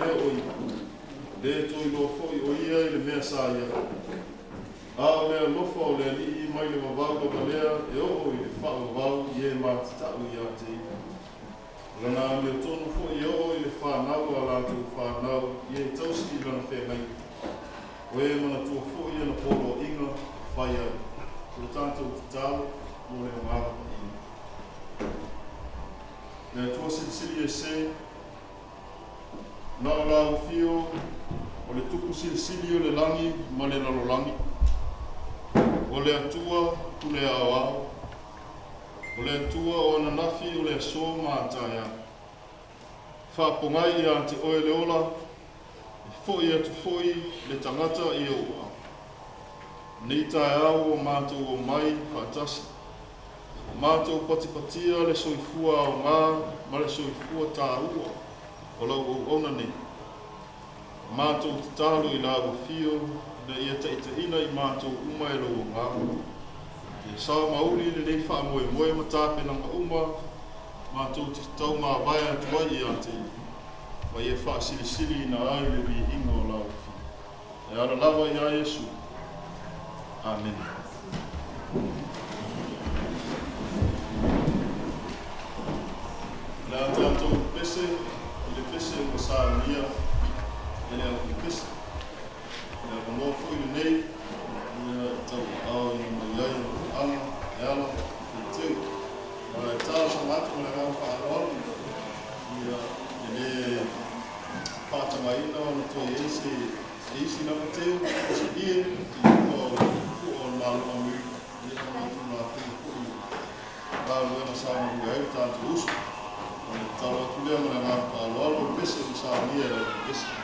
mea o i ai, e le toe iloa foi o ia i le mea sa i ai. A o le alofa o le Alii mai le vavau lava lea e oo i le faavavau i e matatau ia te ia. O lana amiotonu foi e oo i le fanau a latou fanau i e tausi i lana feagaiga, o e manatua foi ana poloaiga e fai ai. O le tatou tatalo mo le Agaga Paia. Le Atua Silisili Ese, na o lau afio o le Tupu Silisili o le lagi ma le lalolagi, o le Atua Pule Aoao, o le Atua o ananafi o le aso ma a taeao. Faapogai ia te oe le ola, e foi atu foi le tagata i ou aao. Nei taeao ua matou omai faatasi, matou patipatia le soifua aoga ma le soifua taua o lau auauna nei. Matou tatalo i lau afio ina ia taitaiina i matou uma e lou Agaga. Ia sao ma uli lenei faamoemoe ma tapenaga uma matou te taumavae atu ai ia te ia, ma ia faasilisiliina ai le viiga o lau afio. E ala lava iā Iesu. Amene. O le a tatou pese i le pese ua saunia e le aufaipese. O le avanoa foi lenei ia e tauaaoina mai ai ona paaga e ala i faiteu. Ma e talosaga atu ma le agaga faaaloalo ia e le faatagaina ona toe i ai se isi lava teu o se ie i luga o le fua o le Malo o Amerika, ia ona o Tulafono foi o galuega sa galue ai le tatou uso. O le tatalo atu lea ma le agaga faaaloalo, o le pese ua saunia e le aufaipese.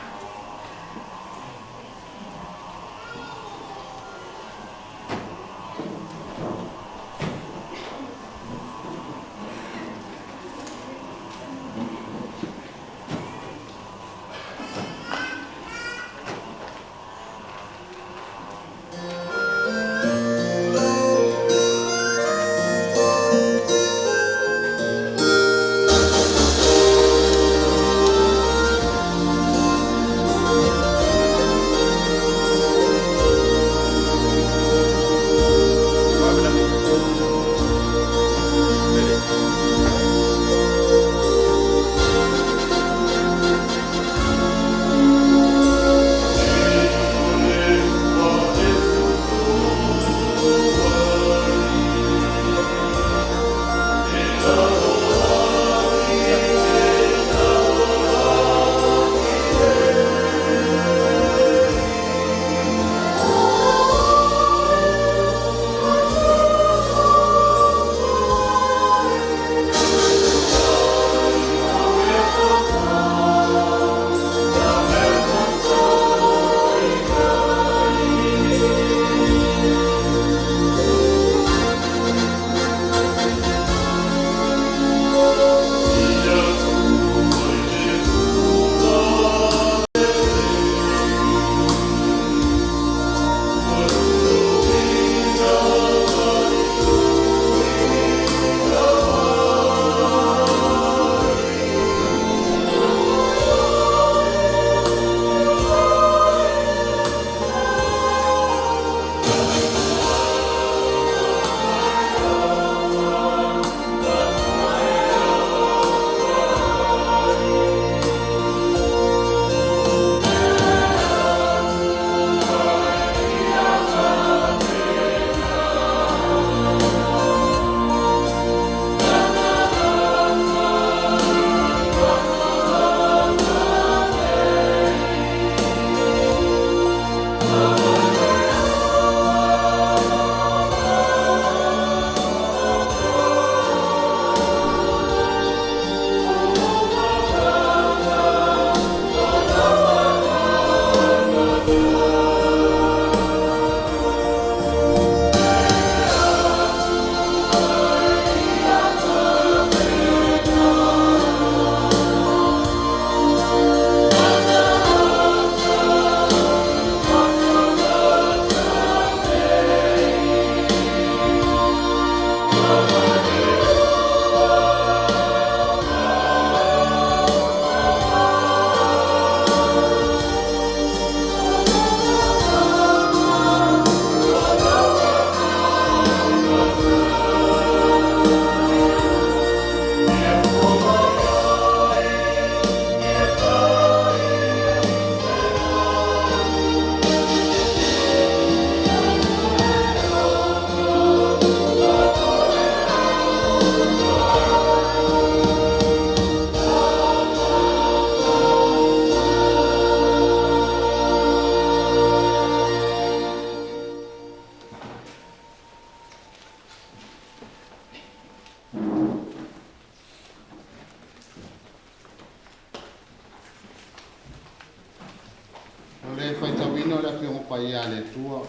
O le faitauina o le Afioga Paia a le Atua.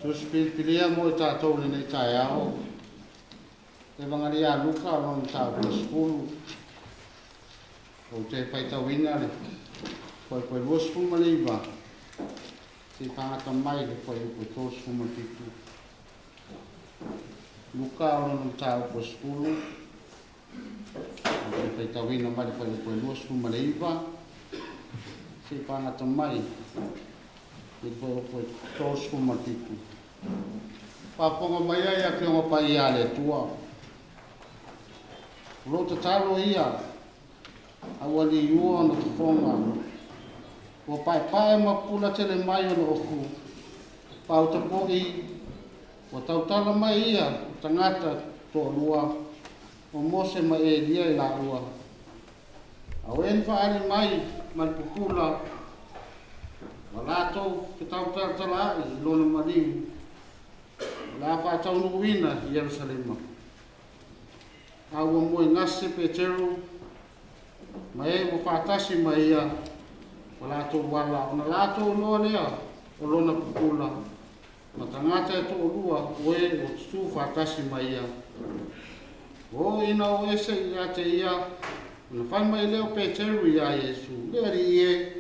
Tusi filifilia mo i tatou i lenei taeao, Evagalia a Luka lona mataupu e 10. Ou te faitauina le fuaiupu e 29 seia fagata mai le fuaiupu e 37. Luka lona mataupu e 10. Ou te faitauina mai le fuaiupu e 29 seia fagata mai i le fuaiupu e 37. Faafofoga mai ai Afioga Paia a le Atua. O lou tatalo ia, a ua liua ona fofoga, ua paepae ma pupula tele mai ona ofu, pauta foi, ua tautala mai ia o tagata toalua, o Mose ma Elia i laua. A o e na faaali mai ma le pupula, ua latou fetautalatalaai i lona maliu, o le a faataunuuina i Ierusalema. A ua moegase Peteru ma e ua faatasi ma ia, ua latou ala, ona latou iloa lea o lona pupula, ma tagata e toalua o e ua tutū faatasi ma ia. Ua oo ina o ese ia te ia, ona fai mai lea o Peteru iā Iesu, Le Alii e,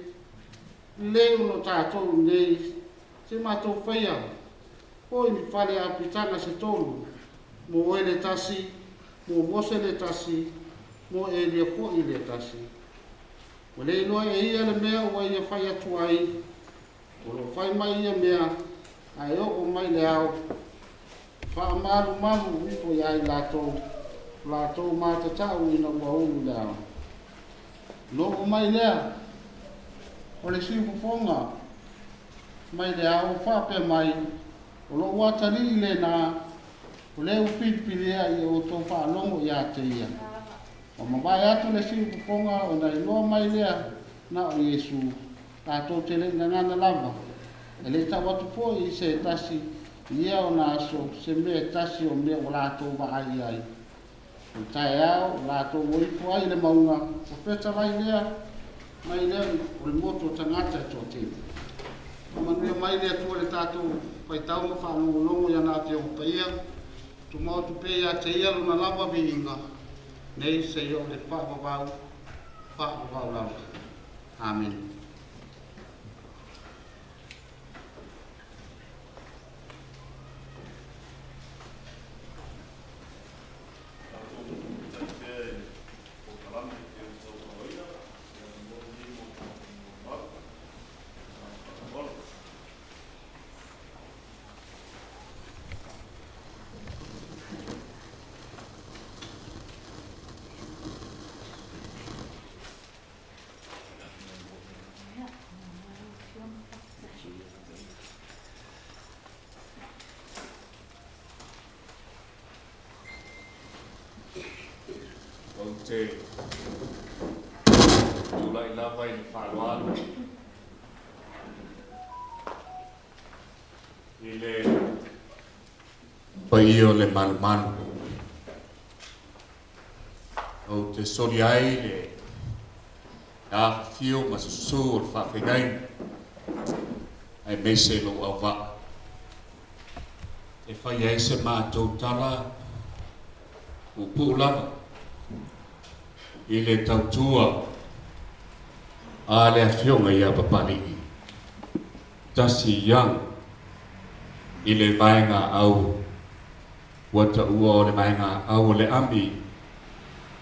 lelei ona o tatou i inei, se matou faia foi ni fale apitaga se tolu, mo oe le tasi, mo Mose le tasi, mo Elia foi le tasi. Ua le iloa e ia le mea ua ia fai atu ai, O lo o fai mai ia mea, ae oo mai le ao, faamalumalu ifo ia i latou, o latou matatau ina ua ulu le ao. Ona oo mai lea o le siufofoga mai le ao o faapea mai, O lou atalii lena, o lea ua filifilia ia outou faalogo ia te ia. Ua mavae atu le siufofoga ona iloa mai lea na o Iesu, tatou te le i gagana lava, e le i tau atu foi i se tasi i ia ona aso se mea e tasi o mea ua latou vaai i ai. O le taeao ua latou o ifo ai i le mauga, ua fetalai lea mai lea o le motu o tagata e toatele. Faamanuia mai le Atua i le tatou faitau ma faalogologo i ana Afioga Paia, tumau atu pea ia te Ia Lona lava viiga, nei seia o le faavavau, faavavau lava. Amene. Tatou faafetai pea i le polokalame e pei ona taualoaina, ia mo lenei mo tatou mamalu. Ma le faaaloalo. Ou te tulai lava i le faaaloalo i le paia o le malumalu. Ou te soli ai le afifio ma susū o le faafeagaiga, aemaise lou auvaa, e fai ai se matou tala puupuu lava i le tautua a le Afioga ia Papalii Tasi Young i le vaega au Ua taua o le vaega au o le Ami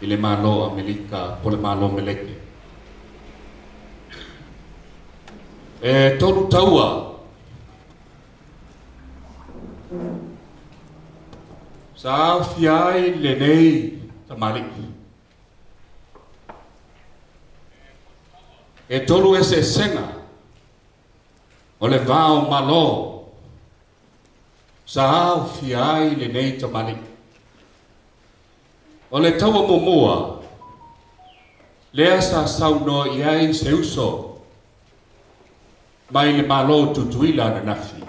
i le Malo o Amelika po o le Malo Meleke. E tolu taua sa aofia ai lenei tamalii. E tolu eseesega o le va o Malo Sa aofia ai lenei tamalii. O le taua muamua lea sa saunoa i ai se uso mai le Malo o Tutuila ananafi,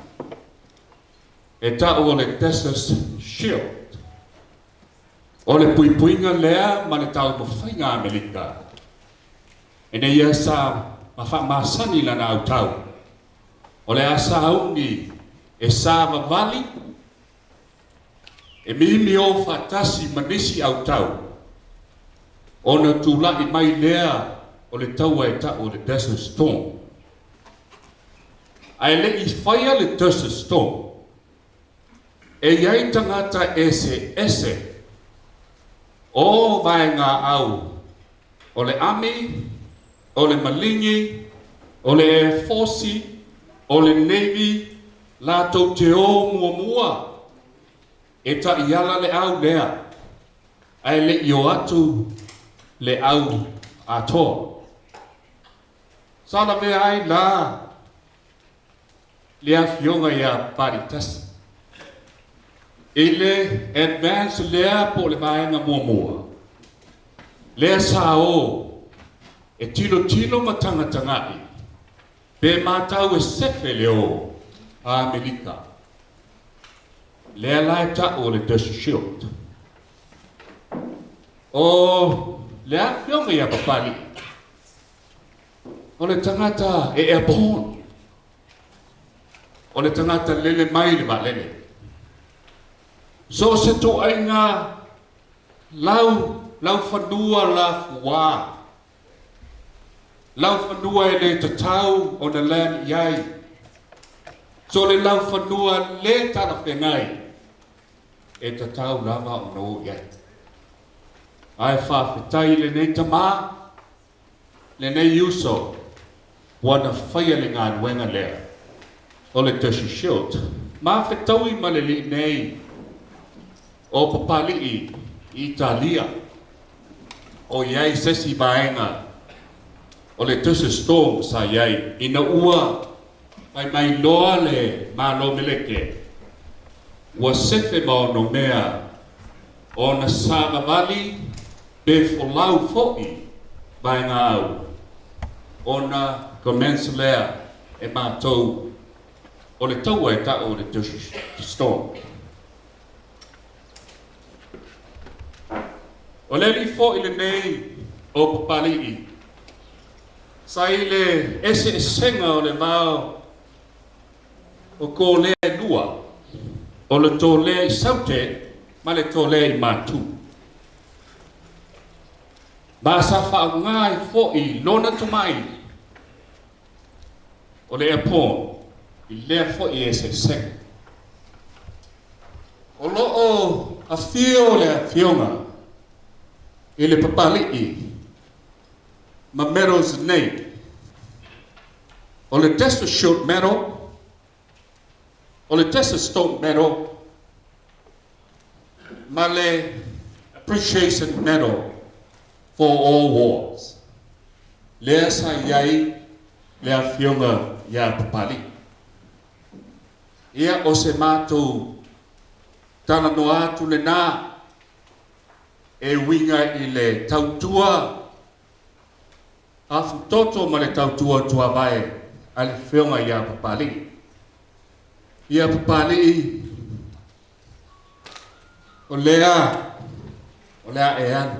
e ta'u o le Texas Shield. O le puipuiga lea ma le taumafaiga a Amerika. Ina ia sa ma faamasani lana autau, o le a sauni e savavali, e mimio faatasi ma nisi autau, ona tulai mai lea o le taua e ta'u o le Desert Storm. Ae le i faia le Desert Storm, e i ai tagata eseese o vaegaau o le Army, o le Maligi, o le Air Force, o le Navy, latou te o muamua e ta'iala le au lea, ae le i o atu le au atoa. Sa lavea ai la le Afioga iā Papaliitasi i le advance lea po o le vaega muamua lea sa o e tilotilo ma tagataga'i pe matau e sefe le o a Amerika. Lea la e ta'u o le Desert Shield. O le Afioga iā Papalii, o le tagata e airborne. O le tagata lele mai le vaalele. So o se ituaiga lau, laufanua lafuā. Laufanua e le tatau ona land i ai. So le laufanua le talafeagai e tatau lava ona o i ai. Ae faafetai i lenei tama, lenei uso ua na faia le galuega lea o le Tertiary Shield. Ma fetaui ma le alii nei o Papalii i Italia, o i ai se isi vaega o le Desert Storm sa i ai ina ua fai mai loa le Malo Meleke ua sefe ma onomea ona savavali pe folau foi vaega au ona commence lea e matou o le taua e ta'u o le Desert Storm. O le alii foi lenei o Papalii sa i le eseesega o le vao o Kolea e lua, o le Tolea i Saute ma le Tolea i Matu. Ma sa faaaoga ai foi lona tomai o le airport i lea foi eseesega. O lo o afio le Afioga i le Papalii ma medals nei, o le Desert Shield Medal, o le Desert Storm Medal ma le Appreciation Medal for All Wars. Lea sa i ai le Afioga ia Papalii. Ia, o se matou talanoa atu lena e uiga i le tautua afutoto ma le tautua tuavae a le Afioga ia Papalii. Ia Papalii, o lea o le a e alu,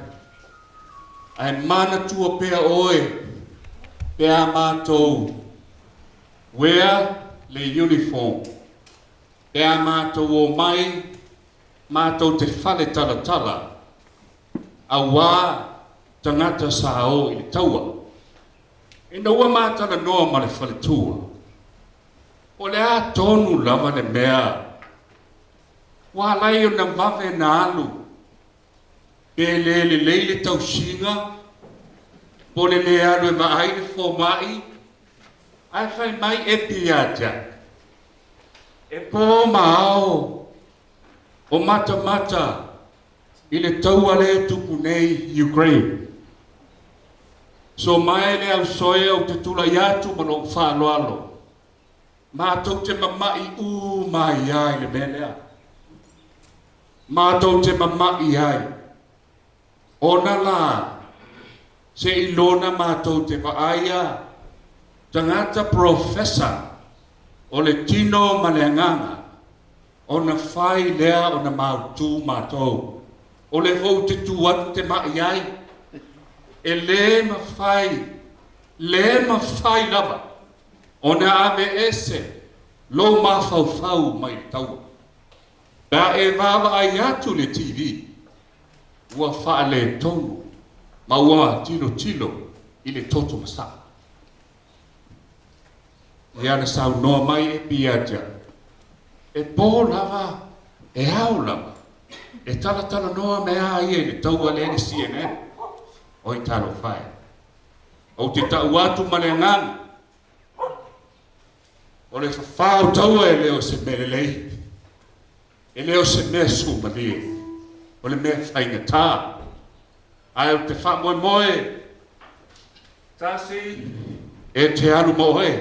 ae manatua pea oe pe a matou wear le uniform, pe a matou omai matou te fale talatala, auā tagata sa o i le taua. Ina ua ma talanoa ma le faletua, o le a tonu lava le mea ua ala ai ona vave na alu, pe le lelei le tausiga, po o le le alu e vaai le fomai, ae fai mai e pi ia Jack, e po ma ao o matamata i le taua lea e tupu nei i Ukraine. So mae le ausoea ou te tulai atu ma lou faaaloalo, matou te mama'i uma ai lava i le mea lea. Matou te mama'i ai, ona la se i lona matou te vaaia tagata professor o le tino ma le agaga, Ona fai lea ona mautū matou, o le foi ou te tu atu te ma'i ai. E le mafai Le mafai lava ona aveese lou mafaufau mai le taua. Pe a e vaavaai atu i le TV, ua faaletonu ma ua tilotilo i le toto masaa. Ia na saunoa mai Epi ia te au, e po lava, e ao lava, e talatalanoa mea ia i le taua lea i le CNN. Oi talofa e! Ou te tau atu ma le agaga, o le fafā o taua e le o se mea lelei, e le o se mea sumalie, o le mea faigata. Ae ou te faamoemoe, tasi e te alu ma oe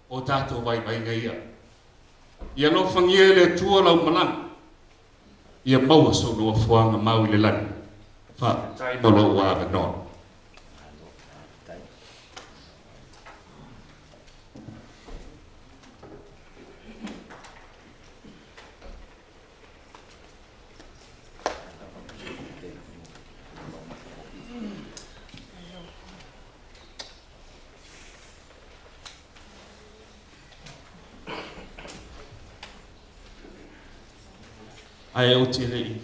o tatou vaivaiga ia. Ia alofagia e le Atua lau malaga, ia maua sou nofoaga mau i le lagi. Faafetai mo lou avanoa. Ae ou te le i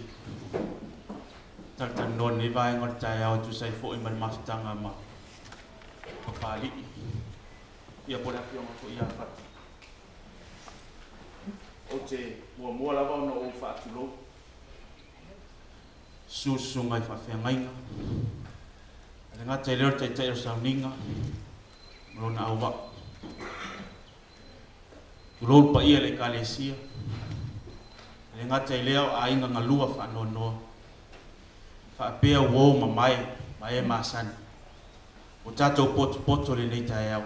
talatalanoa i lenei vaega o le taeao e tusa ai foi ma le mafutaga ma Papalii, ia po o le Afioga foi ia Fatu. Ou te muamua lava ona ou faatulou susu susuga i faafeagaiga, e le gata i lea o le Taitai o le Sauniga ma lona auvaa. Tulou le paia i le Ekalesia, e le gata i lea o aiga galua faanoanoa, faapea uo mamae ma e masani ua tatou potopoto i lenei taeao.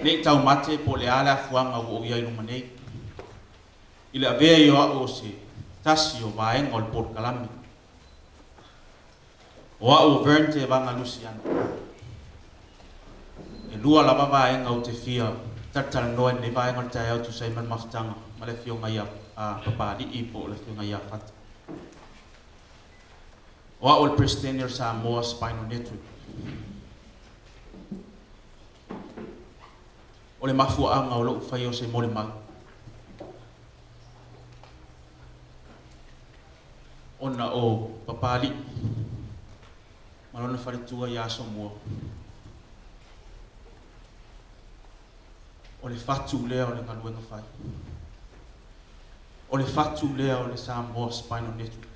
Ne i taumate po o le a le afuaga ua ou i ai i luma nei, i le avea ai o au o se tasi o vaega o le polokalame. O au o Vern Tevaga Luciano. E lua lava vaega ou te fia talatalanoa i lenei vaega o le taeao e tusa ai ma le mafutaga ma le Afioga ia Papalii po o le Afioga ia Fata. O au o le Peresetene o le Samoa Spinal Network. O le mafuaaga o lou faia o se molimau, ona o Papalii ma lona faletua ia Asomua, o le fatu lea o le galuega fai. O le fatu lea o le Samoa Spinal Network.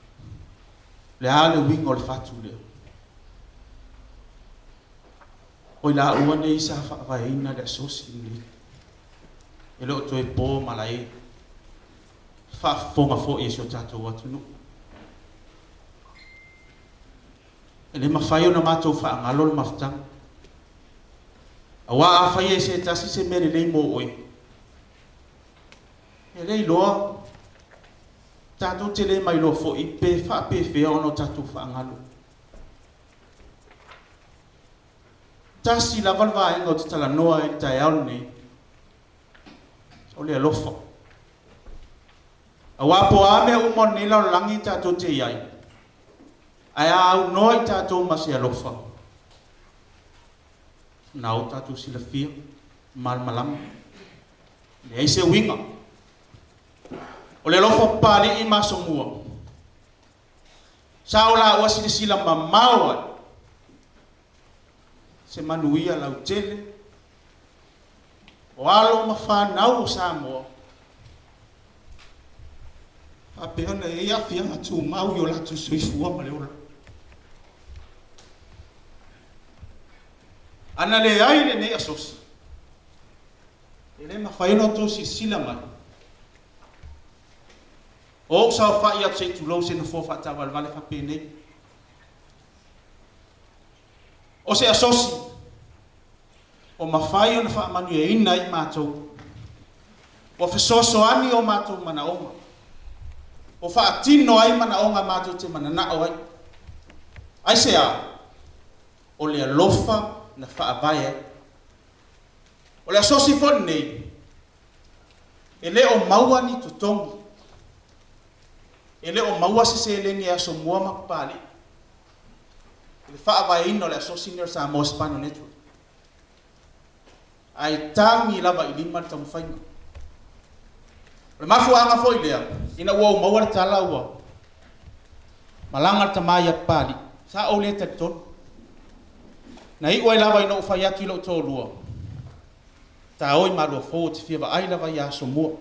O le a le uiga o le fatu lea? O i laua nei sa faavaeina le asosi lenei. E le o toe po malae faafofoga foi e si o tatou atunuu. E le mafai ona matou faagalo le mafutaga. Aua a faia e se tasi se mea lelei mo oe, e le iloa, tatou te le mailoa foi pe faapefea ona o tatou faagalo. Tasi lava le vaega ou te talanoa ai i le taeao lenei, o le alofa. Aua po o a mea uma o lenei lalolagi tatou te i ai, ae a aunoa i tatou ma se alofa, na o tatou silafia, malamalama, leai se uiga. O le alofa Papalii ma Asomua, sa o laua silasila mamao ai se manuia lautele o alo ma fanau o Samoa faapea ona i ai aafiaga tumau i o latou soifua ma le ola. A na leai lenei asosi, e le mafai ona outou silasila mai o ou saofai atu se i tulou se nofoa faataavalevale faapenei. O se asosi o mafai ona faamanuiaina ai matou, ua fesoasoani o matou manaoga, ua faatino ai manaoga matou te mananao ai. Aisea? O le alofa na faavae ai. O le asosi foi lenei, e le o maua ni totogi, e le o maua se seleni e Asomua ma Papalii. i le faavaeina o le asosi lenei o le Samoa Spinal Network. Ae tagi lava i lima le taumafaiga. O le mafuaaga foi lea, ina ua ou maua le tala ua malaga le tama ia Papalii, sa ou le talitonu. Na iu ai lava ina ou fai atu i lou toalua, Taoi Maluafou ou te fia vaai lava ia Asomua.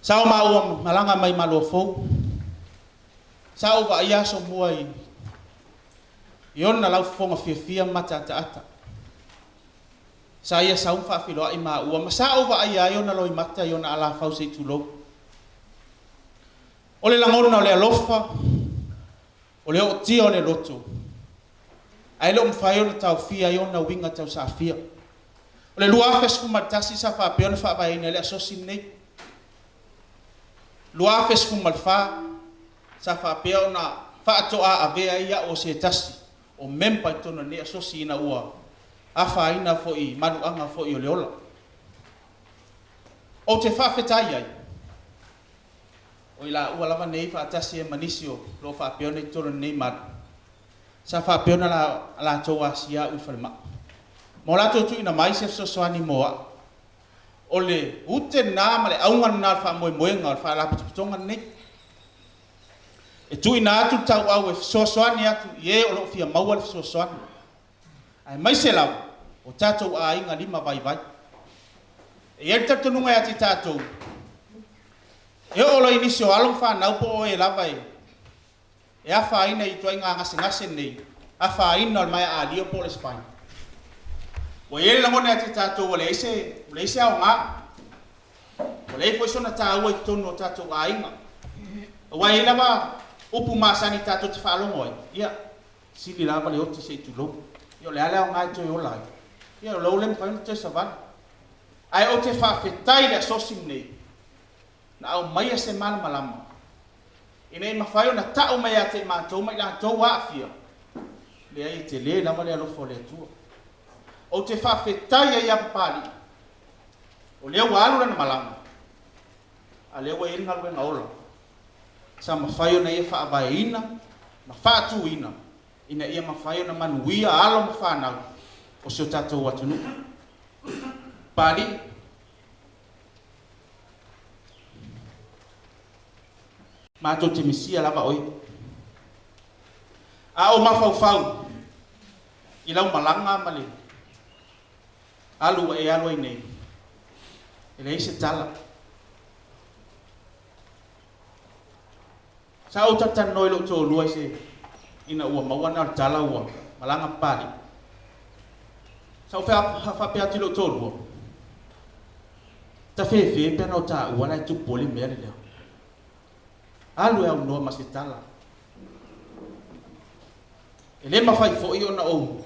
Sa o maua malaga mai Maluafou, sa ou vaaia Asomua i i ona laufofoga fiafia ma mataataata. Sa ia sau ma faafeiloai maua ma sa ou vaaia ai ona loimata i ona alafau se i tulou. O le lagona o le alofa, o le ootia o le loto, ae le o mafai ona taofia ai ona uiga tausaafia. O le 2011 sa faapea ona faavaeina ai le asosi lenei. 2014 sa faapea ona faatoa avea ai au o se tasi o memba i totonu o lenei asosi ina ua afaina foi i maluaga foi o le ola. Ou te faafetai ai, o i laua lava nei faatasi ai ma nisi o lo o faapea ona i totonu o lenei malu, sa faapea ona latou asia au i le falemai, ma o latou tuuina mai se fesoasoani mo au. O le ute lena ma le auga lena o le faamoemoega o le Faalapotopotoga lenei. E tuuina atu le tauau e fesoasoani atu i e o lo o fia maua le fesoasoani, aemaise lava o tatou aiga lima vaivai. E i ai le talitonuga ia te tatou, e oo loa i nisi o alo ma fanau po o e lava e afaina i ituaiga gasegase nei, afaina o le maea alia po o le spine. Ua i ai le lagona ia te tatou ua leai se, ua leai se aoga, ua leai foi sona taua i totonu o tatou aiga. Aua e i ai lava upu masani tatou te faalogo ai, ia, sili lava le oti se i tulou. Ia o le a le aoga e toe ola ai? Ia o lea ua le mafai ona toe savali. Ae ou te faafetai i le asosi lenei, na aumaia se malamalama ina ia mafai ona tau mai ia te i matou ma i latou ua aafia, leai e tele lava le alofa o le Atua. Ou te faafetai ai ia Papalii, o lea ua alu lana malaga, a o lea ua i ai le galuega ola sa mafai ona ia faavaeina ma faatuina ina ia mafai ona manuia alo ma fanau o si o tatou atunuu. Papalii, Matou te misia lava oe. A ou mafaufau i lau malaga ma le alu ua e alu ai nei, e leai se tala. Sa ou talatalanoa i lou toalua i se ina ua maua na o le tala ua malaga Papalii. Sa ou faapea atu i lou toalua, Tafefe pe ana o taua la e tupu ai le mea lelea. Alu e aunoa ma se tala. E le mafai foi ona ou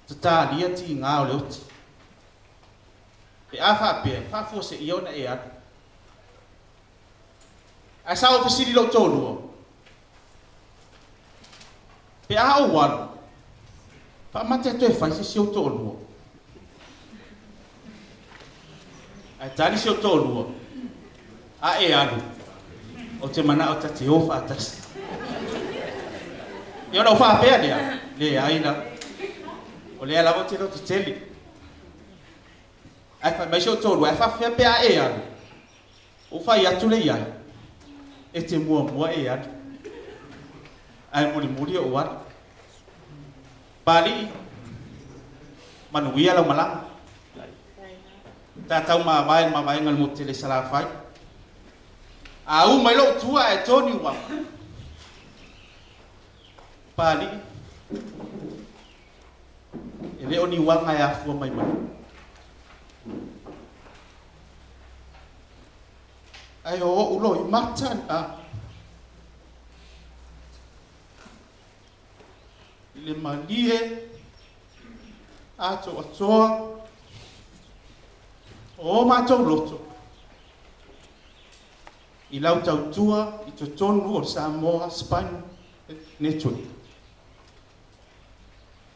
tatalia tiga o le oti. Pe a faapea, e faafuaseia ona e alu. Ae sa ou fesili i lou toalua, Pe a ou alu, faamate e toe fai se isi ou toalua. Ae tali si ou toalua, A e alu, ou te manao ta te o faatasi. Ia ona ou faapea lea, Leai la, o lea lava ou te loto tele. Ae fai mai si ou toalua, Ae faafefea pe a e alu? Ou fai atu lea i ai, E te muamua e alu, ae mulimuli ou alu. Papalii, manuia lau malaga. Tatau mavae le mavaega i le motu tele i Salafai. A u mai lou tua ae to Niuava. Papalii, e le o ni uaga e afua mai manu. Ae o ou loimata na i le malie atoatoa o o matou loto i lau tautua i totonu o le Samoa Spinal Network.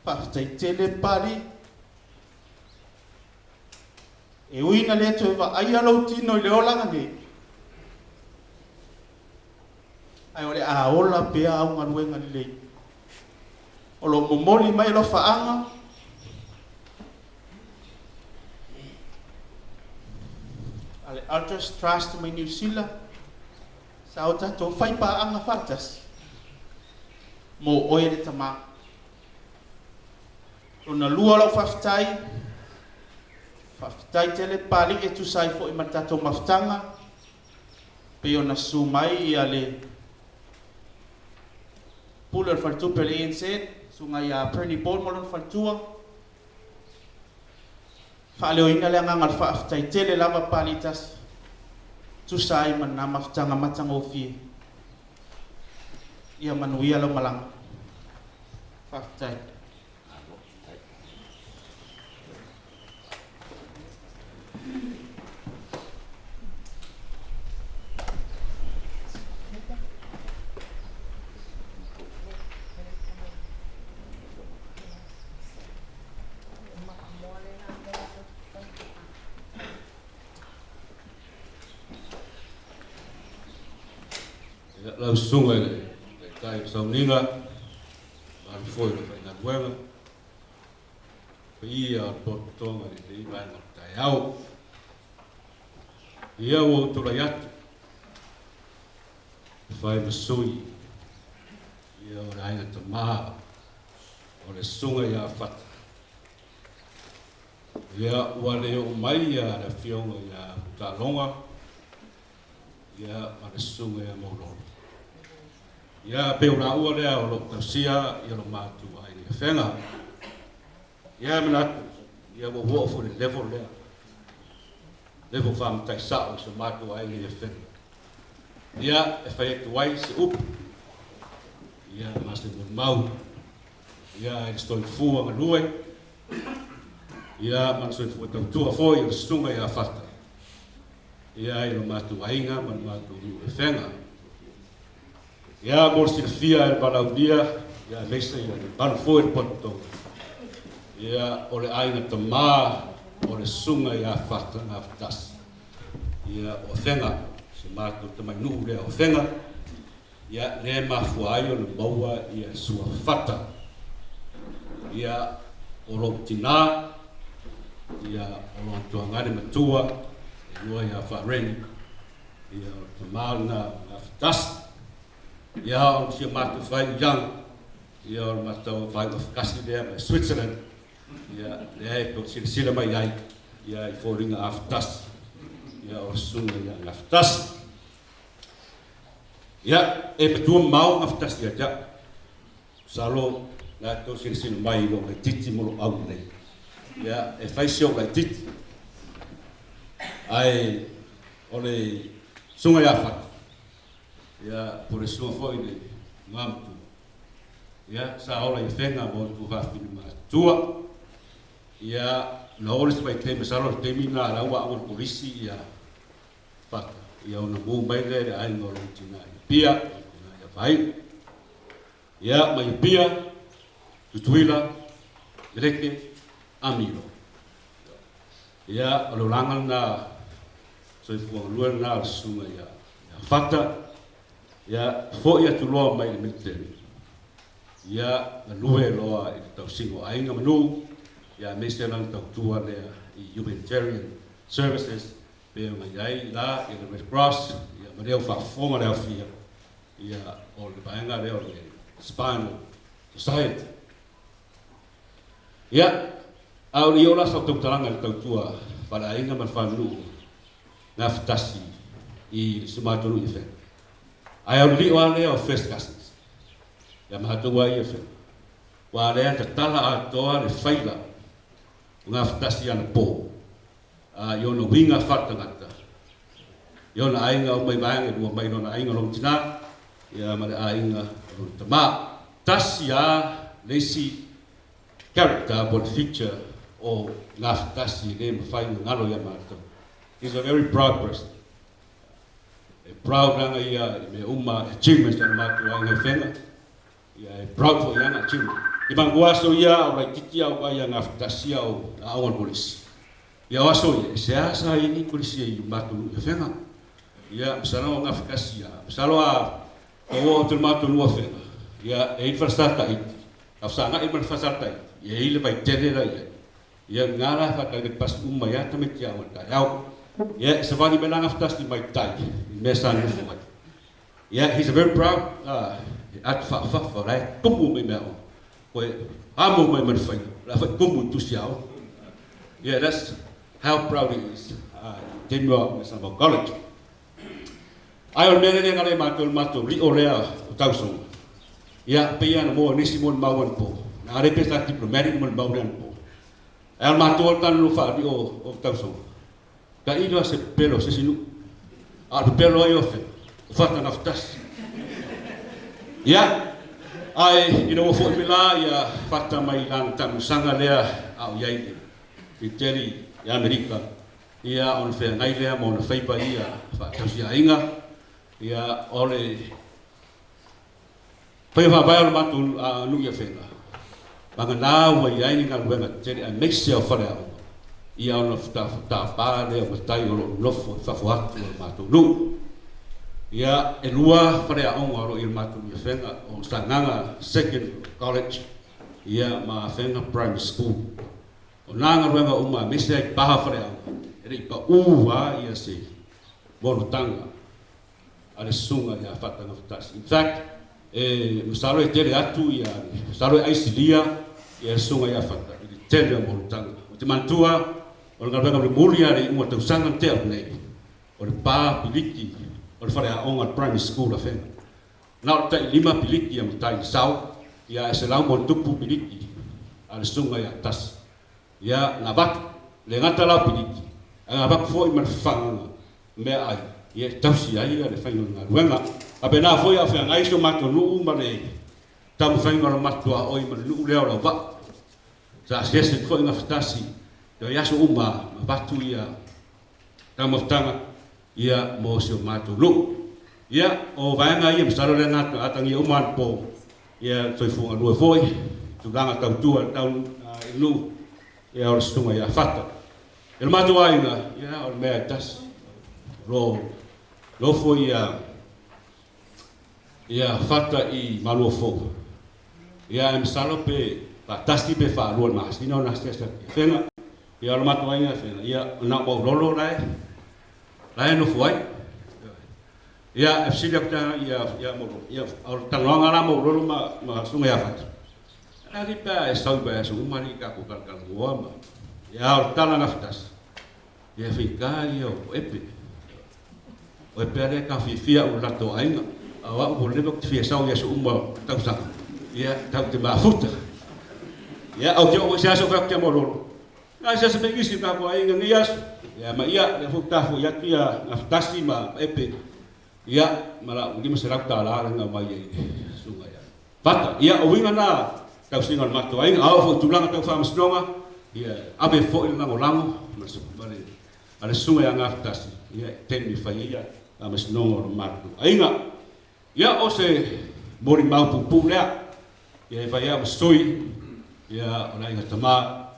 Faafetai tele Papalii. E ui ina le toe vaaia lou tino i le olaga nei, Ae o le a ola pea au galuega lelei. O lo o momoli mai alofaaga a le Alters Trust mai Niu Sila, sa o tatou faipaaga faatasi mo oe le tama. Lona lua o lau faafetai, faafetai tele Papalii e tusa ai foi ma le tatou mafutaga, pei ona susu mai ia le Pule o le Faletupe o le ANZ, Susuga ia Bernie Ball ma lona faletua. Faaleoina le agaga o le faafetai tele lava Papalii tasi, tusa ai ma lena mafutaga matagofie. Ia manuia lau malaga. Faafetai. Lau Susuga i le Taitai o Sauniga, mamalu foi o le aufaigaluega, paia o le potopotoga i lenei vaega o le taeao. Ia ua ou tulai atu e fai ma sui ia o le aiga tama o le Susuga ia Fata. Ia ua le oo mai ia le Afioga ia Putaloga ia ma le Susuga ia Maulolo. Ia pei o laua lea o lo o tausia ia lo matou aiga i Afega. Ia e manatu, ia ua oo foi i le level lea, level faamatai sao i so matou aiga i Afega. Ia e fai atu ai se upu, ia ma se molimau, ia i le soifua galue, ia ma le soifua tautua foi o le Susuga ia Fata. Ia i lo matou aiga ma le matou nuu i Afega. Ia mo le silafia e le valaaulia, ia aemaise ia le mamalu foi o le potopotoga, ia o le aiga tama o le Susuga ia Fata Gafatasi, ia o Afega, si matou tamainuu lea o Afega, ia lea e mafua ai ona maua ia suafata, ia o lou tina, ia o lou tuagane matua, e lua ia Faareni, ia o le tama lena o Gafatasi. Ia o si o matou faaiuiaga, ia o le matou faaiuafatasi lea mai Switzerland, ia lea e tou silasila mai ai, ia i foliga afatasi, ia o le susuga ia Gafatasi. Ia, e matua mamao Gafatasi ia te au. Masalo la e tou silasila mai i lou laitiiti ma lou au lelei. Ia, e fai si ou laitiiti, ae o le susuga ia Fatu, ia, po o le susuga foi i le Igoamatua, ia, sa ola i Afega ma ona tuafafine matutua. Ia, na oo le isi vaitaimi, masalo o le taimi lena o la ua aoga i le kolisi ia Fatu, ia ona mu mai lea i le aiga o lona tina i Apia, lona tina ia Vaai. Ia, mai Apia, Tutuila, Meleke, Amilo. Ia, o le olaga lena, soifua galue lena o le susuga ia Fata. Ia, foi atu loa mai le military. Ia, galue loa i le tausiga o aiga ma nuu, ia aemaise lana tautua lea i humanitarian services, pei ona i ai la i le Red Cross, ia ma lea ua faafofoga le aofia, ia o le vaega lea o le Spinal Society. Ia, a o le i oo la sau tautalaga i le tautua faaleaiga ma le falenuu gafatasi i si o matou nuu i Afega. Ae o le lio lava lea o First Cousins, ia matou lava ia i Afega, aua lea na tatala atoa le faila o gafatasi anapo A i ona uiga faaletagata, i ona aiga uma i vaega e lua mai lona aiga lona tina, ia ma le aiga o lona tama. Tasi a le isi character po o le feature o Gafatasi e le mafai ona galo ia matou. He's a very proud person. E proud ana ia i mea uma, achievements a le matou aiga i Fega. Ia e proud foi ana achievement. I manatua aso ia o laititi au ai ana afatasi au aoga le kolisi. Ia o aso ia, e seasa ai ni kolisi i matou nuu i Afega. Ia masalo o gafatasi a, masalo a Ua oo atu i le matou nuu Afega, ia, e i ai le falesa Taiti, a fesagai ma le falesa Taiti, e i ai le vaitele la e i ai. Ia, o lena la e faatali pasi uma ai lava tamaiti aoga i le taeao. Ia, e savali mai la Gafatasi mai tai i le mea sa nofo ai. Ia, he's a very proud atu faafafa, o la e tumu mai mea aoga. Koe amo mai ma le faiga, o le a foi tumu i tusi aoga. Yeah, that's how proud he is. Taimi o aoga i Samoa College. Ae o le mea lea e gala ia matou, le matou lio lea o tausoga, ia, pei lava ona maua e nisi molimau anapo, na ale pea sa diplomatic molimau lea anapo. Ae o le matou lava le talanoa faalio o tausoga, tailo lava se pepelo o se isi nuu, a o le pepelo lava ia o Afega, o Fata Gafatasi. Ia, ae ina ua foi mai la ia Fata mai lana taamilosaga lea a o i ai i le tele i Amerika, Ia ona feagai lea ma ona faiva ia faatausiaiga, ia o le faiga faavae o le matou nuu i Afega, vagana ua i ai ni galuega tetele aemaise o faleaoga, ia ona tapa lea o matai o lo o nofo i fafo atu o le matou nuu. Ia e lua faleaoga o lo o i le matou nuu i Afega, o Sagaga Second College ia ma Afega Primary School. O nā galuega uma aemaise ai paha faleaoga, e le i paʻū a ia se monotaga a le susuga ia Fata Gafatasi. In fact, e masalo e tele atu ia, masalo e aisilia ia le susuga ia Fata i le tele o monotaga. Ou te manatua, o le galuega mulimuli a le iuga tausaga na tea atu nei, o le pa piliki o le faleaoga le primary school a Fena. Na o le tai lima piliki a matai i sao, ia ae 100+ piliki a le susuga ia Tasi. Ia na avatu, le gata la o piliki, ae na avatu foi ma le fafagaga meaai ia e tausi ai le faiga o le galuega. Faapena foi a o feagai si o matou nuu ma le taumafaiga o le matou tuaoi ma le nuu lea o Lauvaa. Sa asiasi atu foi Gafatasi i aso uma ma avatu ia taumafataga ia mo si o matou nuu. Ia, o vaega ia masalo lea na atagia uma anapo ia soifua galue foi, tulaga tautua i tau i nuu, ia o le susuga ia Fata. I le matou aiga, ia o le mea e tasi. O lo nofo ia ia Fata i Maluafou. Ia ae masalo pe faatasi pe faalua i le masina ona asiasi atu i Afega. Ia o le matou aiga i Afega, ia na o Maulolo la e la e nofo ai. Ia e fesili atu ia ia Maulolo, ia o le talanoaga la Maulolo ma ma Susuga ia Fata. E ali pe a e sau i vaiaso uma alii tatou talatalanoa ma ia o le tala gafatasi. Ia faigata ia o Epe. O Epe lea e taofiofia au i lo latou aiga, a o au ua leva ou te fia sau i aso uma o le tausaga, ia tatou te mafuta. Ia ou te oo i se aso fai atu ia Mololo, na se aso me isi o tatou aiga nei aso. Ia ma ia, lea foi ua tafo'i atu ia Gafatasi ma Epe, ia ma lau $500 lea na aumai ai i le susuga ia Fata. Ia, o uiga na tausiga o le matou aiga, a oo foi i tulaga tau faamasinoga, ia, ave foi le lagolago ma le, a le susuga ia Gafatasi, ia, i taimi e fai ai ia faamasinoga o le matou aiga. Ia, o se molimau puupuu lea, ia, e fai ai au ma sui, ia, o le aiga tama,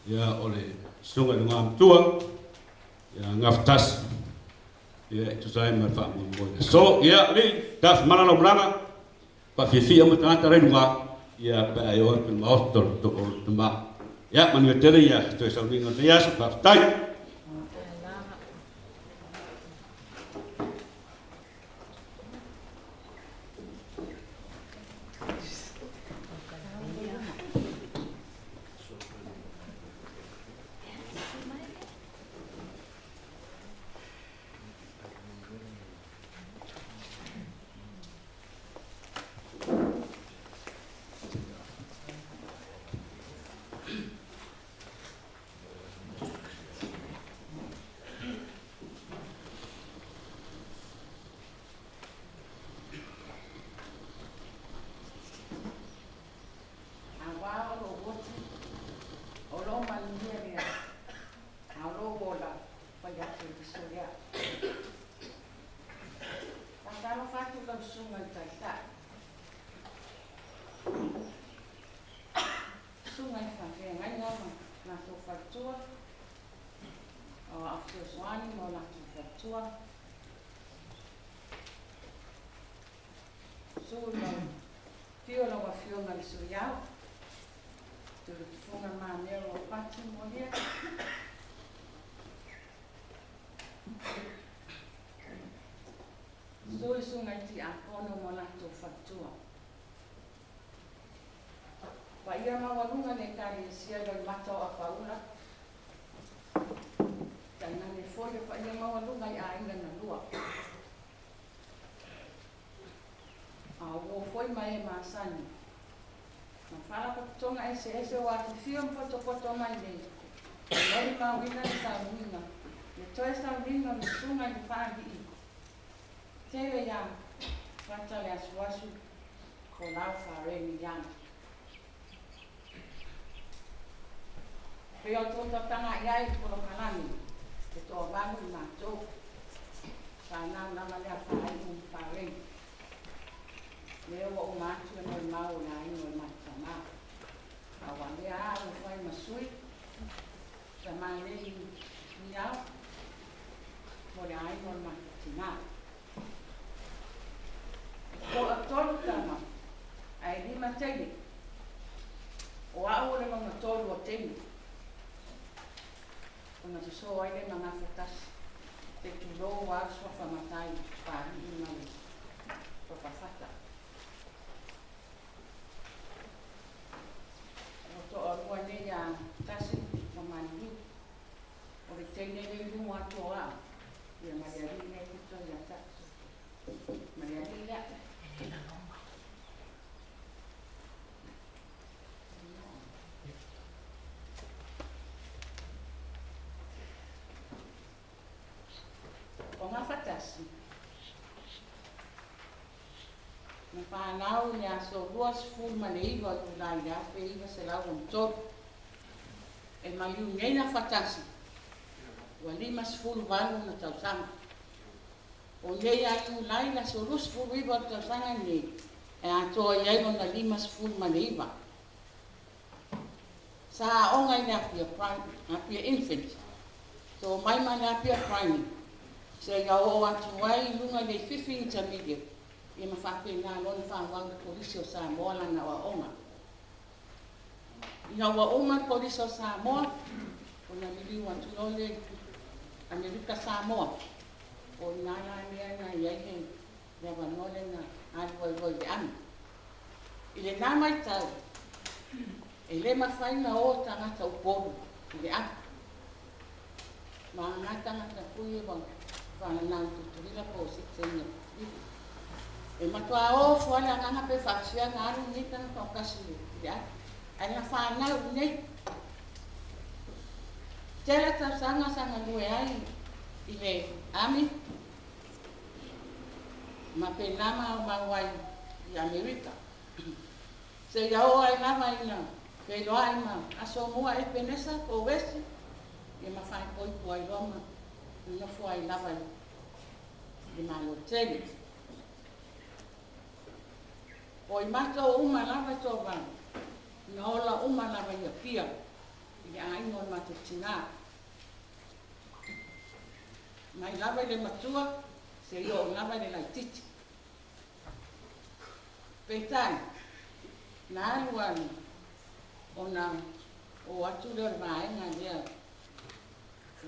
ia, o le susuga i le Igoamatua, ia Gafatasi. Ia, e tusa ai ma le faamoemoe i le aso. Ia, alii, tafamala lau malaga, faafiafia uma tagata la i luga, ia, pe a e oo atu i le maota o le tama. Ia, manuia tele ia toe sauniga o lenei aso. Faafetai. Aua o lou oti, o lou manuia lea, a o lou ola, fai atu i le so lea. Faatalofa atu lau susuga i le Taitai, susuga i faafeagaiga ma latou faletua, o au fesoasoani ma o latou faletua. Susu i lau Afio lau Afioga i le Sui Ao, Tulotufoga Manea Ropati Molia. Susu i Susuga i Tiakono ma latou faletua. Paia maualuga le Ekalesia i Loimata o Apaula, tainane foi le paia maualuga i aiga na lua. A uo foi ma e masani ma faalapotopotoga eseese ua afifio ma potopoto mai nei e molimauina le sauniga, le toe sauniga o le Susuga i le Faalii tele ia Fata le Asuasu Folau Fareni Young. Pei o tou tautaga'i ai i polokalame e toavalu i matou, fanau lava lea faaiu ma Fareni. Lea ua uma atu le molimau o le aiga o le matou tama. A ua avea au e fai ma sui, tama nei i au, mo le aiga o le matou tina. E toatolu tama, ae 5 teine. O au o le lona tolu o teine. Ona sosoo ai le magafa tasi, te tulou a suafa matai Papalii ma le suafa Fata. Ua toalua nei a tasi ma maliliu. O le teine le i luga atu o au, ia ma le alii lea pito ia te au. Ma le alii lea. O Gafatasi, na fanau i le aso 29 o Iulai i le 1963. E maliu nei Gafatasi, ua 58 ona tausaga. O nei a Iulai le aso 29 o le tausaga nei, e atoa i ai lona 59. Sa aoga i le Apia Apia Infant, to mai ma le Apia Primary, seia oo atu ai i luga i le Ififi Intermediate, ia ma faapena lona faaauau i le Kolisi o Samoa lana aoaoga. Ina ua uma le Kolisi o Samoa, ona liliu atu loa lea i Amerika Samoa, o i ina la lea na i ai le avanoa lea na alu ai loa i le ami. I lena matau, e le mafai ona o tagata Upolu i le ami. Ma ngā tagata foi e ua fananau i Tutuila po o citizen o Tutuila. E matua o fua le agaga pe faafefea na alu lenei tagata o kasi i le ami. Ae na fanau i nei. Tele tausaga sa galue ai i le ami ma pēlā maumau ai i Amerika. Seia oo ai lava ina feiloai ma aso mua Epenesa po o Wesi, ia ma faaipoipo ai loa ma nonofo ai lava i le Malo tele. O i matou uma lava e toavalu, na ola uma lava i Apia i le aiga o le matou tinā. Mai lava i le matua, seia oo lava i le laitiiti. Peitai, na alu alu, ona o atu lea o le vaega lea,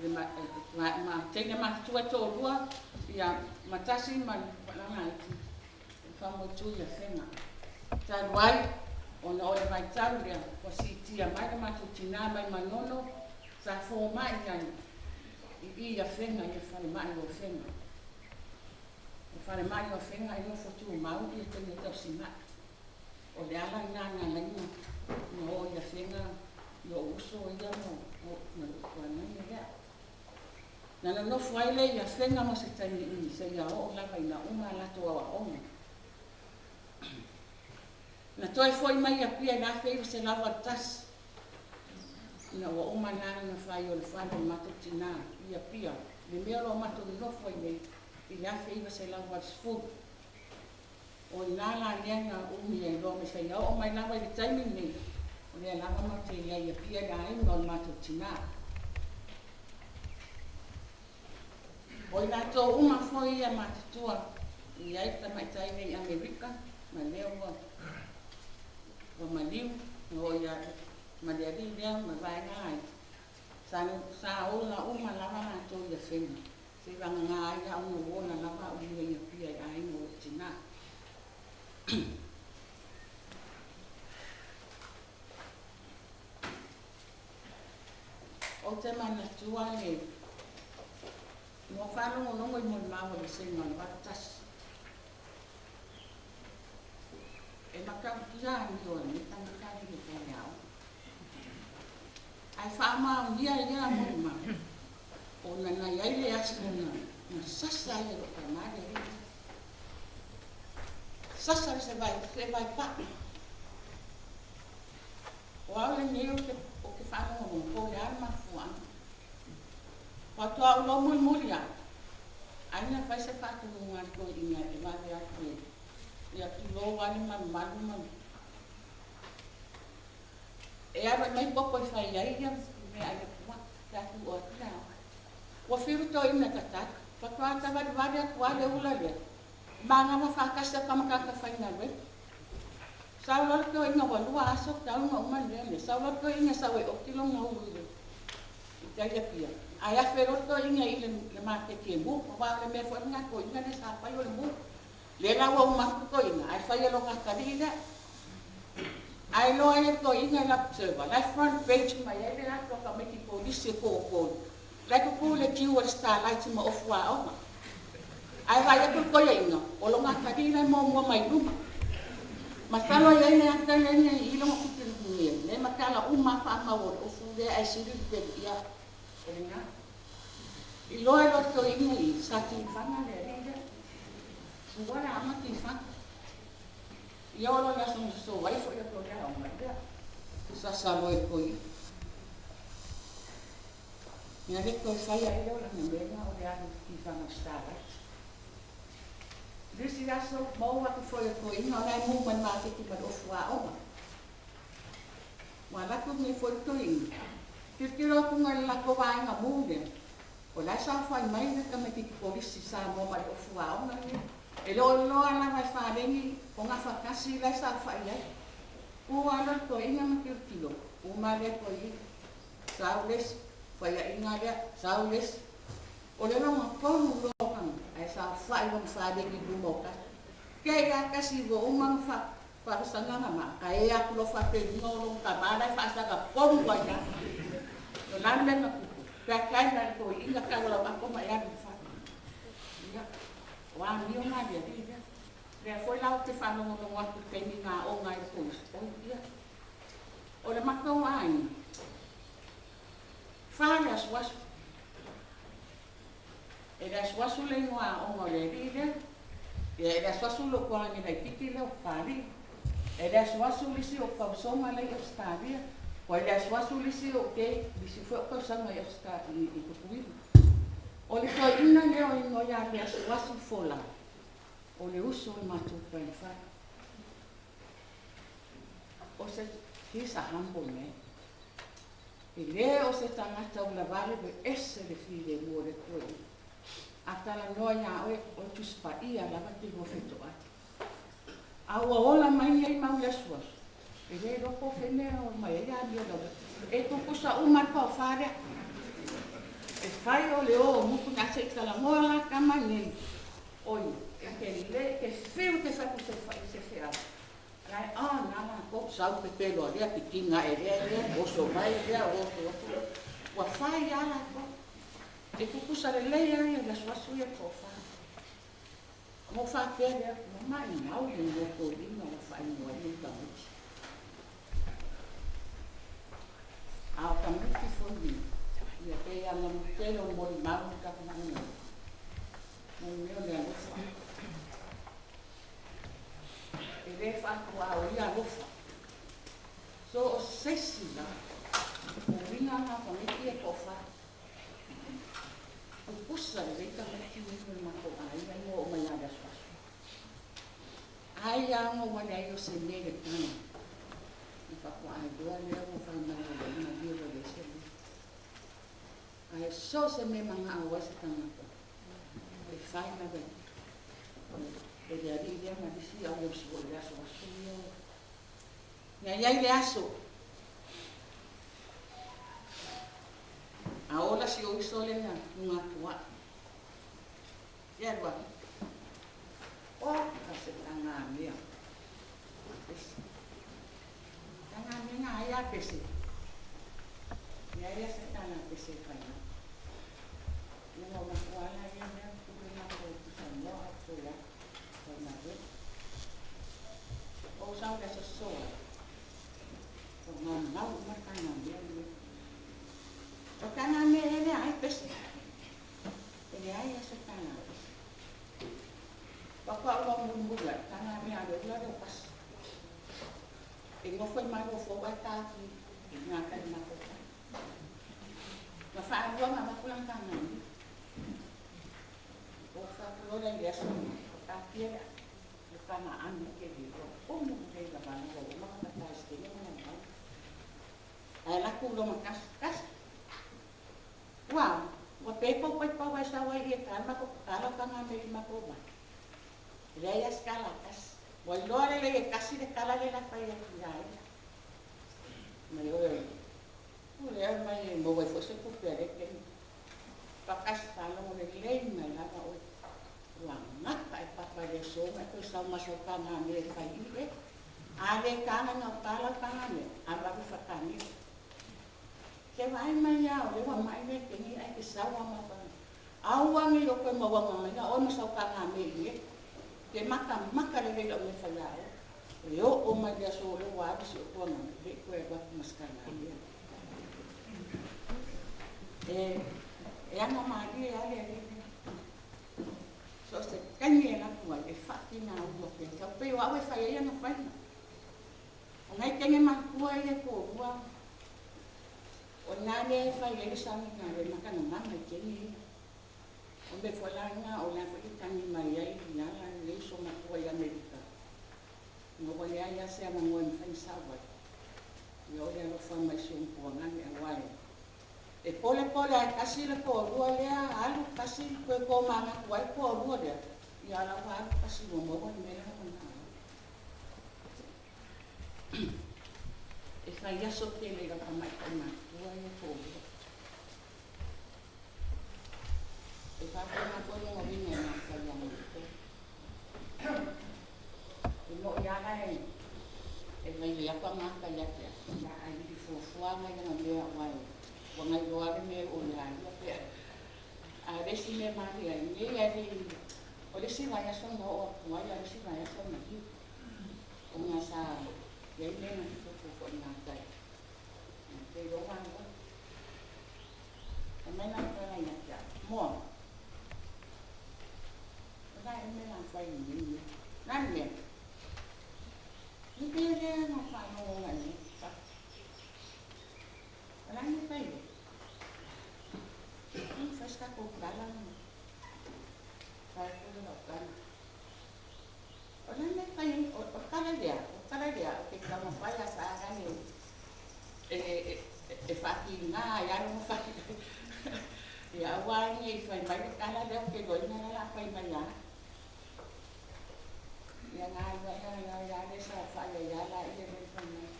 le ma teine matutua e toalua, ia ma tasi ma le lalaiti, e faamoetu i Afega. Talu ai, ona o le vaitau lea, ua siitia mai le matou tinā mai Manono, sa fomai ai i i Afega i le falemai o Afega. O falemai o Afega e nofo tumau ia teine tausimai. O le ala lena na ala ai ona oo i Afega i o'u uso ia ma lo'u tuanai lea. Na nonofo ai lea i Afega mo se taimi umi seia oo lava ina uma a latou aoaoga. Na toe foi mai i Apia i le 1981, ina ua uma la ona fai o le fale o le matou tinā i Apia, le mea o lo o matou nonofo ai nei, i le 1980. O i ina la lea na umi ai loa ma seia oo mai lava i le taimi lenei, o lea lava matou te i ai i Apia i le aiga o le matou tinā. O i latou uma foi ia matutua i ai le tamaitai nei i Amerika, Ma lea ua ua maliu na oo ia ma le alii lea ma vaega ai sa sa ola uma lava latou i Afega seivagana ai au na ua ola lava au ia i Apia i aiga o lou tina. Ou te manatua le ua faalogologo i molimau a le Sega o le 81. E matautia amio a lenei tagata alii e fai aoga. Ae faamaonia ia molimau, ona na i ai le aso na, na sasa ai e lou tama le alii lea. Sasa le se vai, se vai paʻa. O au lenei ou te, ou te faalogologo po o le a le mafuaaga. Faatoa ou iloa mulimuli ae, ai na fai se faatonuga a le toeaina e vave atu e, ia tulou lava le malumalu ma e alu ai mai popo e fai ai ia meaai a puaa pe a tu atu le aoga. Ua fiu le toeaina e tatala, faatoa tavalevale atu lava le ula lea, magava faatasi atu lava ma tagata faigaluega. Sau loa le toeaina ua lua aso talu ona uma lea mea, sau loa le toeaina sau e oti lona ulu i le i tai Apia, ae afe loa le toeaina i le maketi e mu, aua o le mea foi lena a toeaina lea sa fai o le mu. Lea la ua uma atu le toeaina ae fai e lona atalii lea. Ae iloa ai e le toeaina i le Observer, la e front page mai ai le atu a tamaiti polisi e toatolu, la e tutu i le queue a le Starlight ma ofu aoga. Ae vaai atu le toeaina, o lona atalii la e muamua mai luma. Masalo e i ai le ata lea na i i lona tutunutunuia, lea e matala uma lava faamau o le ofu lea ae sili le pelu, ia, o lena. Iloa e lou toeaina i i, sa tifaga le alii lea. Sua le aoga tifaga. Ia oo loa i le aso na sosoo ai foi atu o le aoga, ia, sasa loa e toeaina. Ina le toe fai ai lea o lana mea lena o le alu i tifaga i Starlight. Le isi aso, maua atu foi e toeaina o la e mu mai le maketi ma le ofu aoga. Ua alu atu nei foi le toeaina, tilotilo atu i le latou vaega mu lea, o la e saofai mai le tamaititi polisi Samoa ma le ofu aoga lenei. E le o iloa lava e Faleni o Gafatasi la e saofai ai. Ua alu le toeaina ma tilotilo, uma lea toeaina. Sau le isi, faiaina lea, sau le isi. O le lona tonu loa o tagata ae saofai lona Faleni i luma o tasi. Kei lava tasi ua uma ona fa, faafesagaga ma ae atu loa faapea i luga o lona tama la e faasaga tonu ai lava. O le a le mea na tupu? Peakai la le toeaina tau lau ato ma e alu i fale. Ia, o amio na le alii lea. Lea foi la ou te faalogologo atu i le taimi na aoga ai le kolisi, oi ia, o le matou aiga, fa le asuasu. E le asuasu le igoa aoga o le alii lea, ia e le asuasu lou tualagi laititi lea o Papalii, e le asuasu le isi o tausoga la i Ausetalia, ua e le asuasu le isi o te, le isi foi o tausaga i Ausetalia i Tutuila. O le toeaina lea o igoa ia le asuasu Fola, o le uso o le matou grandfather. O se, he's a humble man. E le o se tagata ulavale ua ese le filemu o le toeaina. A talanoa iā oe, o le Tusi Paia lava te lua fetoai. A ua ola mai nei mau i asuasu, e le iloa po o fea mea e oo mai ai amio lau E tutusa uma le paofa lea. E fai o le o o mutu na se i talanoa la tama nei. Oi, e te le, e te fiu te fai atu se se feau. Lae a na latou sau pepelo a lea titina e lea lea oso mai lea oso atu ua fai a latou e tutusa lelei a ia le asuasu ia tofa ona ou faapea lea ua maimau le igoa toeaina ua faaigoa ai nei tamaiti a o tamaiti foi nei ia pei a na tele o molimau ma tatou manuia mo mea o le alofa. E le faatuaoia alofa. So o seisi la, o uiga na o tamaiti ia e toafa. Pupusa lelei tamaiti nei ma le matou aiga ina ua oo mai lava i le aso aso. Ai lava ona ua leai o se mea i le taga na faatoa iloa lea ua fai mai ua leai malie ua leai se mea. Ae so o se mea e manao ai se tagata, e fai lava e E le alii lea ma nisi au e usi foi i le aso aso ia o. Na i ai le aso. A ola si ou uso lea na luga atu ai. Ia alu atu. Oka se tagamea. Pese. Tagamea na ai a pese. Leai a se taga pese e fai ai. Ia ma o matou ala ia mea pule matou i Samoa a toe a tau galuega. O ou sau i le aso soa, ua maumau uma le tagamea lenei. O le tagamea ea lea ai pese. E leai lava se taga pese. Faatoa ou iloa mulimuli ae, tagamea a le ula lea o Pasi. E nofo i Malofou ae ta atu i gatai i le matou fale. Na faalua ona avatu lana tagamea. Ou fai atu loa lea i le aso lena, taatia le le taga anu e te le iloa. Omo lelei lava ana ua uma ona tata e se ma lana Ae alu atu loa ma Tasi, Tasi, ua ua pe kou paipau ae sau ai i e ta le matou ta lau taga mea i le matou vai. E leai lava se tala a Tasi. Ua iloa lelei e Tasi le tala lea o le a fai atu ia ia. Mai oe, o lea mai e maua ai foi se tupe a lea taimi. Faatasi faalogo lelei mai lava oe. Ua gata e papa i le aso ma e toe sau ma sau tagamea e fai i e. A le taga na uta lau tagamea, alu alu faatania. Te vaai mai a o lea ua mai le keni ae te sau a ma aua nei o toe mauaga mai na oe ma sau tagamea i e. Te matamata lelei lau mea fai a oe. E oo mai le aso o lea ua alu si ou tuanana, e le i toe alu atu ma se tagamea. E, e aga malie lava le alii lea. So o se taimi e alu atu ai, e faafinaulu atu ia te au, pei o au e fai ai ana faiga. O nai teine matua ia e toalua, o i ina lea e fai ai le sauniga a le matanamama i teine ia. O le mea foi la lena, o le a foi le tagi mai ai i ala le uso matua i Amerika, ina ua leai lava se avanoa e mafai ona sau ai, ia o le alofa mai i si ou matuagane, aua e E polepole ae tasi le toalua lea alu tasi toe tomanatu ai le toalua lea, ia la ua alu tasi ua maua le mea lea na manao ai. E fai aso tele i lau tamaitai matutua ia toalua. E faapena foi lona uiga i gafai a matou. E moʻi lava la e e vailei atu a gata ia te au, ia ae vili fuafua ngai ana mea aua e ua nai loa le mea e oo ia ia pe a o le isi mea malie ai nei alii o le isi vaiaso na oo atu ai a o le isi vaiaso na liu ona sa i ai mea na tutupu foi i gatai te iloa ua Fai mai la tala ia te au, Moa, o la e mea la fai i nei mea. La le mea, ni pea lea na faalogo ngai nei, fa. O la mea fai ai. Ni fai se tatou tala na fai atu le lau tala. O la mea fai ai, o tala lea, o tala lea, o te taumafai a sa e e faatiga ai lava lona fai. Ia aua ai ne i fai mai le tala lea ou te iloaina la o le a fai mai lava. Ia na alu ai la ia le saofai ai lava laia lea fai mai.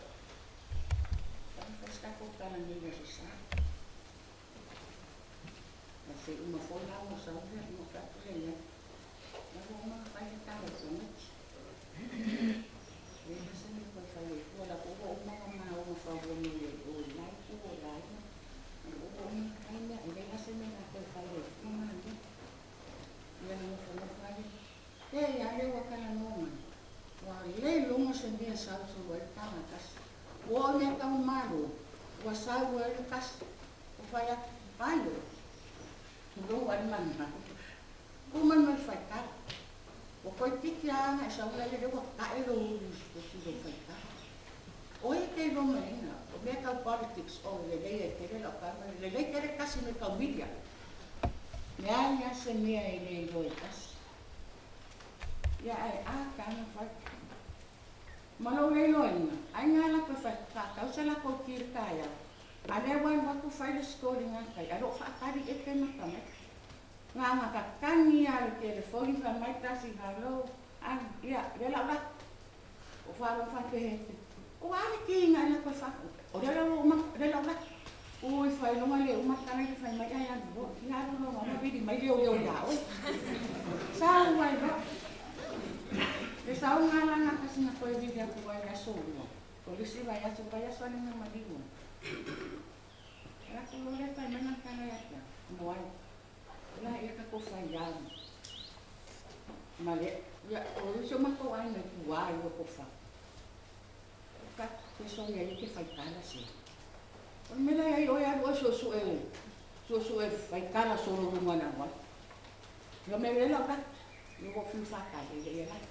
Taumafai se tatou tala nei i le Aso Sa. Ae se i uma foi la ona sau lea ona fai atu lea i ai. La ua uma ona fai le tala i tamaiti. E leai se mea e toe fai ai fua, la foi ua uma ona maua faua nei e o i la itu o le aiga. Ua uma ona fai mea, e leai la se mea o le a toe fai ai fua malie. Ia na nofonofo lava lea. Te ia lea ua talanoa mai, ua le iloga se mea e sau solo ai le taga tasi. Ua oo i mea tau malo, ua sau ai le tasi, ua fai atu, Paio, tulou lava le manumanu, tu mai ma le faitala. Ua toeitiiti lava ona e sau la lea ua tae lou ulu i lou faitala. O ai e te iloa mai ai na, o mea tau politics, oh lelei ai tele lau tala, lelei tele tasi mea tau media. Leai lava se mea e le iloa e tasi. Ia ae a tana fai. Ma lou le iloaina, ai nga latou e faatau se latou ti i le taeao, a lea ua alu atu fai le story gatai, ae loo faatali eke ma tamaiti. Na ona tatagi lava o le telefoni fai mai tasi, Hello, A, ia, lea la ou alu atu. Ou faalogo faapea ia te, O a le kiga e alu atu ai fafo? O lea la ua uma, lea la ou alu atu. Ui, faailoga le uma tala ia fai mai ai alu loa. Ia alu loa ma vili mai leoleo ia oe. Sau ai loa. Le sauga la na tasi na toe vili atu ai le aso lua. O le isi vaiaso, vaiaso lea na maliu ai. Alu atu loa lea fai mai lana tala ia te au, Moai, o le a ea tatou fai au ma le, ia, o isi o matou aiga i tua i Lotofa. Fai soia ia te faitala se. O le mea la e ai oe alu oe suesue suesue faitala solo luga o le auala. Ia mea lea lau laki. Ia ua fiu faatali e le ia laki.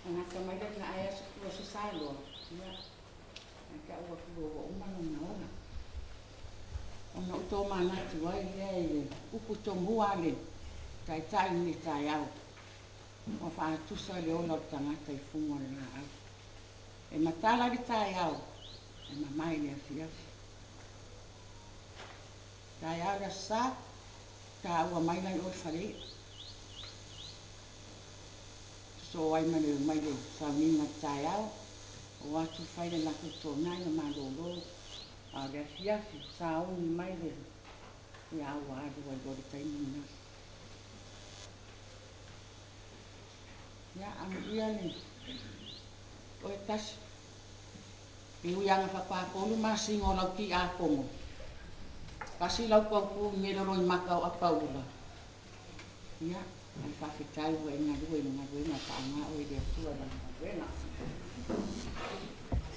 Na gata mai le na ae aso tua se sa loa. Ia ia te au atu loa ua uma lona ola. Ona ou tomanatu ai lea i le upu tomua a le taitai i lenei taeao. Ua faatusa le ola o le tagata i fuga o le laau. E matala le taeao, e mamae le afiafi. Taeao le Aso Sa, taua mai la i o i Faleia. Sosoo ai ma le omai le sauniga i le taeao, o atu fai le latou tonai ma malolo, a o le afiafi, sauni mai le ia ua alu ai loa le taimi lena. Ia, amuia le oe tasi. E ui lava ina faapatolu masina o lau tiakono, tasi lau tautu i mea loloimata o Apaula, ia, ae faafetai ua e galue i le galuega e faaaoga oe e le Atua i Lana galuega.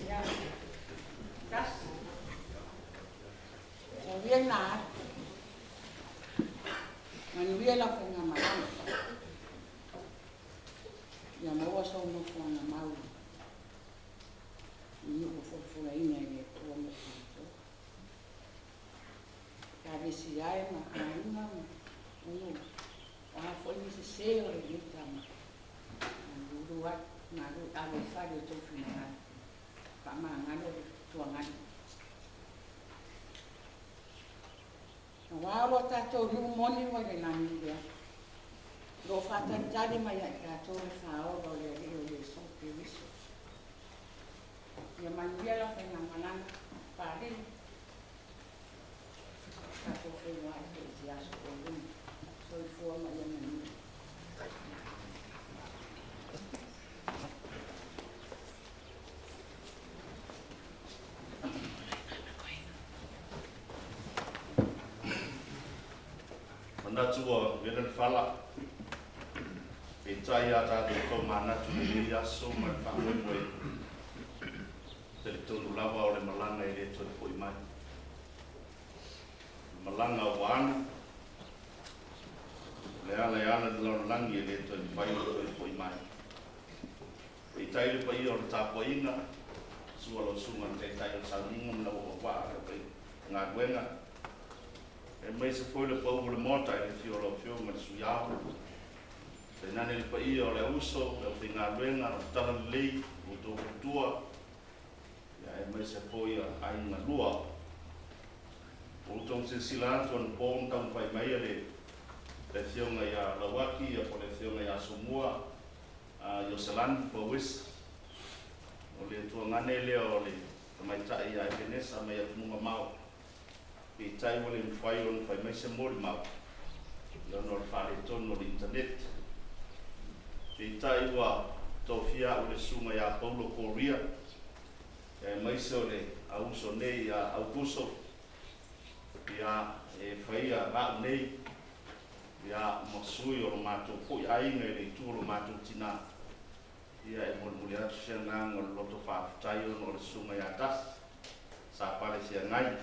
Ia, tasi. Tau ia ina alu. Manuia lau faigamalaga. Ia maua sou nofoaga mau i nuu ua folafolaina e le Atua mo tatou. Ekalesia e ma aiga ma nuu, o a foi ni sese o lenei tama, malulu atu, malu ave i fale o tou finagalo, faamagalo le tuaganu. Aua o lo tatou nuu moni ua i le lagi lea, o lo o faatalitali mai ia i tatou le Faaola o le Alii o Iesu Keriso. Ia manuia lau faigamalaga, Papalii, tatou feiloai foi i se aso o luma. Soifua ma ia manuia. Manatu ua vela le fala, peitai a tatou tomanatu i lenei aso ma le faamoemoe, talitonu lava o le malaga e le toe foi mai. O le malaga ua alu, o le ala e ala i le lalolagi e le toe mafai ona toe foi mai. Peitai le paia o le tapuaiga, sua lau susuga i le Taitai o le Sauniga ma lau auvaa i le aufaigaluega, aemaise foi le pau o le Maota i le afio o lau Afioga i le Sui Ao, tainane le paia o le auuso, le aufaigaluega, o le talalelei, o outou faletua, aemaise foi aiga lua. Ua outou silasila atu anapo na taumafai mai le Afioga ia Lauaki po o le Afioga ia Asomua Ioselani Bowis, o le tuagane lea o le tamaitai ia Epenesa mai atunuu mamao. Peitai ua le mafai ona fai mai se molimau ona o le faaletonu o le internet. Peitai ua tofia au e le susuga ia Paulo Koria, aemaise o le auuso nei ia Aukuso, ia e faia ga'u nei ia ma sui o lo matou foi aiga i le itu o lo matou tinā. Ia e molimoli atu se agaga o le loto faafetai ona o le susuga ia Tasi sa pale feagai.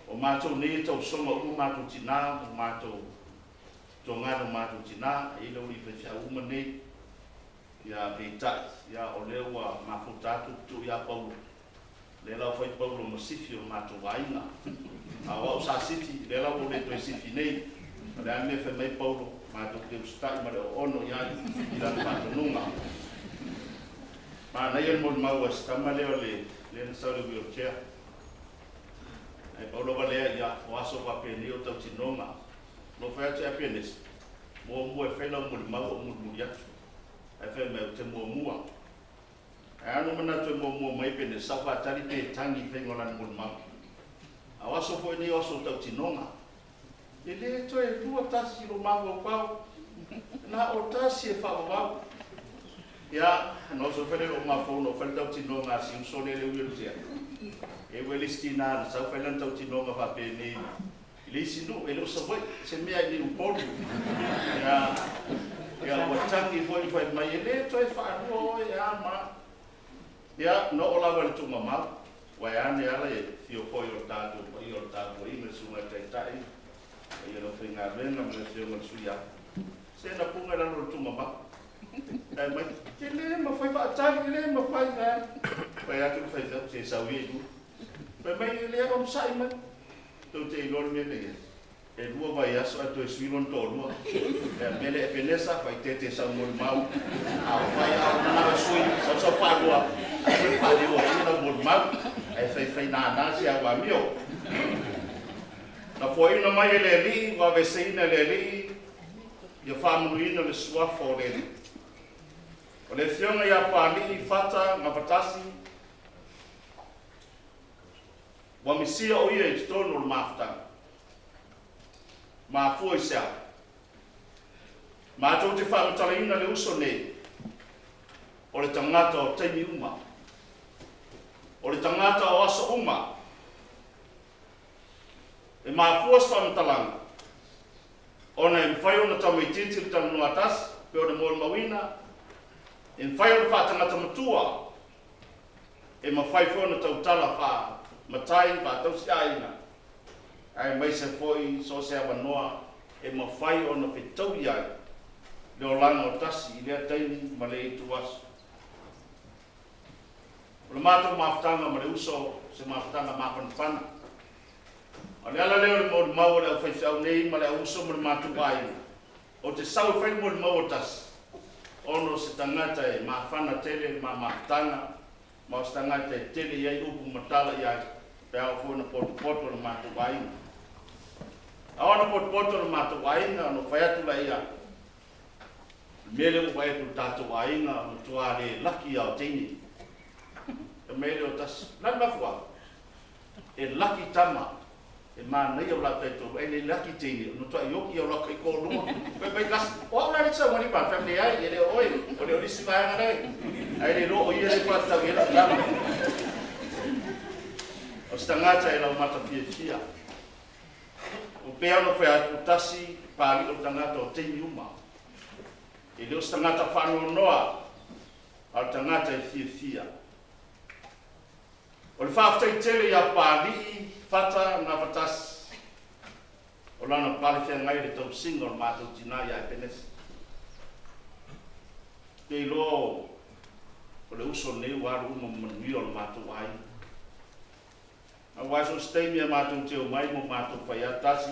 O matou nei e tausoga uma matou tinā ma matou togana o matou tinā, e i ai le aualii faifeau uma nei, ia peitai, ia o lea ua mafuta atu tuu ia Paulo, lea la ua fai Paulo ma sifi o le matou aiga. A o au sa sifi, lea la ua ou le toe sifi nei. O le a le mea e fai mai Paulo, matou te usitai ma le oono i ai i lana faatonuga. Manaia le molimau a si tama lea o le lea na sau i le wheelchair. Ae pau lava lea, ia, o aso faapenei o tautinoga. Na ou fai atu ia Penesi, muamua e fai lau molimau ou mulimuli atu. Ae fai mai, Ou te muamua. Ae a ona manatu e muamua mai pe ne sau faatali pe tagi i faiga o lana molimau. A o aso foi nei o aso o tautinoga. E le toe lua tasi lou mafaufau, na o tasi e faavavau. Ia, na oso foi lea i lou mafaufau na ou fai le tautinoga a si uso lea i le wheelchair. E ua le isi tina na sau fai lana tautinoga faapenei i le isi nuu, e le o Savaii, se mea i Upolu. Ia, ia ua tagi foi fai mai, e le toe faalua oe e a ma. Ia, na oo lava i le tuugamau, vaeane ala e afio foi o le tatou paia o le tapuaiga i le Susuga i le Taitai, paia o le aufaigaluega ma le Afioga i le Sui Ao. Se na puga i lalo o le tuugamau. Ae mai, e le mafai faatali, e le mafai. Fai atu le faifeau, se sau ia i luga. Fai mai, e le onosai mai. Tou te iloa le mea na i ai. E lua vaiaso ae toe sui lona toalua. Ea mele Epenesa, faaeteete sau molimau. A o fai a o manao e sui, sau sau faalua, ae toe faaleo ai lau molimau. Ae faifai nānā si au amio. Na foaiina mai e le Alii, ua aveeseina e le Alii, ia faamanuiina le suafa o le Alii. O le Afioga ia Papalii Fata Gafatasi, Ua misia o ia i totonu o le mafutaga. Mafua i se a? Matou te faamatalaina le uso nei, o le tagata o taimi uma, o le tagata o aso uma. E mafua se faamatalaga, ona e mafai ona tamaitiiti le talanoa tasi, pei ona molimauina, e mafai ona faatagata matua, E mafai foi ona tautala faa-matai, faa-tausiaiga, aemaise foi so o se avanoa e mafai ona fetaui ai le olaga o tasi i lea taimi ma le ituaso. O le matou mafutaga ma le uso o se mafutaga mafanafana. O le ala lea o le molimau a le aufaifeau nei ma le auuso ma le matou aiga, Ou te sau e fai le molimau o tasi, ona o se tagata e mafana tele le ma mafutaga, ma o se tagata e tele i ai upu ma tala i ai, pe a oo foi ona potopoto le matou aiga. A oo ona potopoto le matou aiga, ona ou fai atu laia, o le mea lea ua ou vaai atu i le tatou aiga, matua le laki lava o teine. Fai mai lea o tasi, o le a le mafuaaga? E laki tama, e manaia o la taitoalua, ae le laki teine, ona matuai ioki ia o la taitoalua. Fai mai tasi, o au la le sau alii ma fai leai, e le o oe, o le o le isi vaega lea, ae le iloa o ia lea e faatatau i ai lau tala. O se tagata e laumata fiafia. O pea ona fai atu, tasi paliʻi o le tagata o taimi uma. E le o se tagata faanoanoa, a o le tagata e fiafia. O le faafetai tele ia Papalii Fata Gafatasi o lana pale feagai i le tausiga o le matou tina ia Epenesa. Ou te iloa o le uso lenei ua alu uma ma manuia o le matou aiga. Aua so o se taimi a matou te omai ma matou fai atu tasi,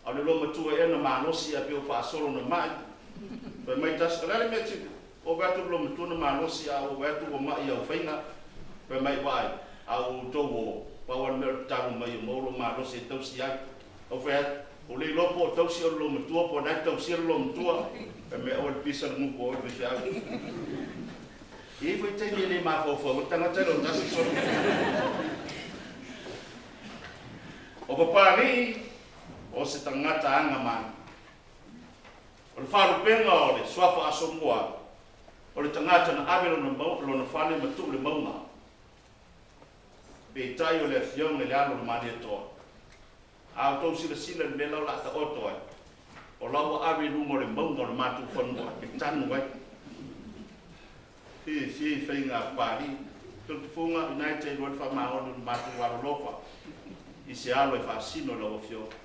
a o le loomatua ea na malosi ae pei ua faasolo na mai. Fai mai tasi, o le a le mea ti ove atu le loomatua na malosi a ua ove atu ua mai i au faiga. Fai mai, vaai, a ua outou o, pau a le mea o le tatalo mai ia maua lou malosi e tausi ai. Ou fai atu, ua le iloa po o tausi o le loomatua po o na e tausia le loomatua. Fai mai, aua le pisa le gugu o oe le faifeau. E i ai foi taimi e le mafaufau ai le tagata i lona tasi solo. O Papalii, o se tagata agamanu. O le faalupega o le suafa Asomua, o le tagata na ave lona, lona fale ma tuu le mauga. Peitai o le Afioga i le Alo o le Malietoa. A outou silasila i le mea la o le a taoto ai, o la ua ave i luga o le mauga o le matou fanua e tanu ai. Fiafia i faiga a Papalii. Tutufuga, ina e te iloa le faamaoni o le matou alolofa i se alo e faasino i lau Afioga.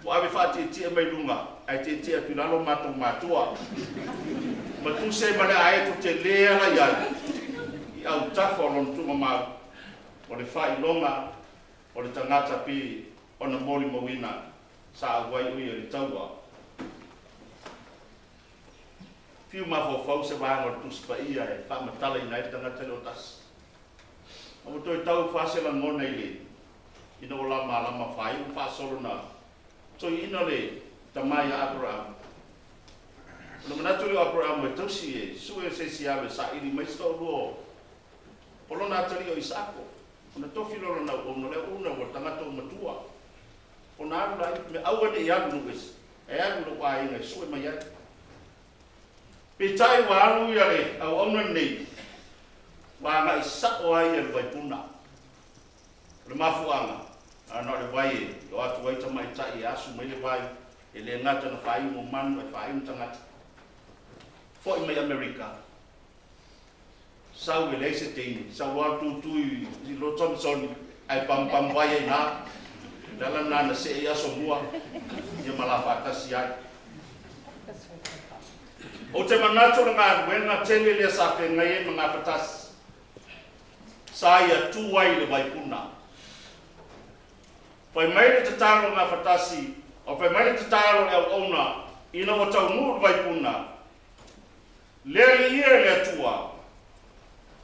Ua ave faatietie mai luga, ae tietie atu i lalo matou matua. Ma tuse ma le aeto tele ala i ai i autafa o lona tuugamau, o le faailoga o le tagata pei ona molimauina sa auai o ia i le taua. Fiu mafaufau se vaega o le Tusi Paia e faamatalaina ai le tagata lea o tasi. A ua toe tau fa se lagona i le ina ua lamalama faaiu faasolo na toeaina le tama ia Aperahama. Ona manatu lea o Aperamo e tausi e sue se isi alo e saili mai se toalua o o lona atalii o Isaako. Ona tofi loa lona auauna, o le auauna ua tagata ua matua. Ona alu laia, me aua ne i alu nuu ese, ae alu i lou aiga e sue mai ai. Peitai ua alu ia le auauna lenei, ua agai sao ai ia le vaipuna. O le mafuaaga, na o le vai e o atu ai tamaitai e asu mai le vai, e le gata na faaiuga manu ae faaiuga tagata. Foi mai Amerika, sau e leai se teine, sau loa tutu i lo Thompson ae pamupamu vai ai ina. O le ala lena na see ai aso mua ia ma la faatasi ai. Ou te manatu o le galuega tele lea sa feagai ai ma Gafatasi, sa ia tu ai i le vaipuna. Fai mai le tatalo a Gafatasi, o fai mai le tatalo a le auauna ina ua taunuu le vaipuna, Le Alii e le Atua,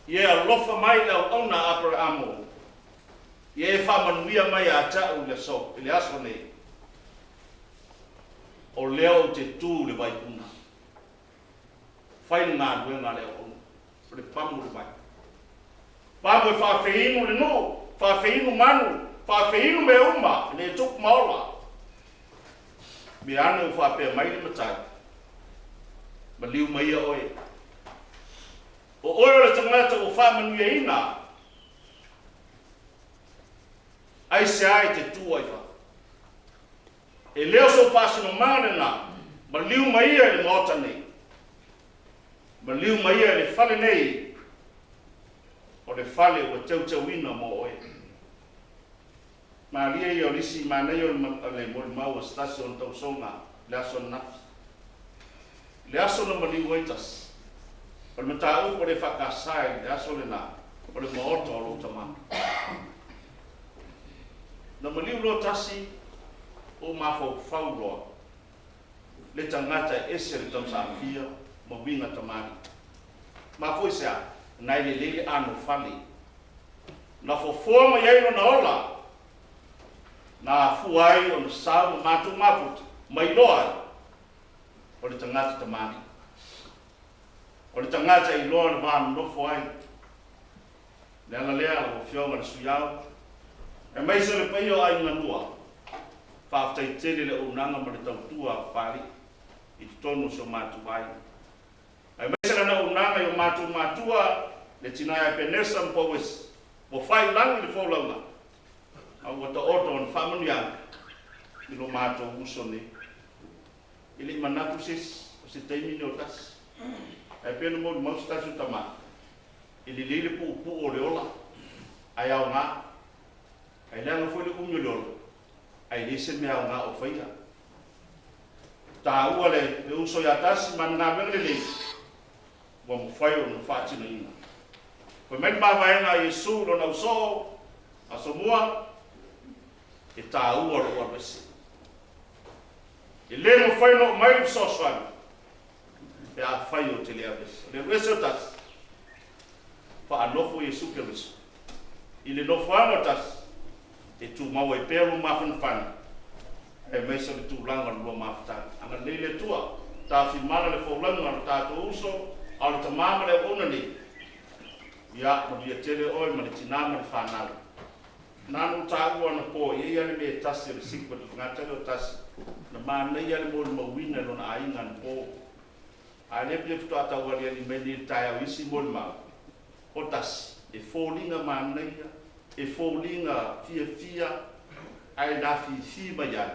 ia e alofa mai i le auauna a Aperamo, ia e faamanuia mai ia te au i le aso, i le aso nei, o lea ou te tu i le vaipuna. Fai le galuega a le auauna, o le pamu o le vai. Pamu e faafeinu le nuu, faafeinu manu, faafeinu mea uma, ina ia tupu ma ola. Mea ane ua faapea mai le matai, Maliu maia oe. O oe o le tagata ua faamanuiaina, aisea e te tu ai fafo? E le o sou faasinomaga lena, maliu maia i le maota nei, maliu maia i le fale nei, o le fale ua teuteuina mo oe. Malie ia o le isi manaia o le molimau a se tasi o ona tausoga i le aso ananafi. I le aso na maliu ai tasi, o le mataupu a le EFKS i le aso lena, o le maota o lou tama. Na maliu loa tasi, ou mafaufau loa, le tagata e ese le tausaafia ma uiga tamalii. Mafua i se a? Na e lelei le anofale. Na fofoa mai ai lona ola, na afua ai ona sau ma matou mafuta, ma iloa ai, o le tagata tamalii. O le tagata e iloa le va nonofo ai. O le ala lea, lau Afioga i le Sui Ao, aemaise o le paia o Aiga Lua, faafetai tele le auaunaga ma le tautua a Papalii i totonu o si o matou aiga. Aemaise lana auaunaga i o matou matua, le tina ia Epenesa ma Pauesi, ua fai i lagi le folauga, a ua taoto ona faamanuiaga i lo matou uso nei. E le i manatu se isi, o se taimi nei o tasi. Ae pei ona molimau se tasi o tama, e lelei le puupuu o le ola, ae aoga. Ae leaga foi le umi o le ola, ae leai se mea aoga o faia. Taua le uso ia tasi ma ana galuega lelei ua mafai ona faatinoina. Fai mai le mavaega a Iesu i lona ausoo, Aso Mua, e taua lou alu ese. E le mafai ona oo mai le fesoasoani pe afai ou te le alu ese. O le alu ese o tasi, faanofo Iesu Keriso. I le nofoaga o tasi, e tumau ai pea lou mafanafana, aemaise o le tulaga o le lua mafutaga. Agalelei le Atua, tafimala le folauga a lo tatou uso, a o le tama ma le auauna nei. Ia, manuia tele oe ma le tina ma le fanau. Na ona ou taua anapo, e i ai lava le mea e tasi o le secret o le tagata lea o tasi, na manaia le molimauina e lona aiga anapo. A lea pei faatoa tau aliali mai nei i le taeao i isi molimau, o tasi, e foliga manaia, e foliga fiafia, ae nafifi mai ai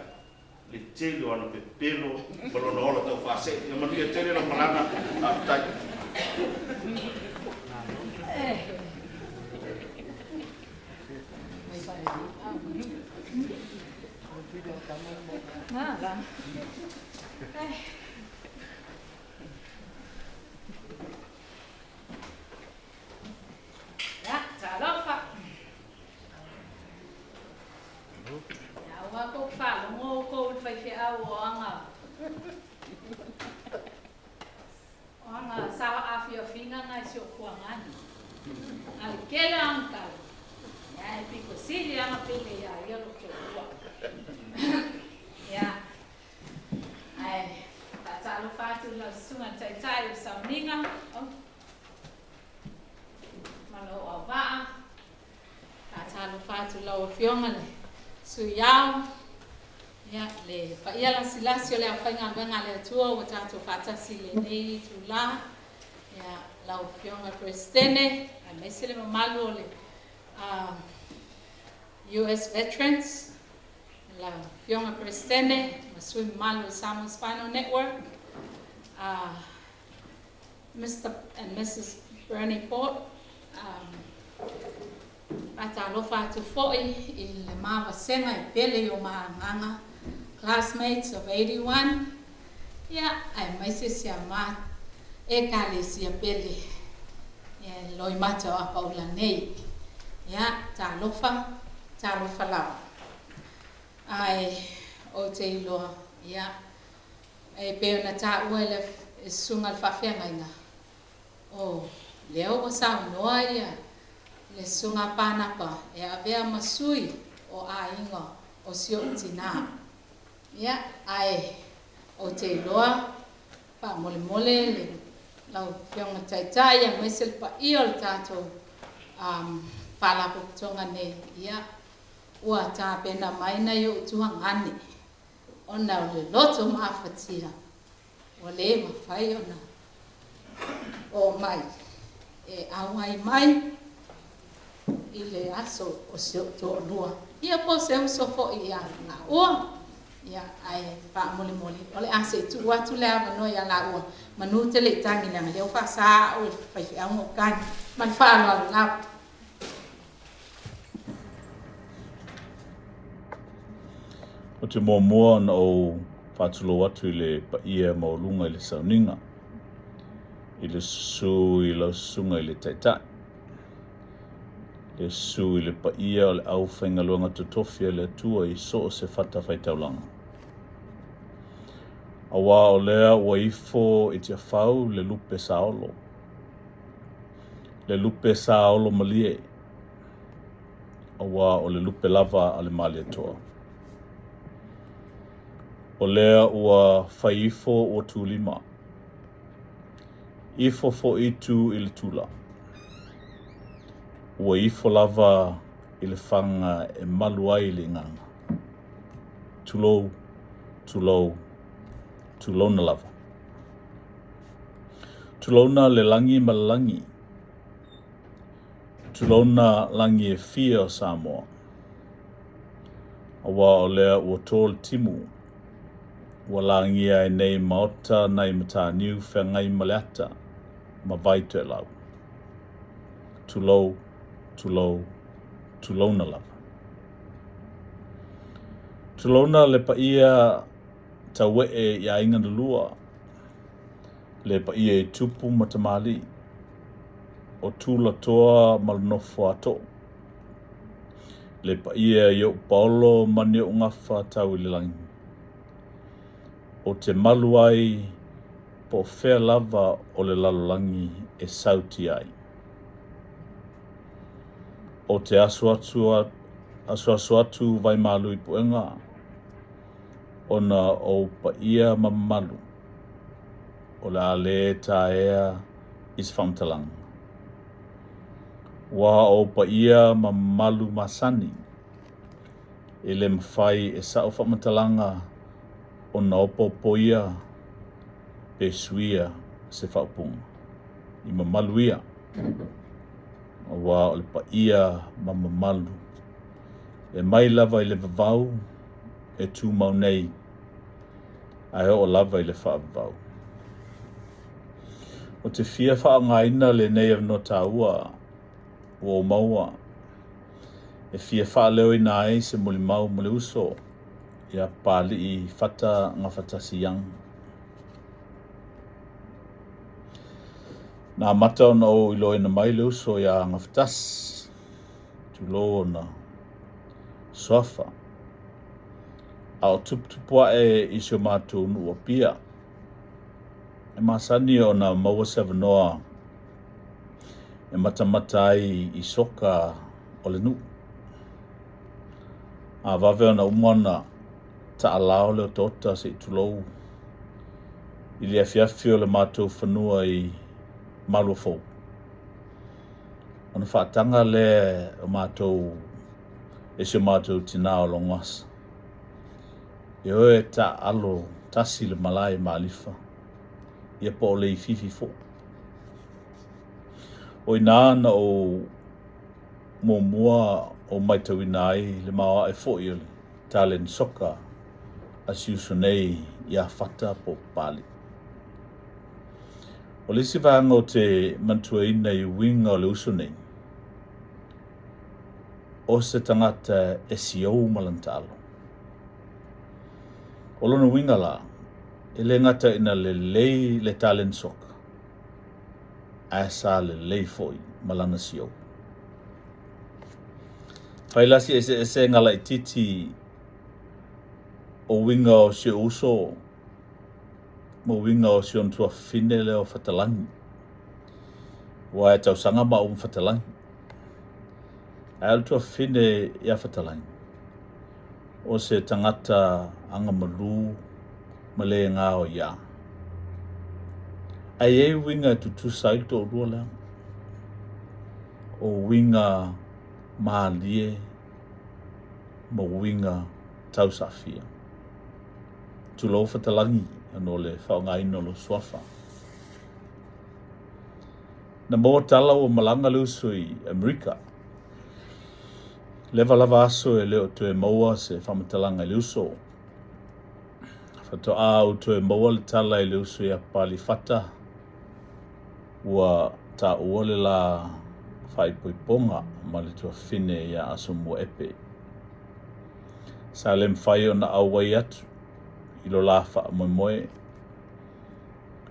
le tele o ana pepelo ma lona ola taufaasee. Ia manuia tele lau malaga. Faafetai. Ia, talofa. Ia, aua kou faalogo oukou i le faifeau o aga o aga sa aafiafiga na i si o'u fuagani. A le kele o aga tala, ia e pito sili aga pele iā ia lo'u toalua. Ia, ae faatalofa atu i lau susuga. sauniga ma lou auvaa. Faatalofa atu i lau Afioga le Sui Ao, ia, le paia lasilasi o le aufaigaluega a le Atua ua tatou faatasi i lenei itulā, ia, lau Afioga i le Peresetene, aemaise le mamalu o le US Veterans, lau Afioga i le Peresetene ma sui mamalu o le Samoa Spinal Network, Mr. and Mrs. Bernie Port, faatalofa atu foi i le ma vasega e pele i o ma agaga, classmates of 81, ia, aemaise si a ma Ekalesia pele, ia, e loimata o Apaula nei. Ia, talofa, talofa lava. Ae ou te iloa, ia, e pei ona taua e le Susuga i le Faafeagaiga, o lea ua saunoa ia le Susuga a Pānapa e avea ma sui o aiga o si ou tinā. Ia, ae ou te iloa, faamolemole le lau Afioga Taitai aemaise le paia o le tatou Faalapotopotoga nei, ia, ua tapena mai nai ou tuagane ona o le loto mafatia ua le mafai ona oo mai e auai mai i le aso o si ou toalua, ia po o se uso foi ia laua. Ia, ae faamolemole, o le a se i tuu atu le avanoa ia laua, manu te le i tagi leaga o lea ua faasa au e le faifeau ona ou tagi. Ma le faaaloalo lava. Ou te muamua ona ou faatulou atu i le paia maualuga i le sauniga, i le susu i lau susuga i le Taitai, le susu i le paia o le aufaigaluega totofi a le Atua i so o se fatafaitaulaga. Aua o lea ua ifo i Tiafau le lupe saolo, le lupe saolo malie, aua o le lupe lava a le Malietoa. O lea ua fai ifo ua tulima, ifo foi tu i le tula. Ua ifo lava i le faga e malu ai le igaga. Tulou, tulou, tulouna lava. Tulouna le lagi ma le lagi. Tulouna lagi e fia o Samoa, aua o lea ua to le timu, ua lagia ai nei maota nai Mataniu feagai ma le ata ma vai toelau. Tulou, tulou, tulouna lava. Tulouna le paia tauee i aiga na lua, le paia i tupu ma tamalii, o Tulatoa ma le nofo a too, le paia i ou paolo ma ni ou gafa tau i le lagi. Ou te malu ai po o fea lava o le lalolagi e sauti ai. Ou te asuasu atu vaimalu i puega ona o ou paia ma mamalu. O le a lē taea i se faamatalaga. Ua o ou paia ma mamalu masani, e le mafai e sa'u faamatalaga ona opoopoia pe suia se faaupuga i mamalu ia, aua o le paia ma mamalu e mai lava i le vavau e tumau nei ae oo lava i le faavavau. Ou te fia faaaogaina lenei avanoa taua ua ou maua e fia faaleoina ai se molimau ma le uso ia Papalii Fata Gafatasi Young. Na amata ona ou iloaina mai le uso iā Gafatasi, tulou ona suafa, a o tuputupu ae i si o matou nuu Apia. E masani ona maua se avanoa e matamata ai i soka o le nuu. A vave ona uma ona taalao le otaota se i tulou i le afiafi o le matou fanua i Maluafou. Ona faataga lea o matou e si o matou tinā o Logoasa. E o e taaalo tasi i le malae i Malifa, ia po o Leififi foi. O i inā na ou muamua ou matauina ai le maoae foi o le taleni soka a si uso nei ia Fata po o Papalii. O le isi vaega ou te manatuaina i uiga o le uso nei, o se tagata e siou ma lana taalo. O lona uiga la, e le gata ina lelei le taleni soka, ae sa lelei foi ma lana siou. Fai la si eseesega laitiiti o uiga o si ou uso ma uiga o si ona tuafafine lea o Fatalangi. Aua e tausaga maua ma Fatalangi. Ae o le tuafafine ia Fatalangi, o se tagata agamalu ma le gaoiā. Ae i ai uiga e tutusa ai le toalua lea. O uiga malie ma uiga tausaafia. Tulou Fatalangi ona o le faaaogaina o lou suafa. Na maua tala ua malaga le uso i Amerika. Leva lava aso e le o toe maua se faamatalaga i le uso. Faatoa ou toe maua le tala i le uso ia Papalii Fata, ua taua le la faaipoipoga ma le tuafafine ia Asomua Epe. Sa le mafai ona auai atu i lo la faamoemoe.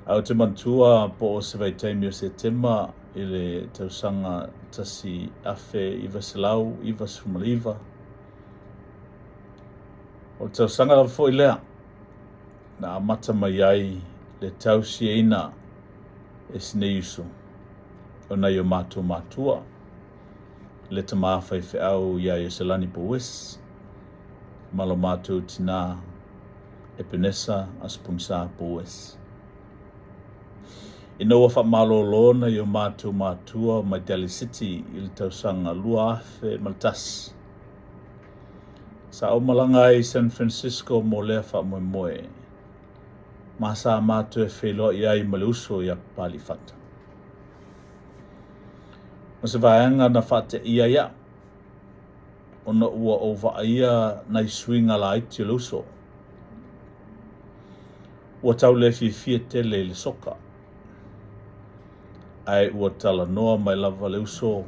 Ae ou te manatua po o se vaitaimi o Setema i le tausaga 1999, o le tausaga lava foi lea na amata mai ai le tausiaina e si nei uso o nai o matou matua, le tama faifeau ia Ioselani Powis ma lo matou tinā Epenesa Asopogisa Powis. Ina ua faamalolo nai o matou matua mai Daly City i le tausaga 2001, sa ou malaga ai i San Francisco mo lea faamoemoe, ma sa matou e feiloai ai ma le uso ia Papalii Fata. O se vaega na faateia ai au, ona ua ou vaaia nai suiga laiti o le uso. Ua tau le fiafia tele i le soka, ae ua talanoa mai lava le uso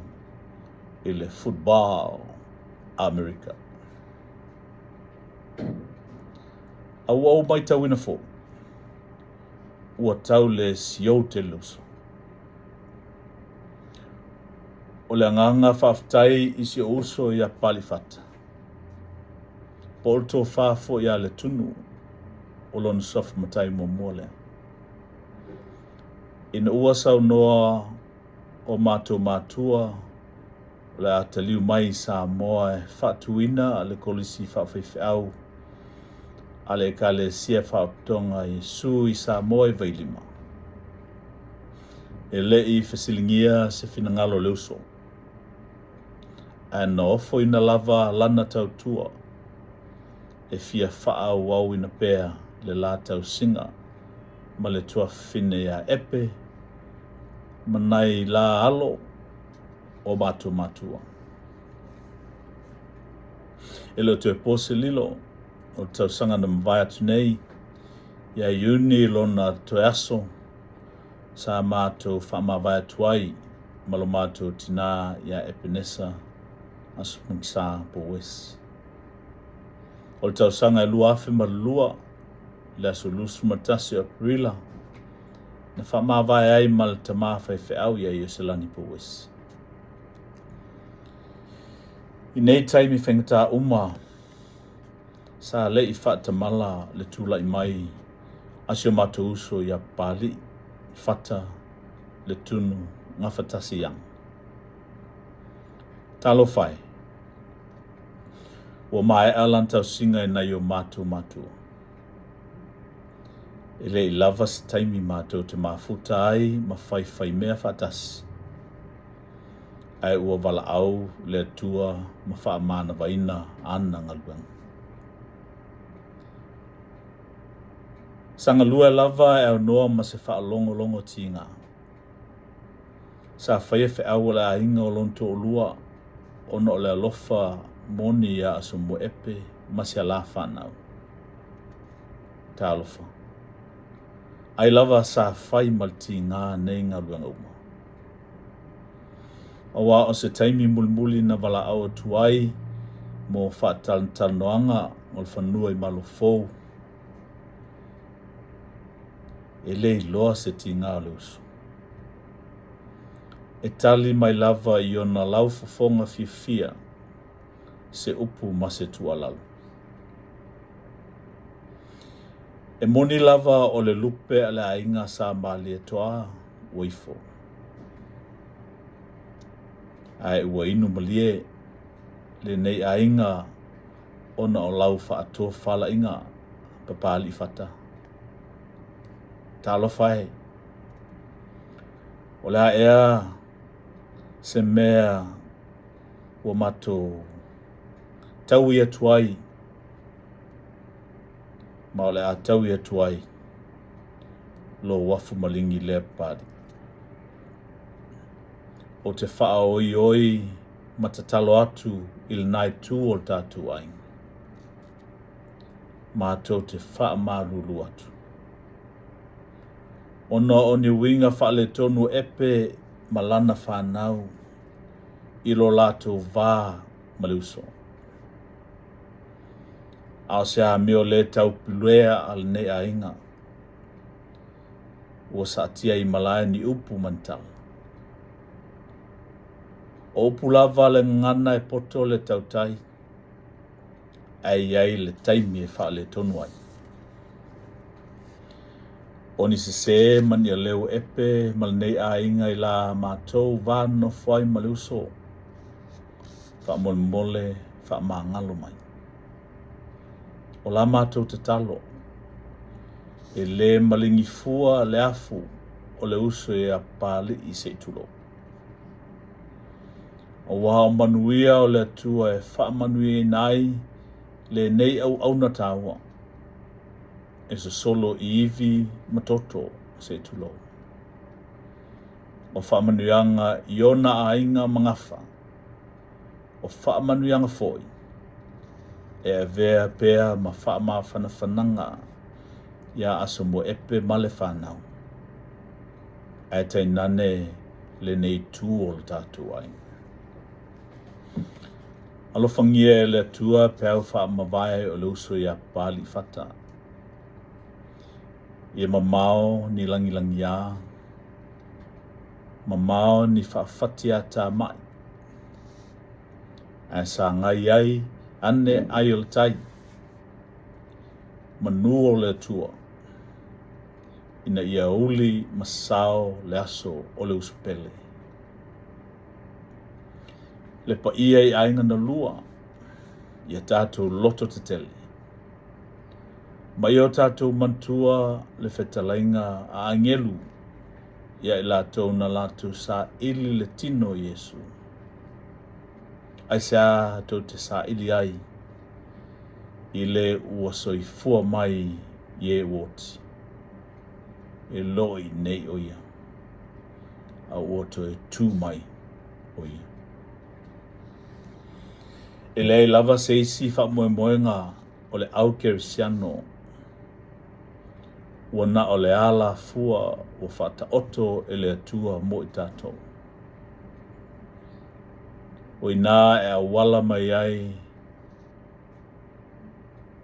i le football a Amerika. A ua ou matauina foi, ua tau le siou tele le uso. O le agaga faafetai i si ou uso ia Papalii Fata, po o le tofa foi ia Letunu o lona suafa matai muamua lea. Ina ua saunoa o matou matua o le a taliu mai i Samoa e faatuina le Kolisi Faafaifeau a le Ekalesia Faapotopotoga Iesu i Samoa i Vailima. E le i fesiligia se finagalo o le uso, ae na ofoina lava lana tautua e fia faaauauina pea le la tausiga ma le tuafafine ia Epe ma nai la alo o matou matua. E le o toe po se lilo o le tausaga na mavae atu nei, ia Iuni lona toe aso sa matou faamavae atu ai ma lo matou tinā ia Epenesa Asopogisa po o Wes. O le tausaga e 2002, i le aso 21 o Aperila, na faamavae ai ma le tama faifeau ia Ioselani po o Wes. I nei taimi faigata uma, sa le i faatamala le tulai mai a si o matou uso ia Papalii, Fata, Letunu, Gafatasi Young. Talofa e! Ua maea lana tausiga i nai o matou matua. E le i lava se taimi matou te mafuta ai ma faifaimea faatasi, ae ua valaau le Atua ma faamanavaina ana galuega. Sa galue lava e aunoa ma se faalogologo tiga. Sa faia feau a le aiga o lona toalua ona o le alofa moni iā Asomua Epe ma si a la fanau. Talofa. Ai lava sa fai ma le tiga nei galuega uma. Aua o se taimi mulimuli na valaau atu ai mo faatalatalanoaga o le fanua i Malofou, e le iloa se tiga o le uso. E tali mai lava i ona laufofoga fiafia se upu ma se tuualalo. E moni lava o le lupe a le aiga sa Malietoa ua ifo, ae ua inu malie lenei aiga ona o lau faatofalaiga Papalii Fata. Talofa e! O le a ea se mea ua matou taui atu ai ma o le a taui atu ai lou afu maligi lea Papalii. Ou te faaoioi ma tatalo atu i lena itu o le tatou aiga. Matou te faamalulu atu. Ona o ni uiga faaletonu Epe ma lana fanau i lo latou va ma le uso. A o se amio lē taupulea a lenei aiga, ua saatia i malae ni upu ma ni tala. O upu lava a le gagana e poto le tautai, ae i ai le taimi e faaletonu ai. O ni sesē ma ni aleu Epe ma lenei aiga i la matou va nonofo ai ma le uso, faamolemole faamagalo mai. O la matou tatalo, e lē maligi fua le afu o le uso iā Papalii se i tulou. Aua o manuia o le Atua e faamanuiaina ai lenei auauna taua e sosolo i ivi ma toto se i tulou. O faamanuiaga i ona aiga ma gafa, o faamanuiaga foi e avea pea ma faamafanafanaga iā Asomua Epe ma le fanau, ae tainane lenei itu o le tatou aiga. Alofagia e le Atua peau faamavae o le uso iā Papalii Fata. Ia mamao ni lagilagiā, mamao ni faafatiatamai, ae sagai ai ane ai o le tai, manu o le Atua, ina ia uli ma sao le aso o le uso pele. Le paia i aiga na lua, ia tatou loto tetele. Ma ia o tatou manatua le fetalaiga a agelu ia i latou na latou saili le tino o Iesu. Aisea tou te saili ai i le ua soifua mai i e ua oti? E loi nei ʻo ia, a ua toe tū mai ʻo ia. E leai lava se isi faamoemoega o le au kerisiano ua na o le alafua ua faataoto e le Atua mo i tatou. O inā e auala mai ai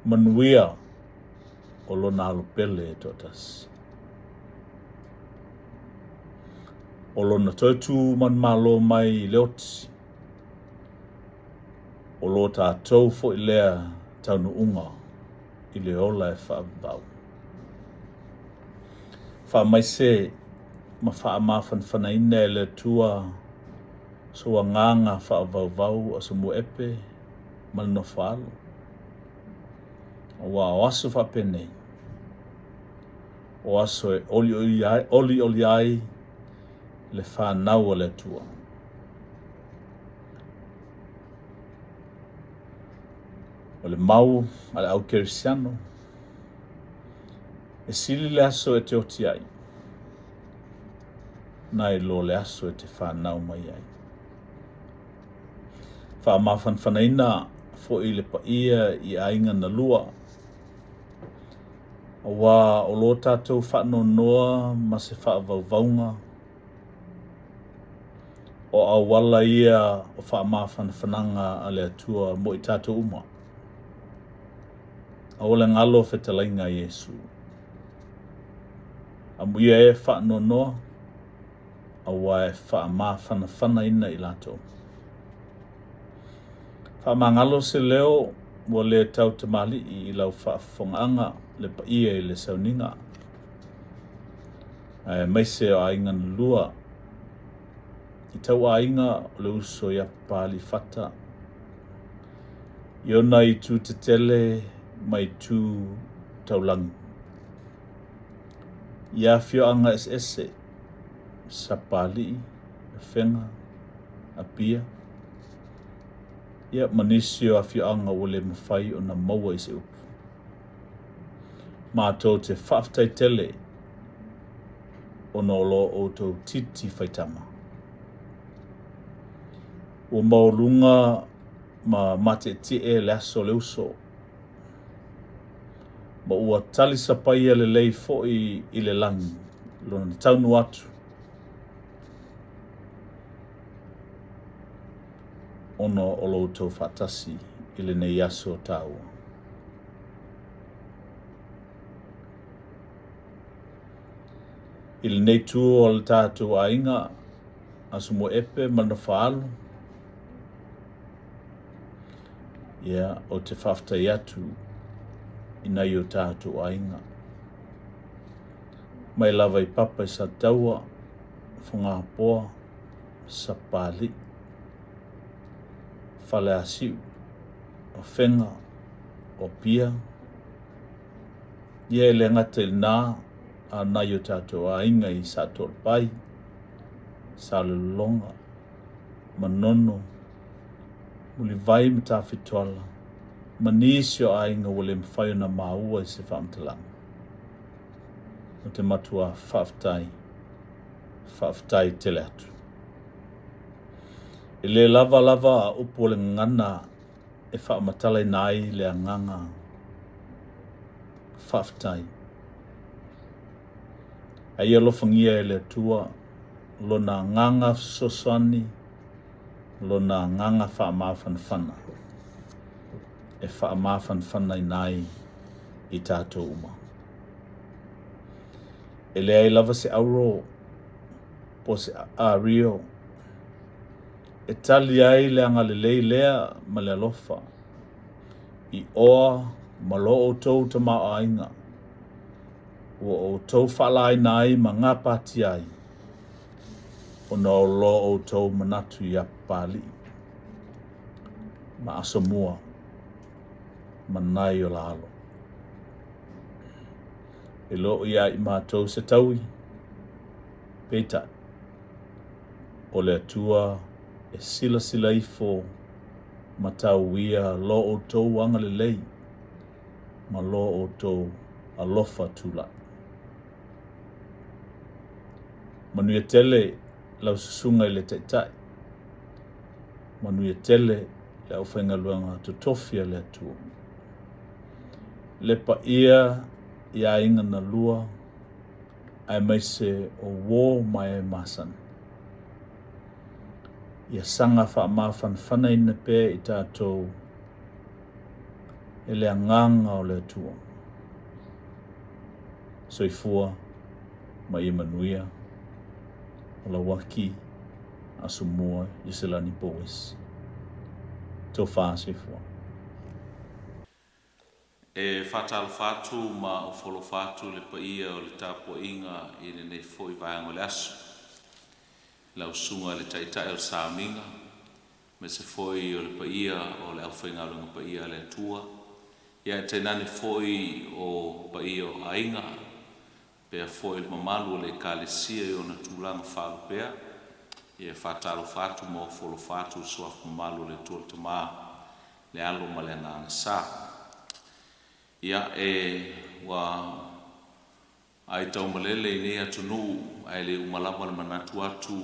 manuia o lona alo pele e toatasi. O lona toe tū manumalo mai i le oti, o lo tatou foi lea taunuuga i le ola e faavavau. Faamaise ma faamafanafanaina e le Atua sou agaga faavauvau Asomua Epe ma le nofo alo. Aua o aso faapenei, O aso e olioli ai le fanau a le Atua. O le mau a le au kerisiano, e sili le aso e te oti ai, nai lo le aso e te fanau mai ai. Faamafanafanaina foi le paia i aiga na lua, Aua o lo tatou faanoanoa ma se faavauvauga, o auala ia o faamafanafanaga a le Atua mo i tatou uma. Aua le galo fetalaiga a Iesu. Amuia e faanoanoa, aua e faamafanafanaina i latou. Faamagalo se leo ua le tau tamalii i lau faafofogaaga le paia i le sauniga, aemaise o aiga na lua i tau aiga o le uso ia Papaliifata i ona itu tetele ma itu taulagi, i afioaga eseese, Sapalii, Afega, Apia, ia ma nisi o afioaga ua le mafai ona maua i se upu. Matou te faafetai tele ona o lo outou titi faitama. Ua maualuga ma matietie le aso o le uso, ma ua talisapaia lelei foi i le lagi lona taunuu atu ona o lo outou faatasi i lenei aso taua. I lenei tu o le tatou aiga, Aso Moepe ma le Nofoaalo, ia, ou te faafetai atu i nai o tatou aiga. Mai lava i Papa i Sataua, Fogapoa, Sapalii, Faleasiu, Afega, o Apia, ia e le gata i lena, a o nai o tatou aiga i Satoalepai, Salelologa, Manono, Mulivai ma Tafitoala, ma nisi o aiga ua le mafai ona maua i se faamatalaga. Ou te matua faafetai, faafetai tele atu. E le lava lava a upu o le gagana e faamatalaina ai le agaga faafetai. A ia alofagia e le Atua Lona agaga fesoasoani, Lona agaga faamafanafana e faamafanafanaina ai i tatou uma. E leai lava se auro po o se ario e tali ai le agalelei lea ma le alofa i oa ma lo outou tamaoaiga ua outou faalaina ai ma gapatia ai ona o lo outou manatu iā Papalii ma Asomua ma nai o la alo. E le o iā i matou se taui, peitai, o le Atua e silasila ifo ma tauia lo outou agalelei ma lo outou alofa tulai. Manuia tele lau susuga i le Taitai, manuia tele le aufaigaluega totofi a le Atua. Le paia i aiga na lua aemaise o uō ma e masani. Ia saga faamafanafanaina pea i tatou e le agaga o le Atua. Soifua ma ia manuia. O Lauaki Asomua Ioselani Boys. Tofa soifua. E faatalofa atu ma ofolofa atu le paia o le tapuaiga i lenei foi vaega o le aso. Lau Susuga i le Taitai o le Sauniga, aemaise foi o le paia o le aufaigaluega paia a le Atua, ia ae tainane foi o paia o aiga. Pea foi le mamalu o le Ekalesia i ona tulaga faalupea, ia e faatalofa atu ma ofo alofa atu i le Suafa mamalu o le Atua le Tama, le Alo ma le Agaga Sa. Ia, e, ua aitaumalele i nei atunuu, ae le uma lava le manatu atu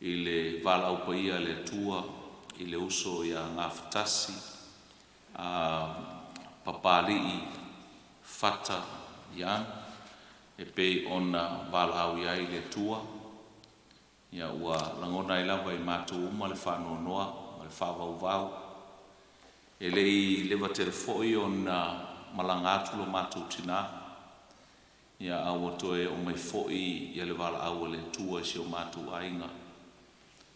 i le valaau paia a le Atua i le uso ia Gafatasi, a Papalii Fata Young, e pei ona valaau i ai le Atua. Ia, ua lagona ai lava i matou uma le faanoanoa ma le faavauvau. E le i leva tele foi ona malaga atu lo matou tinā, ia, a ua toe oo mai foi ia le valaau a le Atua i si o matou aiga,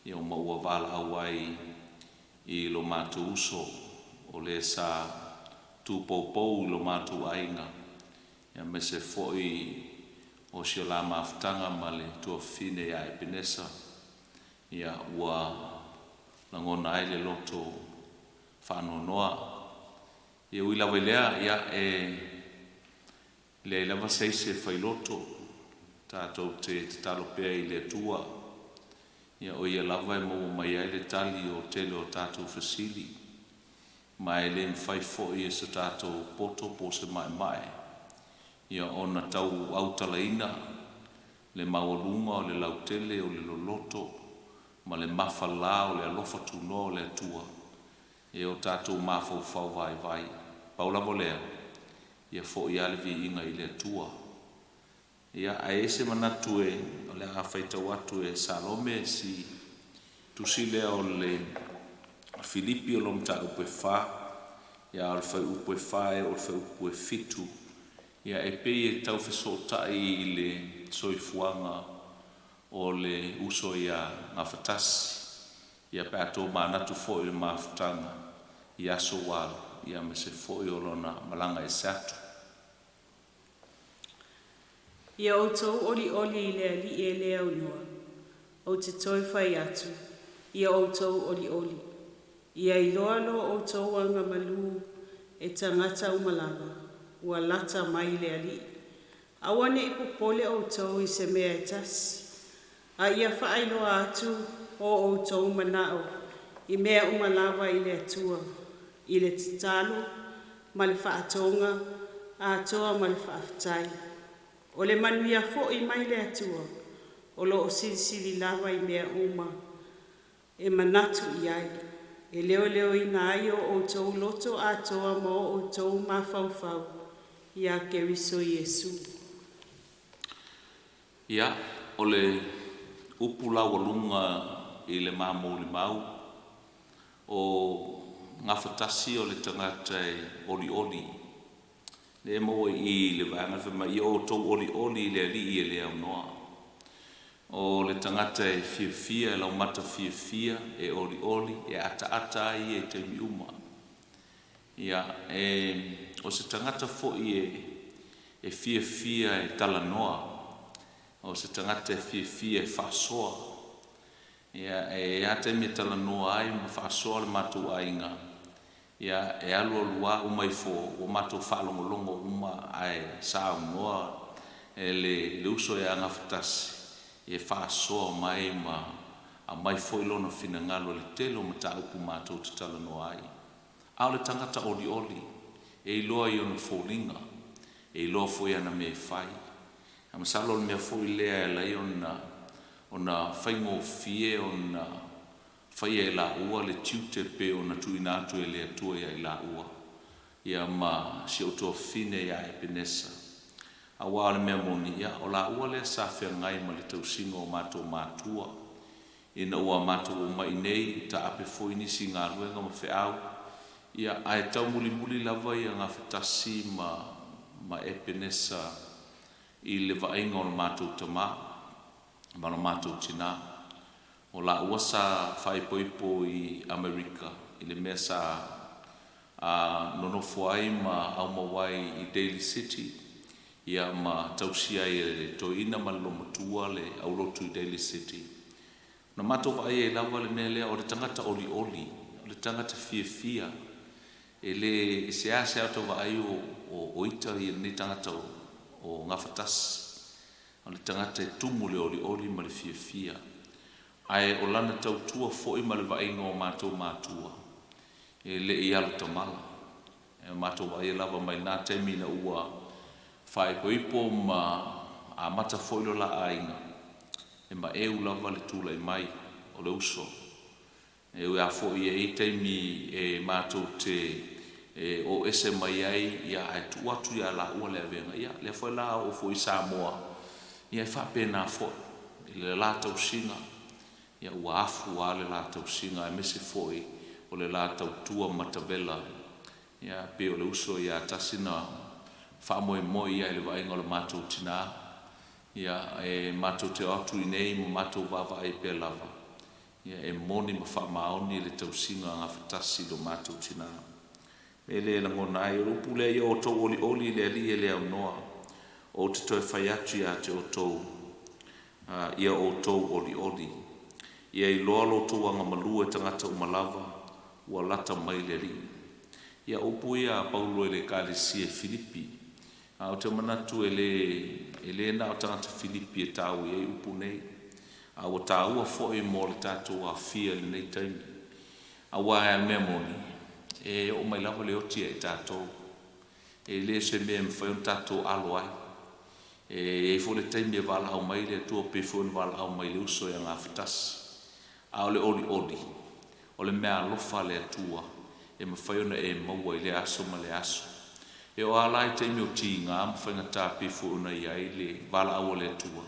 ia, ma ua valaau ai i lo matou uso o le sa tupoupou i lo matou aiga, aemaise foi o si o la mafutaga ma le tuafafine ia Epenesa, ia, ua lagona ai le loto faanoanoa. Ia ui lava i lea, ia, e leai lava se isi e failoto, tatou te tatalo pea i le Atua, ia, o ia lava e maua mai ai le tali o tele o tatou fesili, ma e le mafai foi e se tatou poto po o se maemae, ia, ona tau autalaina le maualuga o le lautele o le loloto ma le mafala o le alofa tunoa o le Atua e o tatou mafaufau vaivai. Pau lava o lea, ia foi lava le viiga i le Atua. Ia, ae i ai se manatu e o le a faitau atu e Salome si tusi lea o le Filipi o lo mataupu e 4, ia, o le fuaiupu e 4 e oo i le fuaiupu e 7, ia, e pei e tau fesootai i le soifuaga o le uso ia Gafatasi, ia, pe a tomanatu foi i le mafutaga i aso ua alu, ia, aemaise foi o lona malaga ese atu. Ia outou olioli i le Alii e le aunoa, ou te toe fai atu, ia outou olioli. Ia iloa lo outou agamalu e tagata uma lava, ua lata mai le Alii. Aua ne i popole outou i se mea e tasi, a ia faailoa atu o outou manao i mea uma lava i le Atua, i le tatalo ma le faatoga atoa ma le faafetai. O le manuia foi mai le Atua, o lo o silisili lava i mea uma e manatu i ai, e leoleoina ai o outou loto atoa ma o outou mafaufau ia Keriso Iesu. Ia, o le upu laualuga i le mamolimau, o Gafatasi o le tagata e olioli. Lea e maua i i le vaega fai mai, ia outou olioli i le Alii e le aunoa. O le tagata e fiafia, e laumata fiafia, e olioli, e ataata ai ia i taimi uma. Ia, e, o se tagata foi e fiafia e talanoa, o se tagata e fiafia e faasoa. Ia, e a taimi e talanoa ai ma faasoa le matou aiga, ia, e alu alu lava uma ifo ua matou faalogologo uma ae saunoa e le uso ia Gafatasi e faasoa mai ma aumai foi lona finagalo i le tele o mataupu matou te talanoa ai. A o le tagata olioli, e iloa i ona foliga, e iloa foi ana mea e fai. A masalo o le mea foi lea e ala ai ona faigofie ona faia e laua le tiute pe ona tuuina atu e le Atua ia i laua, ia, ma si ou tuafafine ia Epenesa. Aua o le mea moni, ia, o laua lea sa feagai ma le tausiga o matou matua, ina ua matou omai i nei, taape foi nisi galuega ma feau, ia, ae taumulimuli lava ia Gafatasi ma Epenesa i le vaaiga o le matou tamā ma le matou tinā. O laua sa faaipoipo i Amerika i le mea sa a nonofo ai ma aumau ai i Daly City, ia, ma tausia ai e le toeaina ma le olomatua le aulotu i Daly City. Na matou vaai ai lava le mea lea o le tagata olioli, o le tagata fiafia, e le e seasea o tau vaai o ita ia lenei tagata o o Gafatasi. O le tagata e tumu i le olioli ma le fiafia, ae o lana tautua foi ma le vaaiga o matou matua, e le i alu tamala. E matou vaaia lava mai lena taimi ina ua faaipoipo ma amata foi lo la aiga, e maeu lava le tulai mai o le uso. E ui lava foi e i ai taimi e matou te o ese mai ai, ia, ae tuu atu ia laua le avega, ia, lea foi la oo foi i Samoa, ia e faapena foi i le la tausiga, ia ua afu lava le la tausiga aemaise foi o le la tautua matavela, ia, pei o le uso ia tasi na faamoemoe i ai i le vaaiga o le matou tina, ia, e matou te o atu i inei ma matou vaavaai pea lava. Ia, e moni ma faamaoni le tausiga gafatasi i lo matou tina. E le lagona ai o le upu lea, ia outou olioli i le Alii e le aunoa. Ou te toe fai atu ia te outou, ia outou olioli. Ia iloa lo outou agamalu e tagata uma lava, ua lata mai le Alii. Ia, o upu ia a Paulo i le Ekalesia i Filipi. Ae ou te manatu e le, e le na o tagata Filipi e taua i ai upu nei, a ua taua foi mo le tatou aofia i lenei taimi. Aua a le mea moni, e oo mai lava le oti ia i tatou. E le o se mea e mafai ona tatou alo ai. E i ai foi le taimi e valaau mai ai le Atua pei foi ona valaau mai i le uso ia Gafatasi. A o le olioli, o le meaalofa a le Atua e mafai ona e maua i lea aso ma lea aso. E oo lava la i taimi o tiga ma faigata pei foi ona i ai le valaau a le Atua,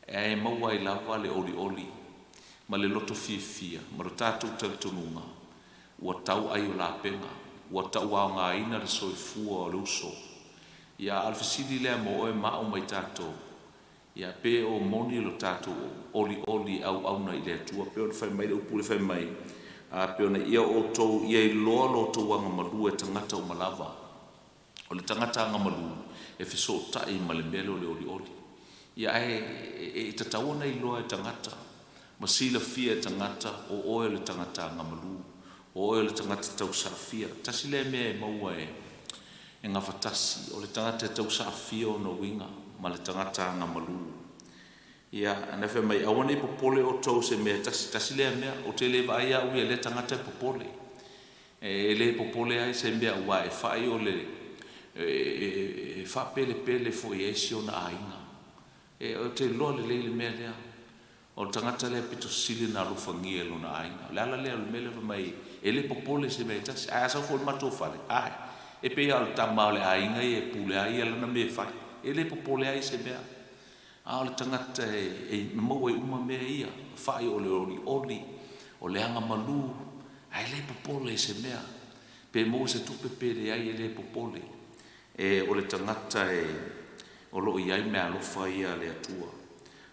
e maua ai lava le olioli ma le loto fiafia ma lo tatou talitonuga ua tau ai o lapega, ua tauaogaina le soifua o le uso. Ia, a o le fesili lea mo oe ma au ma i tatou, Ia, pe o moni lo tatou olioli e auauna i le Atua, pei ona fai mai le upu lea fai mai, a pei ona ia outou ia iloa lo outou agamalu e tagata uma lava. O le tagata agamalu e fesootai ma le mea lea o le olioli. Ia, ae e tatau ona iloa e tagata ma silafia e tagata o oe o le tagata agamalu, o oe o le tagata tausaafia. Tasi lea mea e maua e E gafatasi, o le tagata e tausaafia ona uiga ma le tagata agamalu. Ia, na fai mai, Aua ne i popole outou i se mea e tasi, tasi lea mea, ou te le vaai au ia lea tagata e popole. E le popole ai se mea aua e fai o le, e faapelepele foi i ai si ona aiga. E, ou te iloa lelei le mea lea. O le tagata lea pito sili ona alofagia e lona aiga. O le ala lea o le mea lea fai mai e le popole i se mea e tasi. Ae a sau foi i le matou fale, ae, e pei lava o le tama o le aiga ia e pule lava ia lana mea e fai. E le popole ai i se mea. A o le tagata e maua ai uma mea ia, fai o le olioli, o le agamalu, ae le popole i se mea. Pe maua se tupe pe leai e le popole. E, o le tagata e, o lo o i ai meaalofa ia a le Atua.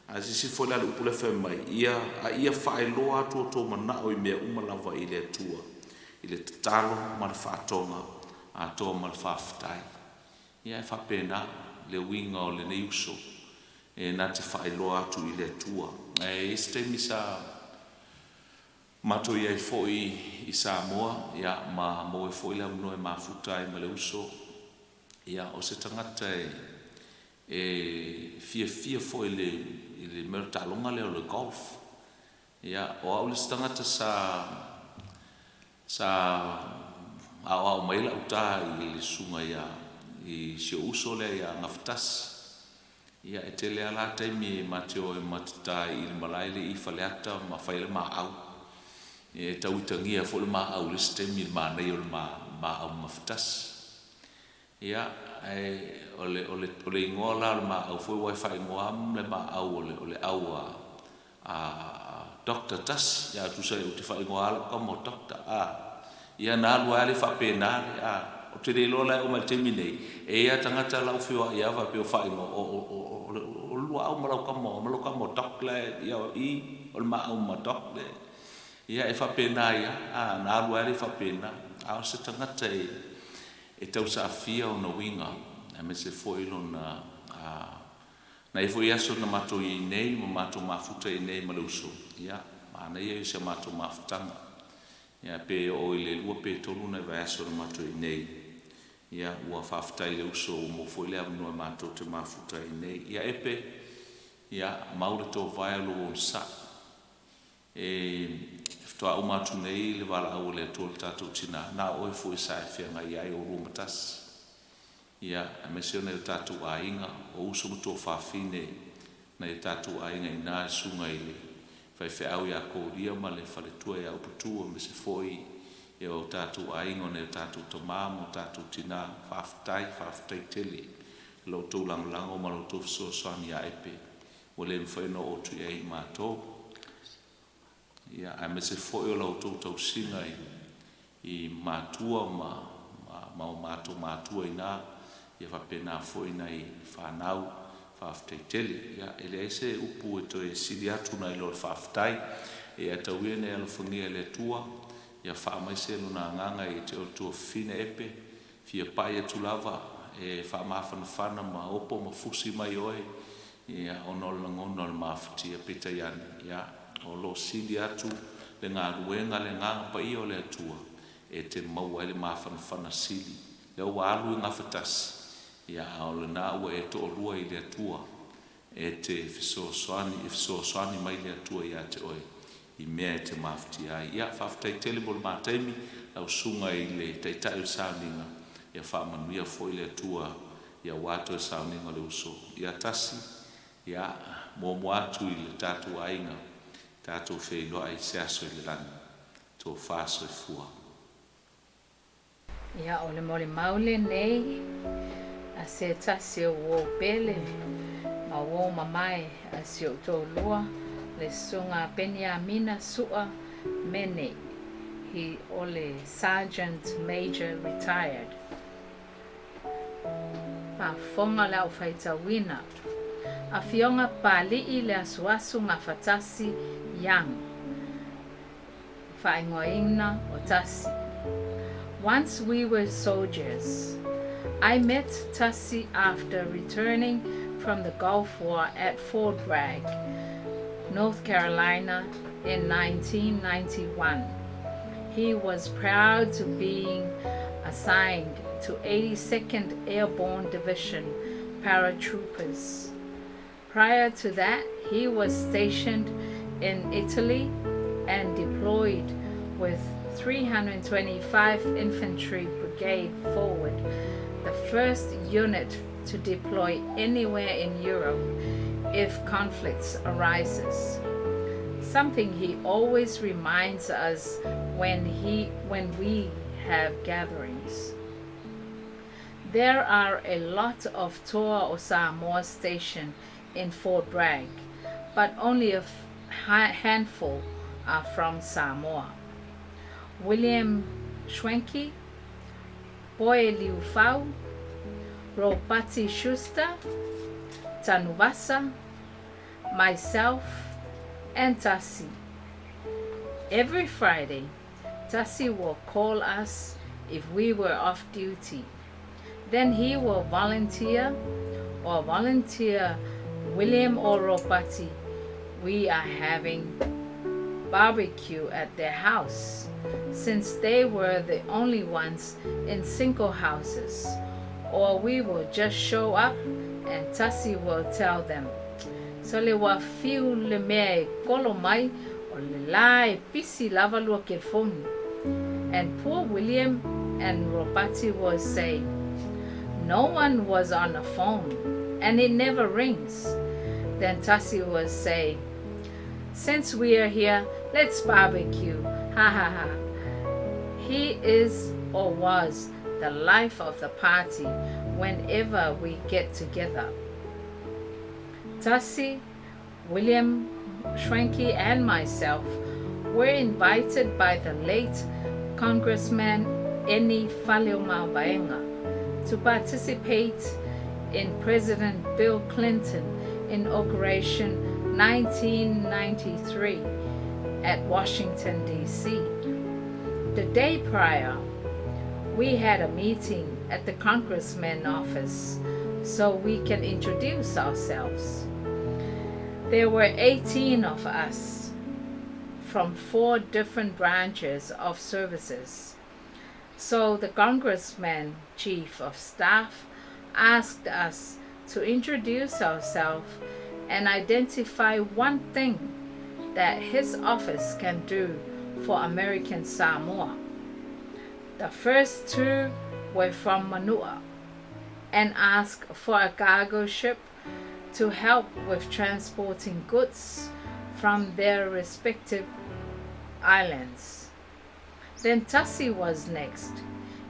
Ae silasila foi la i le upu lea fai mai, Ia, a ia faailoa atu outou manao i mea uma lava i le Atua, i le tatalo ma le faatoga atoa ma le faafetai. Ia, e faapena le uiga o lenei uso, e na te faailoa atu i le Atua. Ae i ai se taimi sa matou i ai foi i Samoa, ia, ma maua ai foi le avanoa e mafuta ai ma le uso, ia, o se tagata e, E fiafia foi i le i le mea o le taaloga lea o le golf. Ia, o au le isi tagata sa sa aoao mai ai lau ta i le susuga ia i si ou uso lea ia Gafatasi. Ia, e tele lava la taimi ma te o ai ma te ta i le malae lea i Faleata ma fai ai le maau. E tau itagia foi le maau i le isi taimi i le manaia o le maau ma Gafatasi. Ia, ae o le, o le, o le igoa la o le maau foi aua e faaigoa lava le maau o le, o le au a, a Doctor Tasi, ia tusa ou te faaigoa lava lau tama o Doctor, a. Ia na alu ai lava le faapena le, a. Ou te le iloa la e oo mai i le taimi nei, e i ai lava tagata la ua feoai lava faapea ua faaigoa, o, o, o, o le, o le luaau ma lau tama, ma lau tama o Doc la e, ia, i, o le maau ma Doc le, ia e faapena ai lava, a, na alu ai lava le faapena. A o se tagata e, E tausaafia ona uiga, aemaise foi lona, a, na i ai foi aso na matou i ai nei ma matou mafuta i nei ma le uso, ia, manaia ia o si a matou mafutaga. Ia, pe oo i le lua pe tolu nai vaiaso na matou i nei, Ia, ua faafetai i le uso ua maua foi le avanoa matou te mafuta ai nei. Ia Epe, ia, mau le tovae o lou onosai. E faatoa uma atu nei le valaau a le Atua i le tatou tinā, na o oe foi sa e feagai ai oulua ma Tasi. Ia, aemaise o nai o tatou aiga, o uso ma tuafafine, nai o tatou aiga i ina, le susuga i le faifeau ia Kolia ma le faletua ia Uputu, aemaise foi ia o tatou aiga, o nai o tatou tama ma o tatou tinā, faafetai, faafetai tele i lo outou lagolago ma lo outou fesoasoani ia Epe, ua le mafai ona oo atu i ai matou. Ia, aemaise foi o la outou tausiga i matua ma o matou matua i ina, ia faapena foi nai fanau, faafetai tele. Ia, e leai se upu e toe sili atu nai lo le faafetai. Ia tau ia ina e alofagia e le Atua, ia faamaise Lona agaga ia te oe le tuafafine Epe, fia pai atu lava e faamafanafana ma opo ma fusi mai oe, ia, ona o le lagona o le mafatia, peitai ane, ia, o lo o sili atu le galuega, le Agaga Paia o le Atua, e te maua ai le mafanafana sili. Lea ua alu i gafatasi, ia, a o lena ua e toalua i le Atua, e te fesoasoani, e fesoasoani mai le Atua ia te oe i mea e te mafatia ai. Ia, faafetai tele mo le ma taimi, lau susuga i le Taitai o le Sauniga, ia faamanuia foi le Atua aua toe sauniga o le uso. Ia Tasi, ia, muamua atu i le tatou aiga, tatou feiloai i se aso i le lagi. Tofa soifua. Ia, o le molimau lenei a se tasi o uō pele ma uō mamae a si ou toalua, le Susuga Peniamina Su'a Mene, he o le Sergeant Major Retired. Faafofoga le au faitauina. Afioga Papali'i le asuasu gafatasi Young. Faaigoaina o Tasi. Once we were soldiers. I met Tasi after returning from the Gulf War at Fort Bragg, North Carolina in 1991. He was proud to being assigned to 82nd Airborne Division paratroopers. Prior to that, he was stationed in Italy and deployed with 325 Infantry Brigade Forward, the first unit to deploy anywhere in Europe if conflicts arises. Something he always reminds us when we have gatherings. There are a lot of Toa o Samoa station in Fort Bragg, but only a handful are from Samoa. William Schwenke, Boy Liufau, Ropati Schuster, Tanuvasa, myself, and Tasi. Every Friday, Tasi will call us if we were off duty. Then he will volunteer or volunteer William or Ropati. We are having barbecue at their house, since they were the only ones in single houses. Or we will just show up and Tasi will tell them, Sole ua fiu le mea e kolo mai o le la e pisi lava lua kelefoni. And poor William and Ropati will say, No one was on the phone and it never rings. Then Tasi will say, Since we are here, let's barbecue. Ha ha ha. He is or was the life of the party whenever we get together. Tasi, William Schwenke, and myself were invited by the late Congressman Eni Faleomavaega to participate in President Bill Clinton inauguration 1993 at Washington, D.C. The day prior, we had a meeting at the congressman's office so we can introduce ourselves. There were 18 of us from 4 different branches of services. So the congressman, chief of staff, asked us to introduce ourselves and identify one thing that his office can do for American Samoa. The first two were from Manua and asked for a cargo ship to help with transporting goods from their respective islands. Then Tussie was next,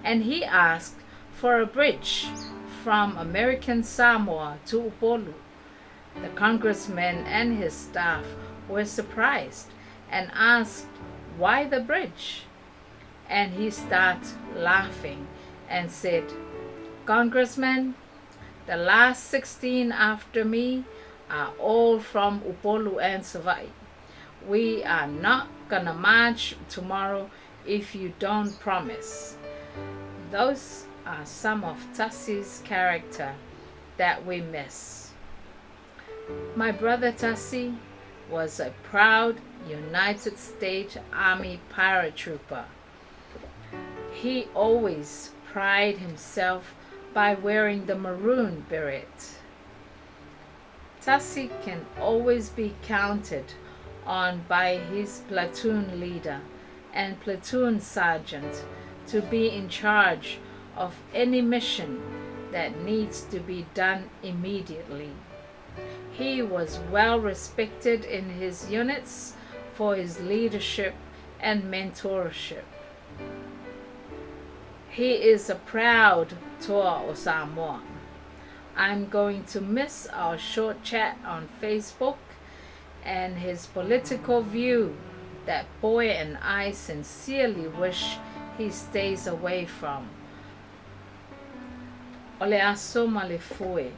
and he asked for a bridge from American Samoa to Upolu. The congressman and his staff were surprised and asked why the bridge. And he started laughing and said, Congressman, the last 16 after me are all from Upolu and Savai'i. We are not gonna march tomorrow if you don't promise. Those are some of Tussie's character that we miss. My brother Tussie was a proud United States Army paratrooper. He always prided himself by wearing the maroon beret. Tussie can always be counted on by his platoon leader and platoon sergeant to be in charge of any mission that needs to be done immediately. He was well respected in his units for his leadership and mentorship. He is a proud Toa o Samoa. I'm going to miss our short chat on Facebook and his political view that Boy and I sincerely wish he stays away from. O le aso ma le foe.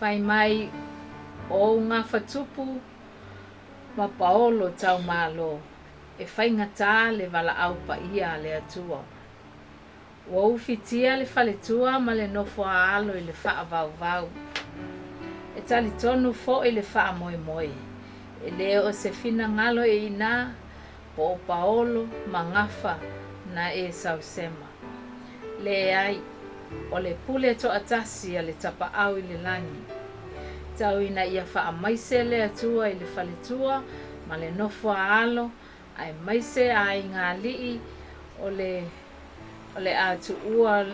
Fai mai o ou gafatupu ma Paolo Taumalo e faigata le valaau paia a le Atua. Ua ufitia le faletua ma le nofo a alo i le faavauvau. E talitonu foi le faamoemoe, e le o se finagalo e inā po o Paolo ma Gafa na e sausema. Leai, o le pule toatasi a le Tapaau i le lagi. Tau ina ia faamaise le Atua i le faletua ma le nofo a alo, aemaise aiga alii o le o le a tuua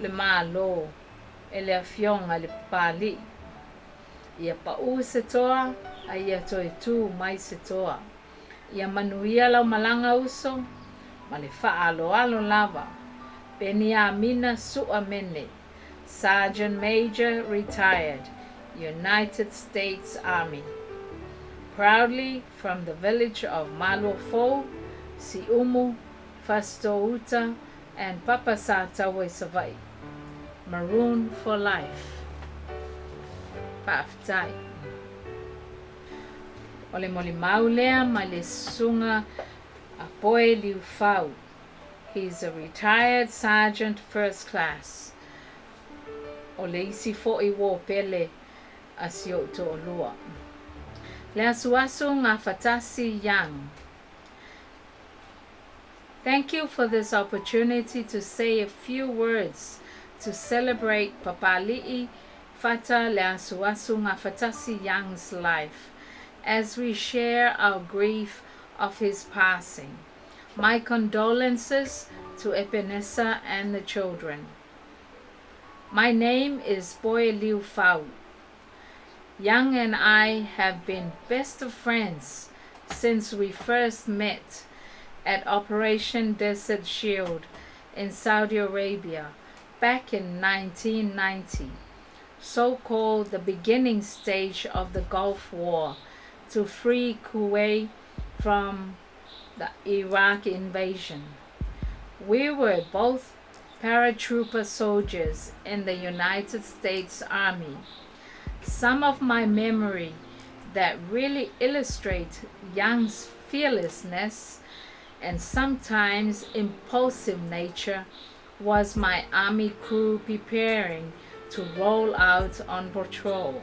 le Malo e le Afioga i le Papalii. Ia paū se toa a ia toe tū mai se toa. Ia manuia lau malaga uso ma le faaaloalo lava. Peniamina Su'a Mene, Sergeant Major Retired, United States Army. Proudly from the village of Maluafou, Siumu, Fasitoo-uta and Papasataua i Savaii. Maroon for life. Faafetai. O le molimau lea mai le susuga a Poe Liufau. He's a retired Sergeant First Class. O le isi foi uo pele a si ou toalua. Le asuasu Gafatasi Young. Thank you for this opportunity to say a few words to celebrate Papali'i Fata Leasuasu Gafatasi Young's life as we share our grief of his passing. My condolences to Epenesa and the children. My name is Boy Liu Fau. Young and I have been best of friends since we first met at Operation Desert Shield in Saudi Arabia back in 1990, so-called the beginning stage of the Gulf War to free Kuwait from the Iraq invasion. We were both paratrooper soldiers in the United States Army. Some of my memory that really illustrate Young's fearlessness and sometimes impulsive nature was my army crew preparing to roll out on patrol.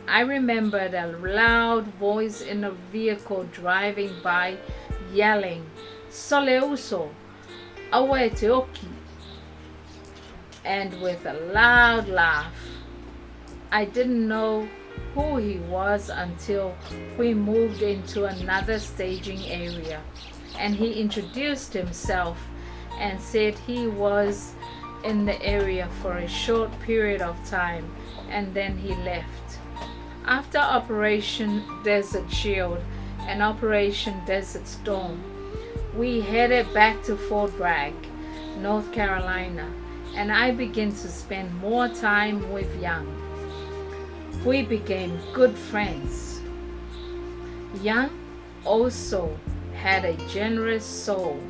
I remembered a loud voice in a vehicle driving by yelling, Soleuso! Aua e te oki! And with a loud laugh. I didn't know who he was until we moved into another staging area and he introduced himself and said he was in the area for a short period of time and then he left. After Operation Desert Shield and Operation Desert Storm, we headed back to Fort Bragg, North Carolina, and I began to spend more time with Young. We became good friends. Young also had a generous soul,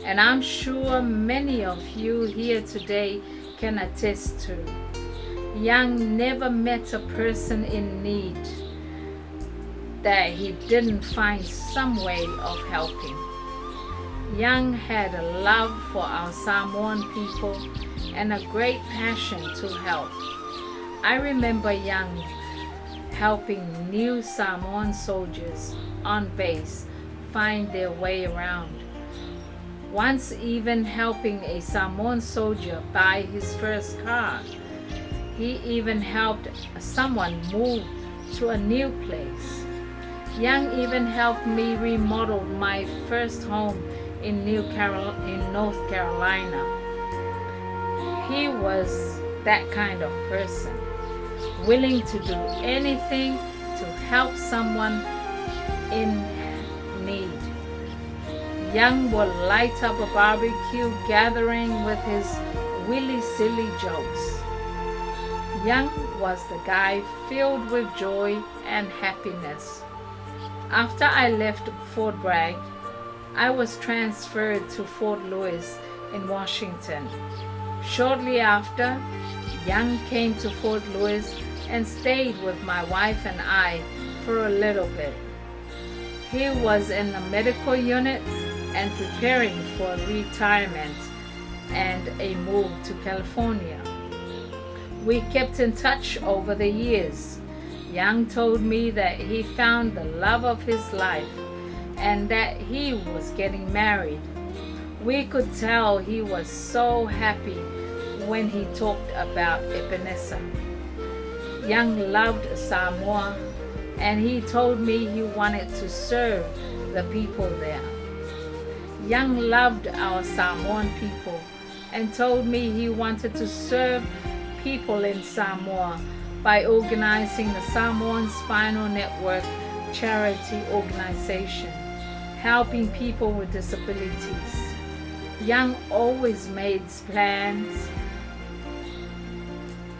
and I'm sure many of you here today can attest to. Young never met a person in need that he didn't find some way of helping. Young had a love for our Samoan people and a great passion to help. I remember Young helping new Samoan soldiers on base find their way around. Once even helping a Samoan soldier buy his first car. He even helped someone move to a new place. Young even helped me remodel my first home in, New Carol- in North Carolina. He was that kind of person, willing to do anything to help someone in need. Young would light up a barbecue gathering with his willy silly jokes. Young was the guy filled with joy and happiness. After I left Fort Bragg, I was transferred to Fort Lewis in Washington. Shortly after, Young came to Fort Lewis and stayed with my wife and I for a little bit. He was in the medical unit and preparing for retirement and a move to California. We kept in touch over the years. Young told me that he found the love of his life and that he was getting married. We could tell he was so happy when he talked about Epenesa. Young loved Samoa and he told me he wanted to serve the people there. Young loved our Samoan people and told me he wanted to serve people in Samoa by organizing the Samoan Spinal Network charity organization, helping people with disabilities. Young always made plans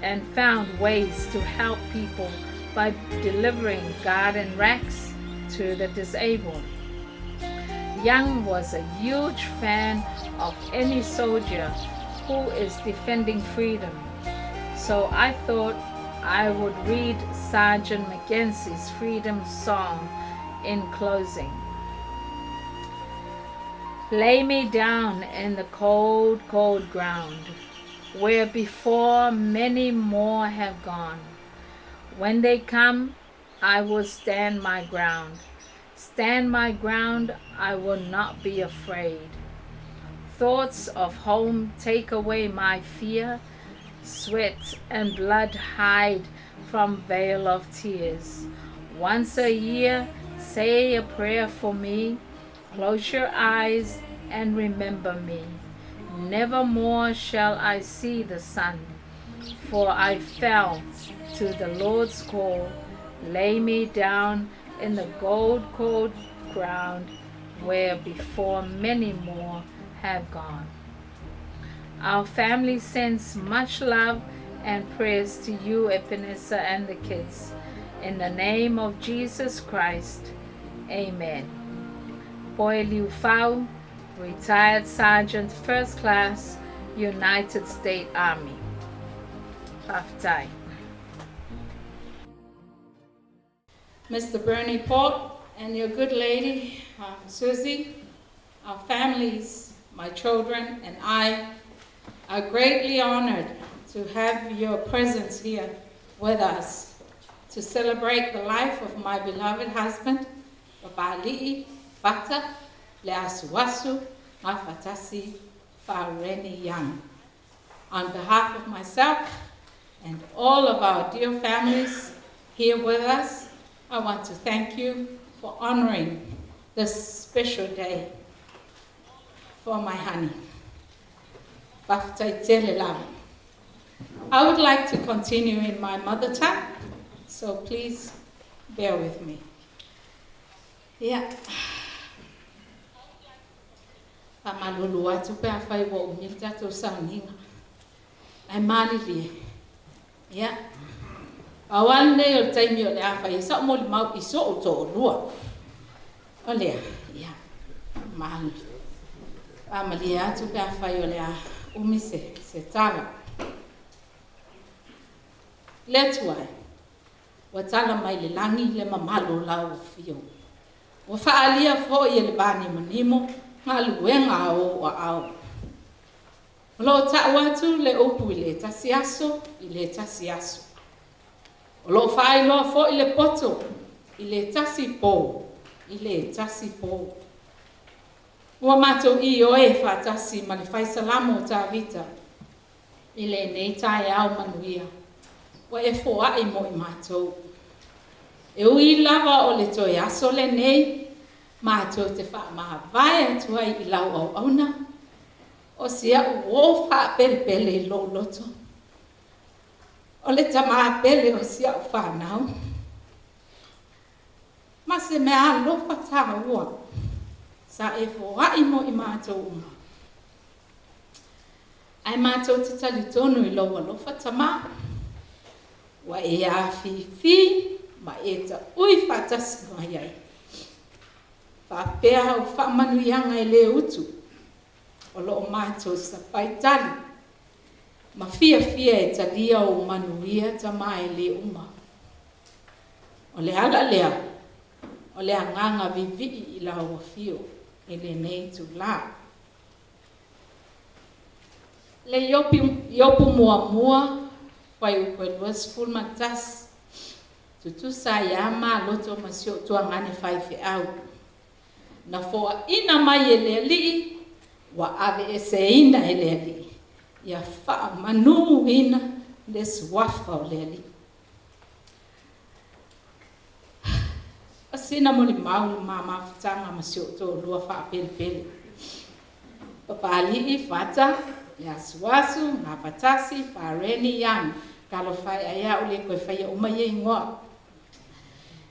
and found ways to help people by delivering garden racks to the disabled. Young was a huge fan of any soldier who is defending freedom. So I thought I would read Sergeant Mackenzie's Freedom Song in closing. Lay me down in the cold, cold ground, where before many more have gone. When they come, I will stand my ground. Stand my ground, I will not be afraid. Thoughts of home take away my fear. Sweat and blood hide from veil of tears. Once a year, say a prayer for me. Close your eyes and remember me. Never more shall I see the sun, for I fell to the Lord's call. Lay me down in the gold cold ground where before many more have gone. Our family sends much love and prayers to you, Epenesa, and the kids. In the name of Jesus Christ, amen. Boy Liu Fao, retired Sergeant First Class, United States Army. Fa'afetai. Mr. Bernie Port and your good lady, Susie, our families, my children, and I are greatly honored to have your presence here with us to celebrate the life of my beloved husband, Papali'i Fata Leasuasu Gafatasi Fareni Young. On behalf of myself and all of our dear families here with us, I want to thank you for honoring this special day for my honey. Faafetai tele lava. I would like to continue in my mother tongue, so please bear with me. Ia. Faamalulu atu pe afai ua umi le tatou sauniga. Ae malilie. Ia. Pau lava lenei o le taimi o le a fai ai sa'u molimau i so'u to'olua. O lea, ia, malu. Faamalie atu pe afai o le a umi se, se tala. Le Atua e, ua tala mai le lagi le mamalu o lau afio. Ua faaalia foi e le vanimonimo galuega a ou aao. O lo o ta'u atu le upu i le tasi aso i le tasi aso. O lo o faailoa foi le poto i le tasi pō i le tasi pō. Ua matou ioe faatasi ma le Fai Salamo o Tavita i lenei taeao manuia ua e foai mo i matou. E ui lava o le toe aso lenei matou te faamavae atu ai i lau auauna, o si a'u uō faapelepele i lou loto, o le tamā pele o si a'u fanau, ma se meaalofa tāua sa e foai mo i matou uma. Ae matou te talitonu i lou alofa Tamā, ua e afifi ma e taui faatasi mai ai. Faapea au faamanuiaga e le utu o lo o matou sapai tali ma fiafia e talia ou manuia Tamā e le uma. O le ala lea o le agaga vivii i lau afio i lenei itulā. Le Iopu muamua, fuaiupu e 21, Tutusa ai a ma loto ma si ou tuagane faifeau. Na foaina mai e le Alii, ua aveeseina e le Alii, ia faamanuina le suafa o le Alii. O sina molimau le ma mafutaga ma si ou toalua faapelepele. Papalii, Fata, le Asuasu, Gafatasi, Fareni, Young, talofa e ai a'u le toe faia uma ia igoa.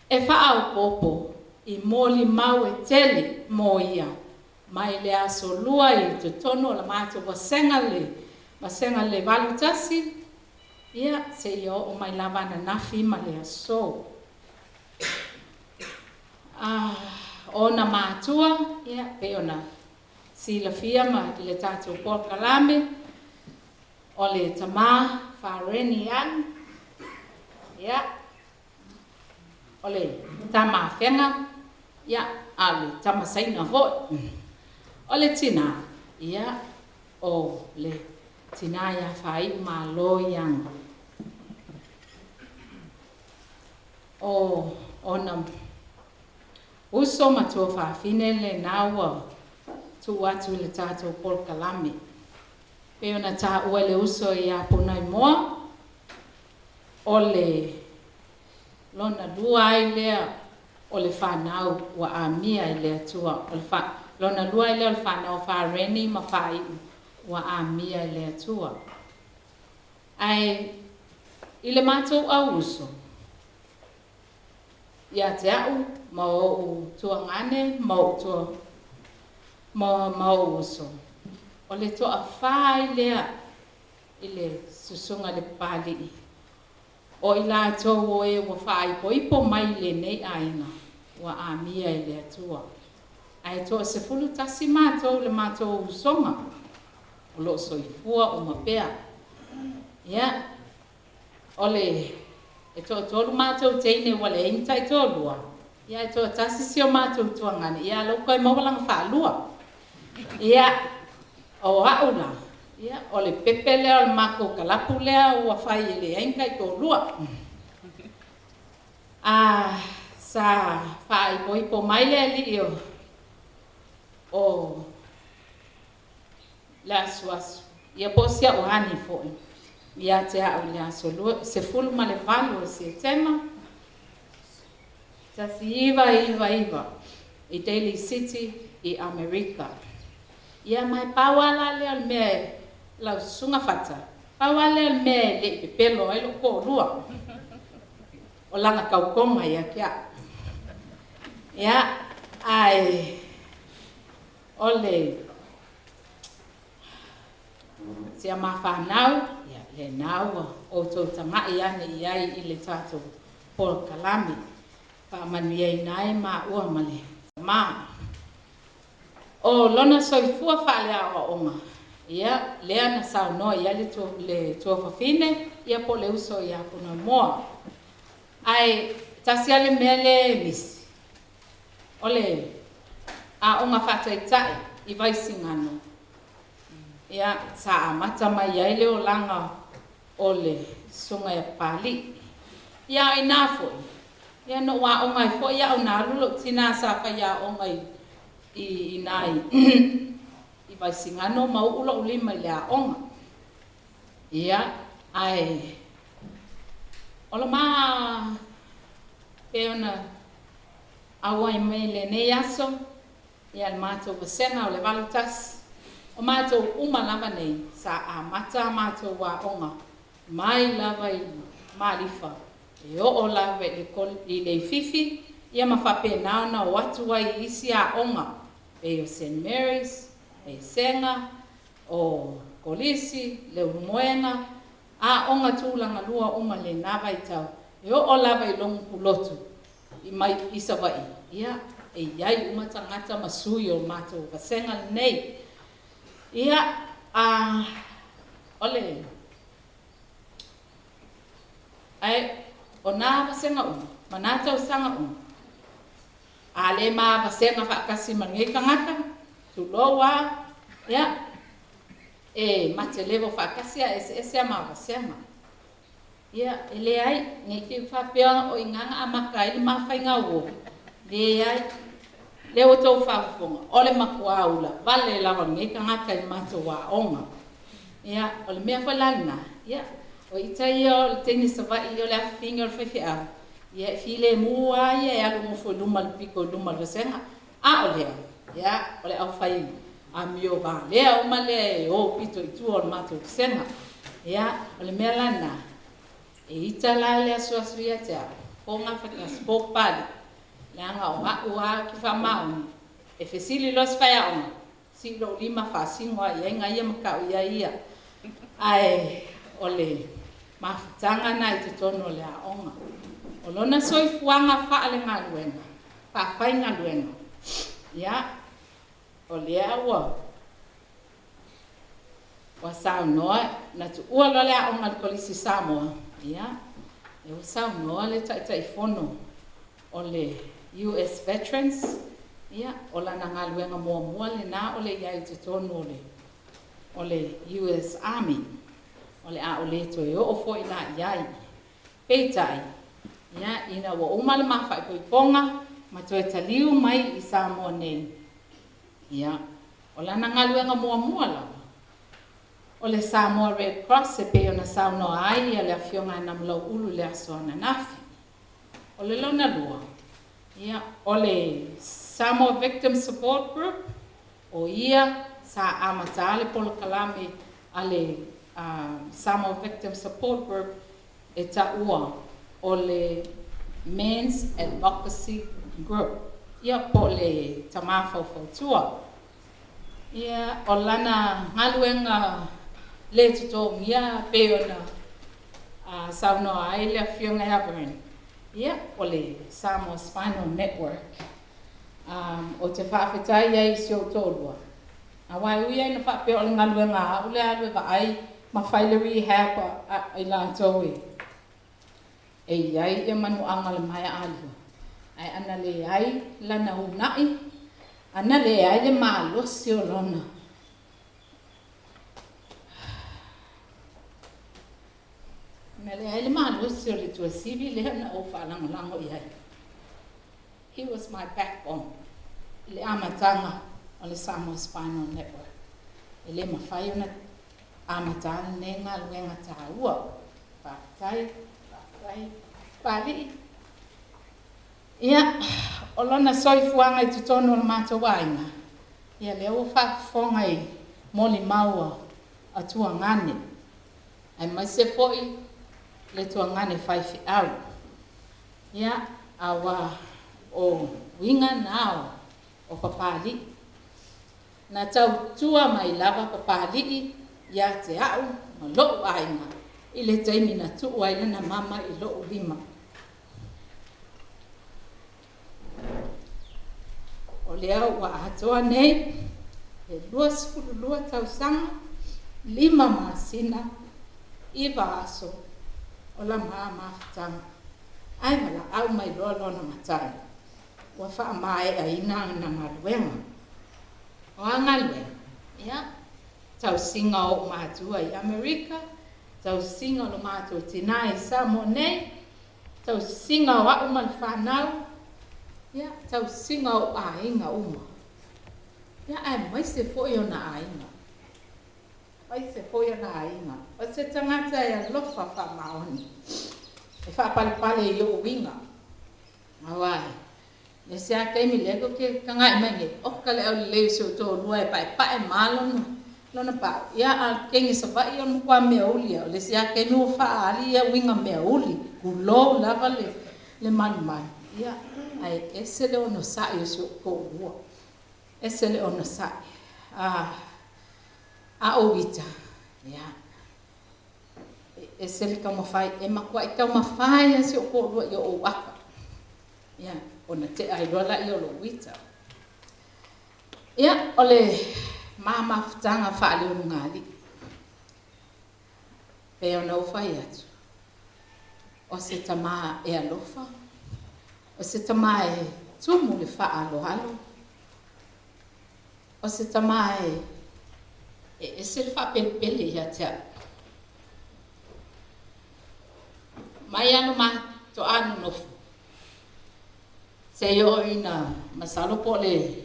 E faaopoopo i molimau e tele mo ia mai le aso lua i totonu o la matou vasega le vasega le 81 ia seia oo mai lava ananafi ma le aso. A ona matua, ia, pei ona silafia ma i le tatou polokalame, o le tamā Fareni Young, ia, o le tama afega, ia, a o le tama Saina foi. O le tinā, ia, o le tinā ia Faaiu Malo Young. O ona uso ma tuafafine lena ua tuu atu i le tatou polokalame. Pei ona taua e le uso ia Punaimoa, o le lona lua ai lea o le fanau ua amia e le Atua, o le lona lua ai lea o le fanau Fareni ma Faaiu ua amia e le Atua. Ae i le matou auuso, ia te a'u ma o'u tuagane ma o'u tua, ma, ma o'u uso, o le toafā ai lea i le susuga i le Papalii, o i latou o e ua faaipoipo mai i lenei aiga ua amia e le Atua. Ae toa 11 matou i le matou usoga o lo o soifua uma pea. Ia, o le, e toatolu matou teine ua leai ni taitoalua, ia ae toatasi si o matou tuagane, ia a la ua toe maua lana faalua. Ia, o a'u la, ia, o le pepe lea o le matou kalapu lea ua fai e leai ni taitoalua. A, sa faaipoipo mai le alii o, o. Le asuasu, ia po o si a'u ani fo'i ia te a'u i le aso 18 o Setema 1999 i Daly City i Amerika. Ia ma e pau lava la lea o le mea e lau susuga Fata, pau lava lea o le mea e le i pepelo ai lo'u toalua, o lana tautoga ia te a'u. Ia, ae o le si a ma fanau, ia, lena ua outou taga'i ane i ai i le tatou polokalame, faamanuiaina ai maua ma le tama. O lona soifua faaleaoaoga, ia, lea na saunoa i ai le le tuafafine, ia po o le uso ia Punamoa. Ae tasi lava le mea lea e misi, o le aoga faataitai i Vaisigano, ia, sa amata mai ai le olaga o le Susuga ia Papalii. Ia a o ina foi, ia na ou aoga ai foi au, na alu lou tina sa faiaoga i i ina i i Vaisigano ma uu lou lima i le aoga. Ia, ae o le ma pei ona auai mai lenei aso, ia le matou vasega o le 81, o matou uma lava nei sa amata a matou aoga mai lava i Malifa e oo lava i le i le Ififi, ia ma faapena ona o atu ai i isi aoga pei o Saint Mary's, Pesega, o Kolisi, Leulumoega, aoga tulaga lua uma lena vaitau e oo lava i Logo Pulotu i mai i Savaii, ia, e i ai uma tagata ma sui o le matou vasega lenei. Ia, a, o le, ae o nā vasega uma, ma nā tausaga uma, a le ma vasega faatasi ma lenei tagata, tulou lava, ia, e ma te level faatasi ae eseese a ma vasega. Ia, e leai, ne i te i faapea o i ina na amata ai le ma faiga uo. Leai. Lea ua outou faafofoga, o le matua ula vale lava o lenei tagata i le matou aoga. Ia, o le mea foi la lena, ia, o ita ia o le teine Savaii o le afafine o le faifeau, ia e filemu lava ia e alu nofo i luma i le pito i luma o le vasega. A o lea, ia, o le aufai amio valea uma lea e o pito i tua o le matou vasega. Ia, o le mea la lena, e ita la le asuasu ia te au, po Gafatasi, po Papalii, leaga o a'u lava ou te faamaoni, e fesili loa se faiaoga, sii lou lima faasino lava i ai gaia ma tau i ai ia. Ae o le mafutaga lena i totonu o le aoga. O lona soifuaga faalegaluega, faafaigaluega, ia, o lea ua ua saunoa, na tuua loa le aoga a le Kolisi Samoa, ia, lea ua saunoa le Taitaifono o le US Veterans, ia, o lana galuega muamua lena o le i ai i totonu o le o le US Army. O le a o le toe oo foi la i ai. Peitai, ia, ina ua uma le ma faaipoipoga ma toe taliu mai i Samoa nei, ia, o lana galuega muamua lava, o le Samoa Red Cross e pei ona saunoa ai le Afioga ia Namulau'ulu i le aso ananafi. O le lona lua, ia, o le Samoa Victim Support Group, o ia sa amata le polokalame a le Samoa Victim Support Group e taua o le Men's Advocacy Group, ia po o le Tama Faufautua. Ia, o lana galuega le totogia pei ona saunoa ai le Afioga ia Vern, ia, o le Samoa Spinal Network. Ou te faafetai ai i si ou toalua, aua e ui lava ina faapea o le galuega a au le alu e vaai ma fai le rehab a i latou e e i ai ia manuaga o le maea alia, ae ana leai lana una'i, ana leai le malosi o lona ana leai le malosi o le tuasivi lea na ou faalagolago i ai. He was my backbone i le amataga o le Samoa Spinal Network. E le mafai ona amata lenei galuega taua. Faafetai, faafetai Papalii. Ia, o lona soifuaga i totonu o le matou aiga, ia lea ua faafofoga i molimau a tuagane, aemaise foi le tuagane faifeau. Ia, aua o uiga na o Papalii. Na tautua mai lava Papalii ia te au ma lo'u aiga i le taimi na tuu ai lana mama i lo'u lima. O lea ua atoa nei le 22 tausaga, 5 masina, 9 aso o la ma mafutaga. Ae valaau mai loa lona matai, ua faamae'aina ana galuega. O a galuega? Ia, tausiga o o'u matua i Amerika, tausiga o lo matou tinā i Samoa nei, tausiga o a'u ma le fanau, ia, tausiga o aiga uma. Ia, aemaise foi ona aiga. Aemaise foi ona aiga. O se tagata e alofa faamaoni, e faapalepale i o'u uiga. Auā, le se a taimi lea ko ke kaga'i mai nei, oka le aulelei o si ou toalua e pa'epa'e ma lona pa'u. Ia, a kegi Savaii o le makuā meauli ia, o le isi a taimi ua faaali ia uiga meauli, gulou lava le malumalu. Ia, ae ese le onosa'i o si o'u to'alua. Ese le onosa'i. A o ita, ia, e ese le taumafai, e matua'i taumafai a si o'u to'alua i o'u ata. Ia, ona te'a ai loa la'ia o lo'u ita. Ia, o le ma mafutaga faaleulugalii. Pe ona ou fai atu, o se tamā e alofa, o se tamā e tumu le faaaloalo, o se tamā e ese le faapelepele ia te a'u. Mai ano mato'a nonofo, seia oo ina masalo po o le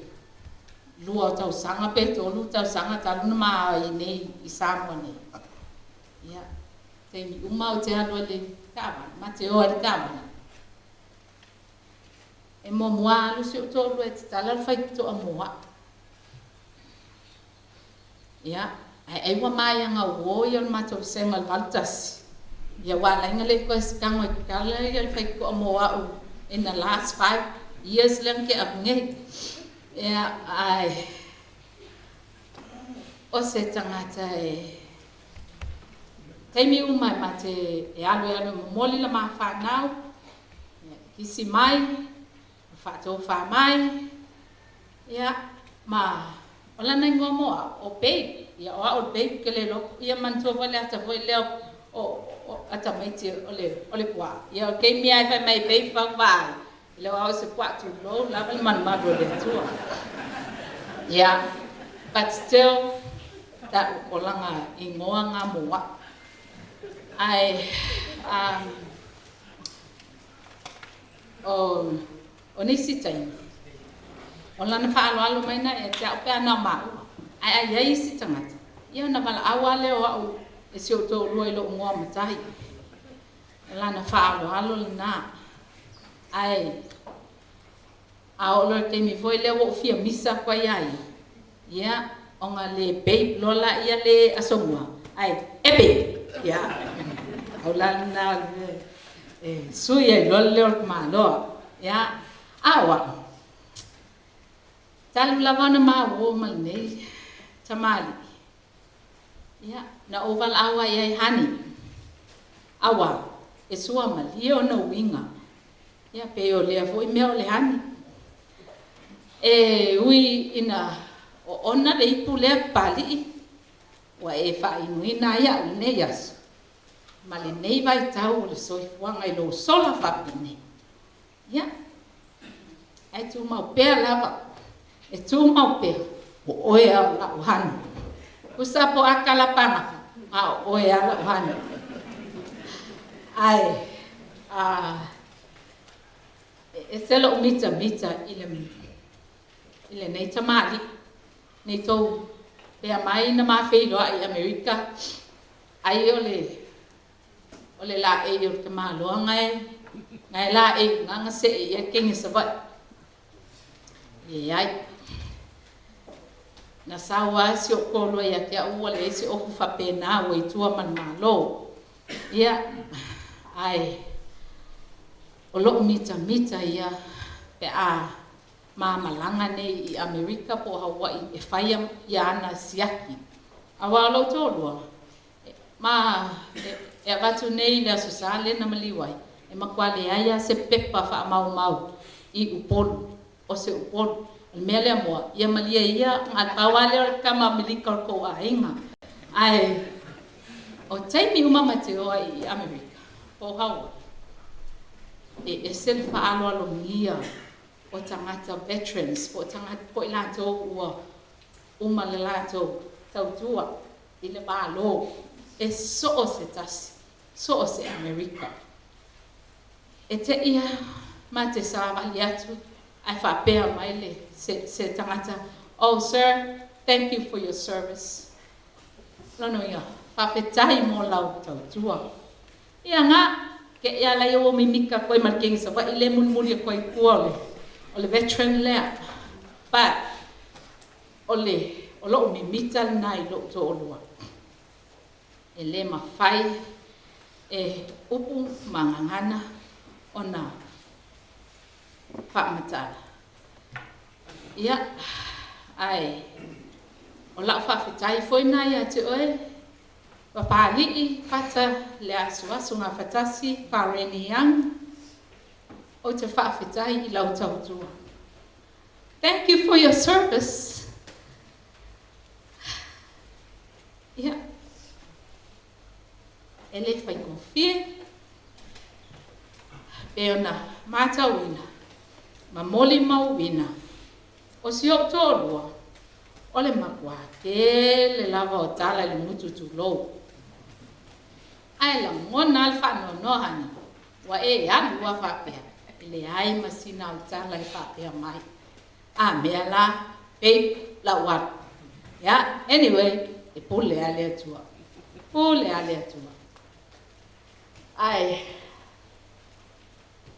2 tausaga pe 3 tausaga talu ona ma ai nei i Samoa nei. Ia, taimi uma ou te alu ai i le taavale, ma te o ai i le taavale. E muamua alu si ou toalua e tatala le faitotoa mo a'u. Ia, ae ai ua maiaga uō ia o le matou vasega o le 81. Ia ua ala ai ona le toe tago e tatala ia le faitotoa mo a'u in the last 5 years lea na te'a atu nei. Ia, ae o se tagata e taimi uma e ma te e alu e alu e momoli la ma fanau, ia, kisi mai, faatofā mai, ia, ma o lana igoa mo a'u, o Babe. Ia, o a'u o le Babe ke le iloa. Ia manatua foi le ata foi lea o atamaiti o le pua'a. Ia, o taimi lava e fai mai Babe fauvaa ai, e le o a'u o se pua'a tulou lava le malumalu o le Atua. Ia, but still, that o laga igoa ga mo a'u. Ae, o nisi taimi, o lana faaaloalo mai na ia te a'u pe ana o maua. Ae ai ai isi tagata, ia ona valaau lava lea o a'u e si ou toalua i lo'u igoa matai. O lana faaaloalo lenā. Ae, a oo loa i le taimi foi lea ua ou fia misa atu ai ia ia, ia, ona le Babe loa laia le asogua, ae e Babe. Ia, au la lenā o le mea e sui ai loa le leo o le tamaloa. Ia, a o a'u, talu lava ona ma uō ma lenei tamalii, ia, na ou valaau ai ai honey, auā, e suamalie ona uiga. Ia, pei o lea foi mea o le honey. E ui ina oona le ipu lea Papalii, ua e faainuina ai a'u i lenei aso, ma lenei vaitau o le soifuaga i lou sola faapenei. Ia, ae tumau pea lava, e tumau pea, o oe a o la'u honey. Tusa po a kalapagafa, a o oe a la'u honey. Ae, e ese lo'u mitamita i lenei tamalii, nei tou Pe aumai na ma feiloai i Amerika, ai o le o le laei o le tamaloa gae gae laei ugaga se'e i ai le kegi Savaii. Leai. Na sau lava si ou toalua ia te au ua leai se ofu faapena ua i tua ma le Malo. Ia, ae o lo'u mitamita ia pe a ma malaga nei i Amerika po o Hawaii e fai ia ana siaki. Aua o lou toalua, ma e avatu nei i le Aso Sa lea na maliu ai, e matua leai lava se pepa faamaumau i Upolu, o se Upolu. O le mea lea moa, ia malie ia, na o le pau lava lea o le tama Amerika o le tou aiga. Ae o taimi uma ma te o ai i Amerika po o Hawaii, e ese le faaaloalogia o tagata veterans po o tagata po o i latou ua uma le latou tautua i le Malo, e so o se tasi, so o se Amerika. E te i ma te savali atu ae faapea mai le se, se tagata, "Oh sir, thank you for your service." Lona uiga, faafetai mo lau tautua. Ia nga, ke ia la ia ua mimika koe ma le kegi Savaii le mulimuli e koe i tua o le veteran lea. But, o le, o lo'u mimita lena i lo'u to'olua. E lē mafai e upu ma gagana ona faamatala. Ia, ae o la'u faafetai foi na ia te oe, Papali'i Fata le asuasu gafatasi Fareni Young, ou te faafetai i lau tautua. Thank you for your service. Ia, e le faigofie, pe ona matauina ma molimauina o si ou toalua o le matua tele lava o tala i le gutu tulou. Ae lagona lava le faanoanoa hani, ua e alu lava faapea, e leai ma sina au tala e faapea mai. A mea la, babe, lau alu. Ia, anyway, e pule lava le Atua. Pule lava le Atua. Ae,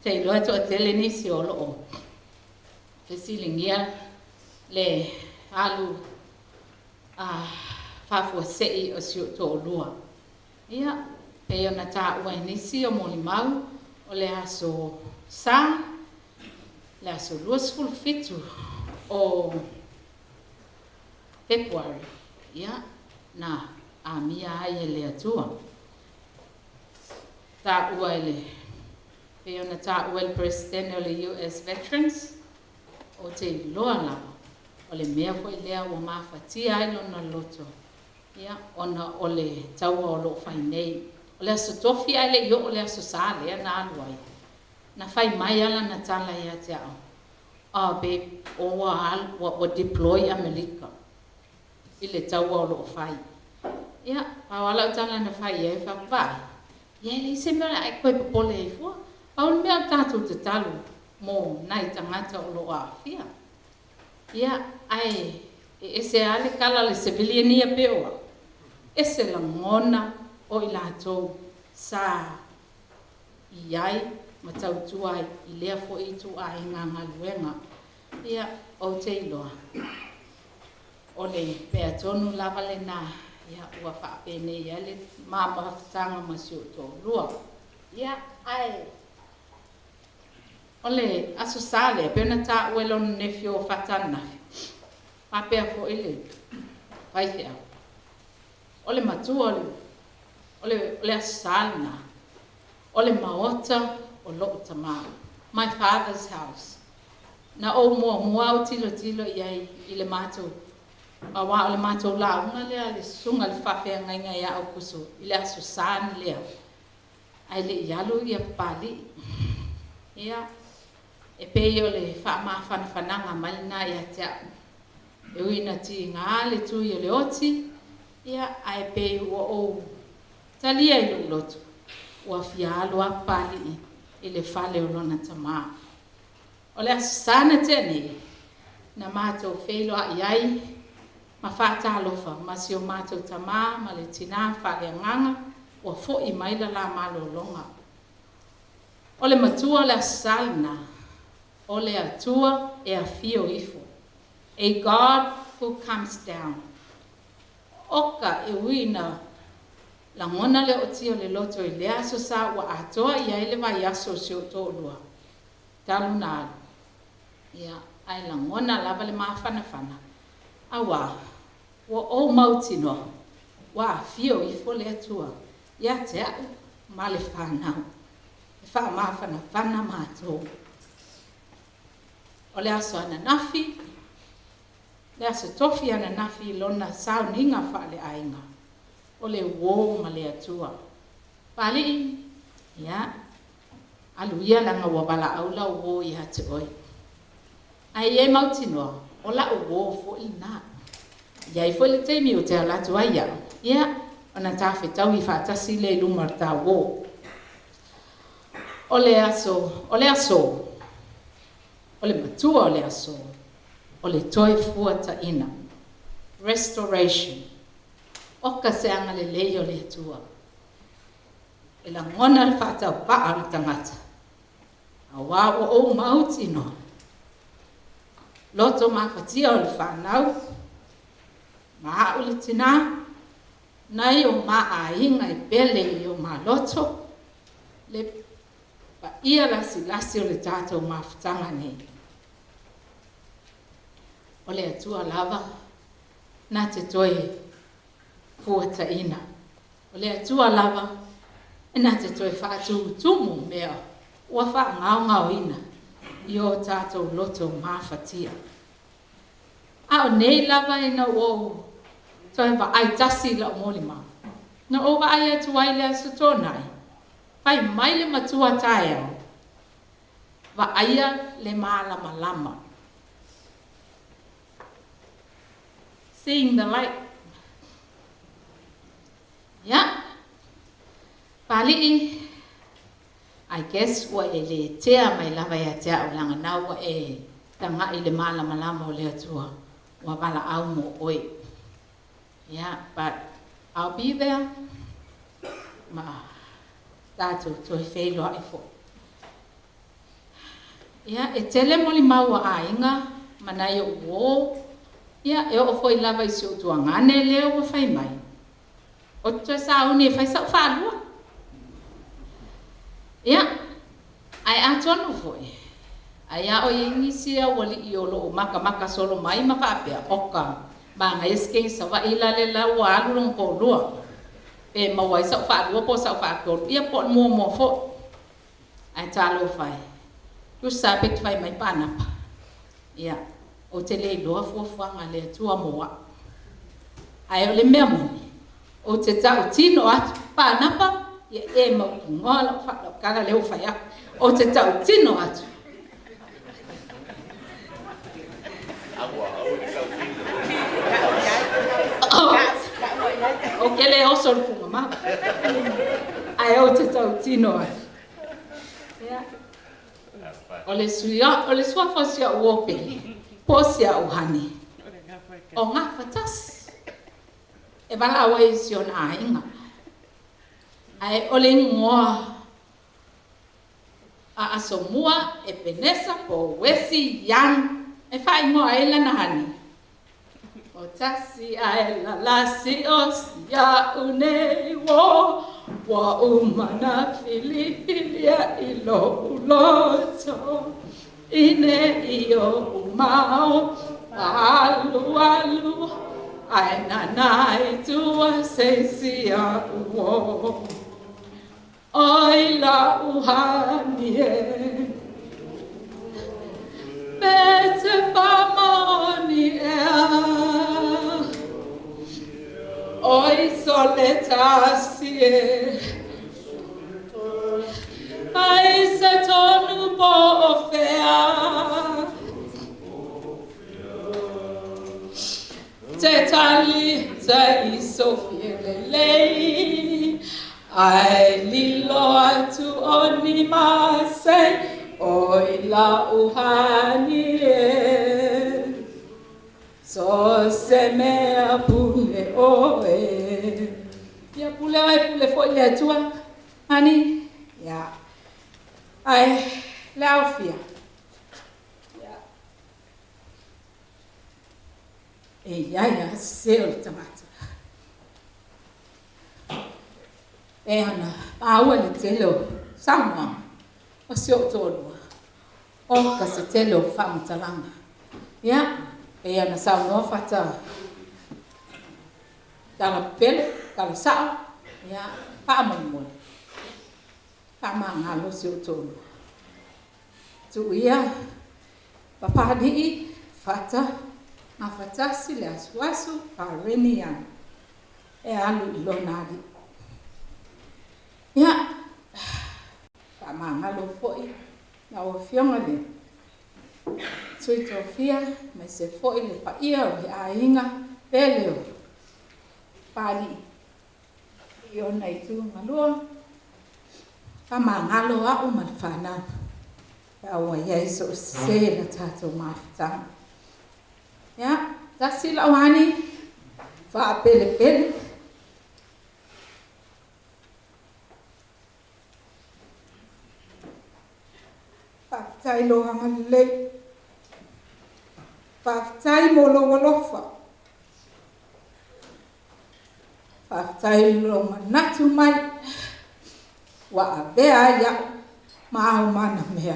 te iloa e toatele nisi o loo fesiligia le alu a faafuasei o si ou toalua. Ia, pei ona taua e nisi o molimau o le aso Sa, le aso 27 o Fepuari, ia, na amia ai e le Atua. Taua e le, pei ona taua e le Peresetene o le US Veterans, ou te iloa lava, o le mea foi lea ua mafatia ai lona loto, ia, ona o le taua o lo o fai nei. O le aso Tofi ae le i oo le aso Sa lea na alu ai, na fai mai lava lana tala ia te au, "Oh babe, o ua alu, ua deploy Amerika i le taua o lo o fai." Ia, pau lava lau tala na fai i ai, fai atu, "Vaai, ia e leai se mea o le a e toe popole ai fua. Pau le mea o le tatou tatalo mo nai tagata o lo o aafia." Ia, ae e ese lava le tala a le civilian ia pe o au, ese lagona o i latou sa i ai ma tautua ai i lea foi ituaiga galuega. Ia, ou te iloa, o le mea tonu lava lena, ia, ua faapenei ai le ma mafutaga ma si ou toalua. Ia, ae o le Aso Sa lea, pei ona taua e lona nephew o Fata ananafi, faapea foi le faifeau, o le matua o le, o le, o le Aso Sa lena, o le maota o lo'u tamā, my father's house. Na ou muamua au tilotilo i ai i le matou, aua o le matou lauga lea a le susuga i le faafeagaiga ia Aukuso i le Aso Sa lea, ae le i alu ia Papali'i. Ia, e pei o le faamafanafanaga mai lena ia te au. E ui ina tiga le tui o le oti, ia, ae pei ua ou talia i lou loto, ua fia alu lava Papali'i i le fale o lona tamā. O le Aso Sa na tea nei, na matou feiloai ai ma faatalofa ma si o matou tamā ma le tinā faaleagaga ua foʻi mai la la malologa. O le matua o le Aso Sa lenā, o le Atua e afio ifo, a God who comes down. Oka e ui ina lagona le ootia o le loto i lea Aso Sa ua atoa i ai le vaiaso o si ou toalua talu na alu, ia, ae lagona lava le mafanafana, auā ua ou mautinoa ua afio ifo le Atua ia te aʻu ma le fanau e faamafanafana matou. O le aso ananafi, le aso tofi ananafi i lona sauniga faaleaiga, o le uō ma le Atua. Papalii, ia, alu ia leaga ua valaau lau uō ia te oe. Ae ia e mautinoa, o la'u uō foi lenā. E i ai foi le taimi ou te ala atu ai au, ia, ona ta fetaui faatasi lea i luma o le ta uō. O le aso, o le asō, o le matua o le asō, o le toe fuataina, restoration. Oka se agalelei o le Atua. E lagona le faataupaa o le tagata, auā ua ou mautinoa, loto mafatia o le fanau, ma a'u le tinā, nai o ma aiga e pele i o ma loto, le paia lasilasi o le tatou mafutaga nei. O le Atua lava na te toe fuataina. O le Atua lava na te toe faatutumu mea ua faagaogaoina i o tatou loto mafatia. A o nei lava ina ua ou toe vaai tasi i lau molimau, na ou vaai atu ai i le Aso Toonai, fai mai le matua taeao, Vaaia le malamalama. Seeing the light. Ia, Papalii, I guess ua e le tea mai lava ia te au leaga na ua e taga'i i le malamalama o le Atua ua valaau mo oe. Ia, but I'll be there ma tatou toe feiloai foi. Ia, e tele molimau a aiga ma nai o'u uō, ia, e oo foi lava i si ou tuagane lea ua fai mai, Ou te toe sauni e fai sa'u faalua. Ia, ae atonu foi, ai a o i ai nisi aualii o lo o makamaka solo mai ma faapea, Oka, manaia se kegi Savaii la le la ua alu lona toalua, pe maua ai sa'u faalua po o sa'u faatolu, ia po o le muamua foi. Ae talofa e, tusa lava pe te fai mai Panapa, ia, ou te le iloa fuafuaga a le Atua mo a'u. Ae o le mea moni, ou te tautino atu, Panapa, ia e mautinoa lau tala lea ua fai atu, ou te tautino atu. Ou te le oso i le pugamau, ae ou te tautino atu. Ia. O le o le suafa o si a'u uo pele, po o si a'u honey, o Gafatasi, e valaau ai i si ona aiga. Ae o le igoa a Asomua, Epenesa po o Wesi Young e faaigoa ai lana honey. O tasi ae la lasi o si a'u nei uo, ua uma na filifilia i lo'u loto, i nei o'u mao alualu, ae nana i tua se isi a'u uo. Oi la'u honey e, pe te faamaoni ea, oi sole tasi e, ai se tonu po o fea. Te tali te iso lelei, ae lilo atu o ni masei, oi la'u honey e. So se mea pule oe. Ia pule oe pule foi le Atua. Ani? Ia. Ae, le aofia. Ia. E iai lava sese o le tagata. E ana maua le tele o saunoaga o si ou toalua. Oka se tele o faamatalaga. Ia, pei ona saunoa Fata tala pepelo, tala sao, ia, faamolemole, faamagalo si ou toalua. Tuu ia Papalii, Fata, Gafatasi, le asuasu, Pareni Young, e alu i lona alii. Ia, faamagalo foi lau Afioga le Sui Tofia, aemaise foi le paia o le aiga pele o Papalii i ona itu galua. Faamagalo au ma le fanau, pe a ua i ai sou sese i le tatou mafutaga. Ia, tasi lau ani, faapelepele. Faafetai lou agalelei. Faafetai mo lou alofa. Faafetai i lou manatu mai ua avea ai au ma au mana mea.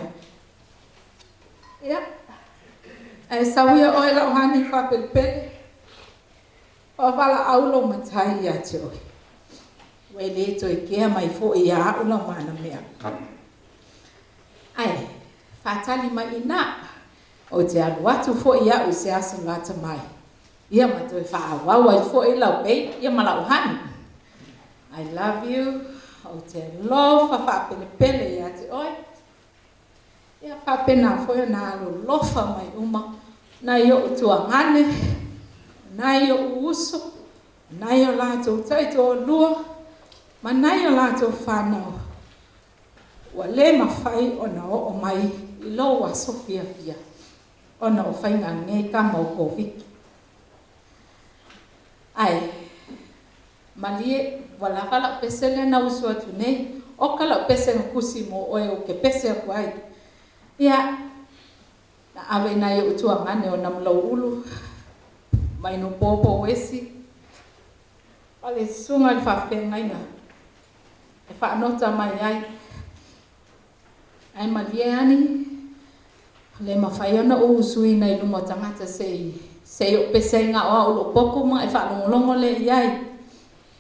Ia, ae sau ia oe lau hani faapelepele. Ua valaau lou matai ia te oe. Ua e le toe kea mai foi ia au lau mana mea. Ae, faatali mai i ina. Ou te alu atu foi au i se aso lata mai. Ia ma toe faaauau ai foi lau babe ia ma lau honey. I love you. Ou te alofa faapelepele ia te oe. Ia faapena foi ona alolofa mai uma nai o'u tuagane, nai o'u uso, nai o latou taitoalua, ma nai o latou fanau ua le mafai ona oo mai i lou aso fiafia ona o faigageka ma o Koviti. Ae malie ua lava la'u pese lea na usu atu nei, oka la'u pese na kusi mo oe ou ke pese aku ai. Ia, na ave i nai o'u tuagane o Namulau'ulu, Mainupopo Uesi, ma le susuga i le faafeagaiga e faanota mai ai. Ae malie ani, le mafai ona ou usuina i luma o tagata se i se i ou pese ai na o au lou poto ma e faalogologo lea i ai.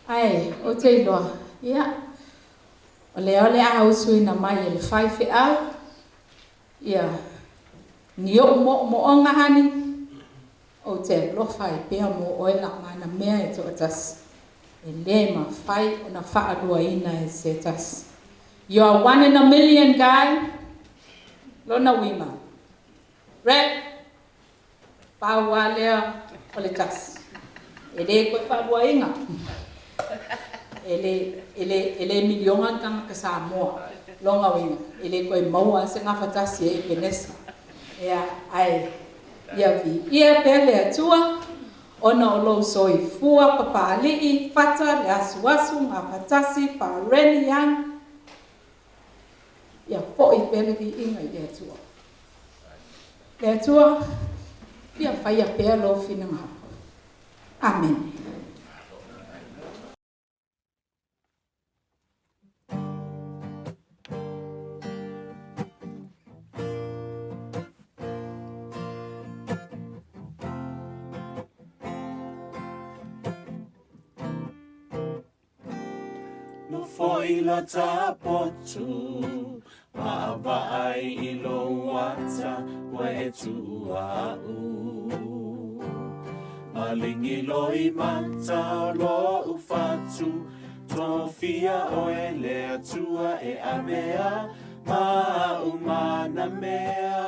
Ae ou te iloa, ia, o lea o le a usuina mai e le faifeau, ia, ni o'u mo'omo'oga hani, ou te alofa ai pea mo oe lau mea e toatasi. E le mafai ona faaluaina e se tasi. You are one in a million, guy. Lona uiga. Rap. Pau lava lea o le tasi. E le koe faaluaina. E le, e le, e le miliona ni tagata Samoa. Lona uiga. E le koe maua se gafatasi e Epenesa. Ia, ae, ia viia pea le Atua, ona o lou soifua Papalii, Fata, le asuasu, Gafatasi, Fareni Young, ia foi pea le viiga i le Atua. Le Atua, ia faia pea lou finagalo. Amene. Nofo i lo tapotu, vaavaai i lou ata, ua e tuua au. Malingi loi mata o lou fatu, tofia oe le Atua e avea ma au mana mea.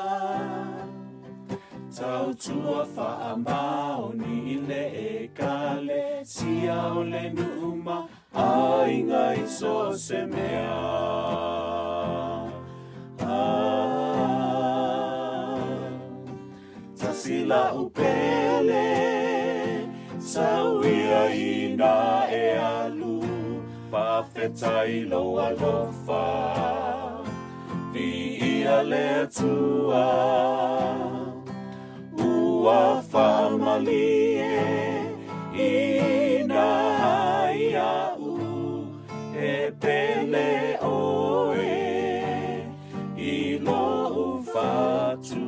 Tautua faamaoni i le Ekalesia o le nuu ma aiga i so o se mea. Ah, tasi la'u pele. ina e alu, faafetai lou alofa. Viia le Atua, ua faamalie ina iaʻu, e pele ʻoe i loʻu fatu.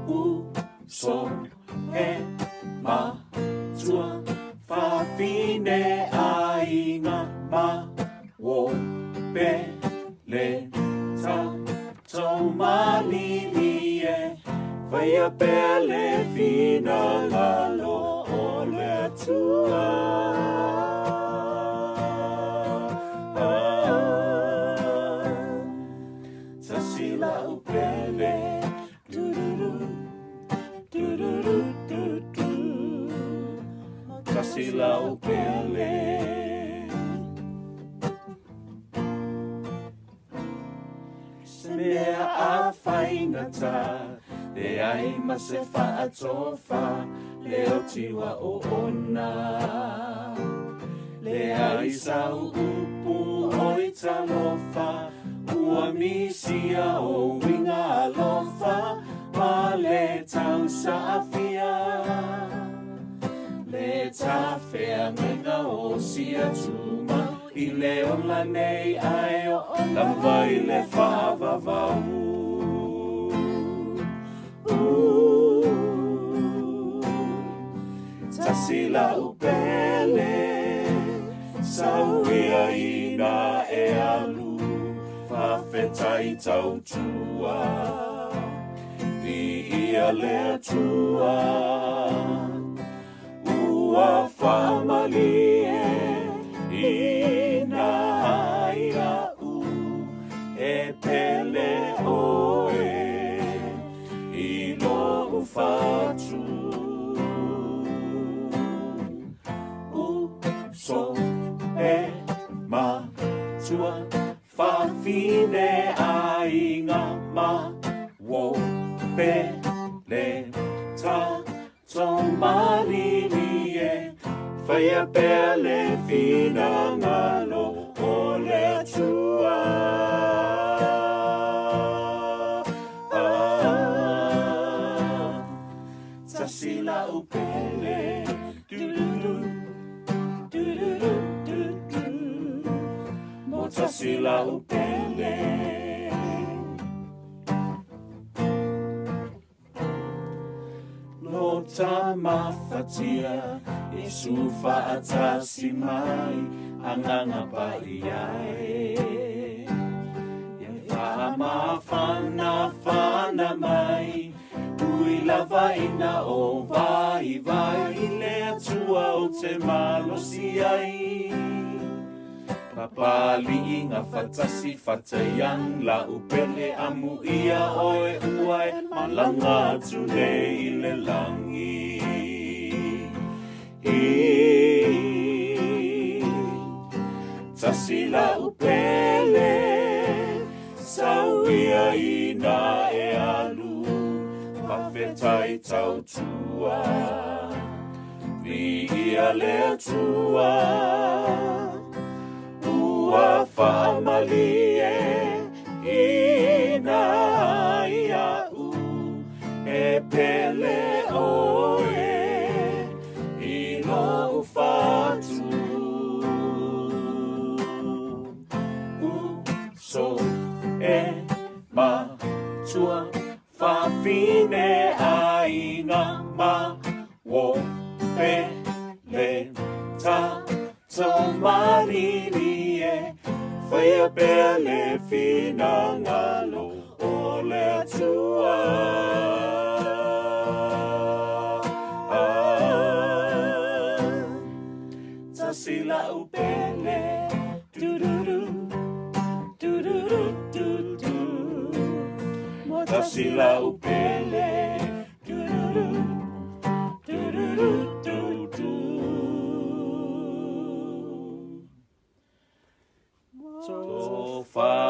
Uso e matua fafine aiga ma wo pele tatou malilie faia pea le finagalo o le Atua. Tasi lau pele, du-du-du, du-du-du-du-du. Tasi lau pele. Se mea a faigata, leai ma se faatofa, le oti ua oona. Leai sau upu oi talofa, ua misia o uiga alofa, ma le tausaafia. Le tafeagaiga o siatuma, i le ola nei ae o lava i le faavavau. Tasi lau pele, sau ia ina e alu, faafetai tautua. Viia le Atua, ua faamalie ina iaʻu, e pele ʻoe i loʻu fatu. Uso e matua fafine aiga ma wo pele tatou malilie faia pea le finagalo o le Atua. Tasi lau pele, du-du-du, du-du-du-du-du. Mo tasi lau pele. Lo tamafatia, Iesu faatasi mai, agaga paia e. Ia faamafanafana mai, ui lava ina o vaivai, i le Atua ou te malosi ai. Papali'i gafatasi fataiang lau pele amuia ʻoe ua e malaga atu nei i le lagi. Tasi lau pele, sau ia ina e alu, faafetai tautua. Viia le Atua, ua faamalie ina iaʻu, e pele ʻoe i loʻu fatu. Uso e matua fafine aiga ma wo pele tatou malilie faia pea le finagalo o le Atua. Tasi lau pele, du-du-du, du-du-du-du-du. Mo tasi lau pele, du-du-du, du-du-du-du-du. Tofa.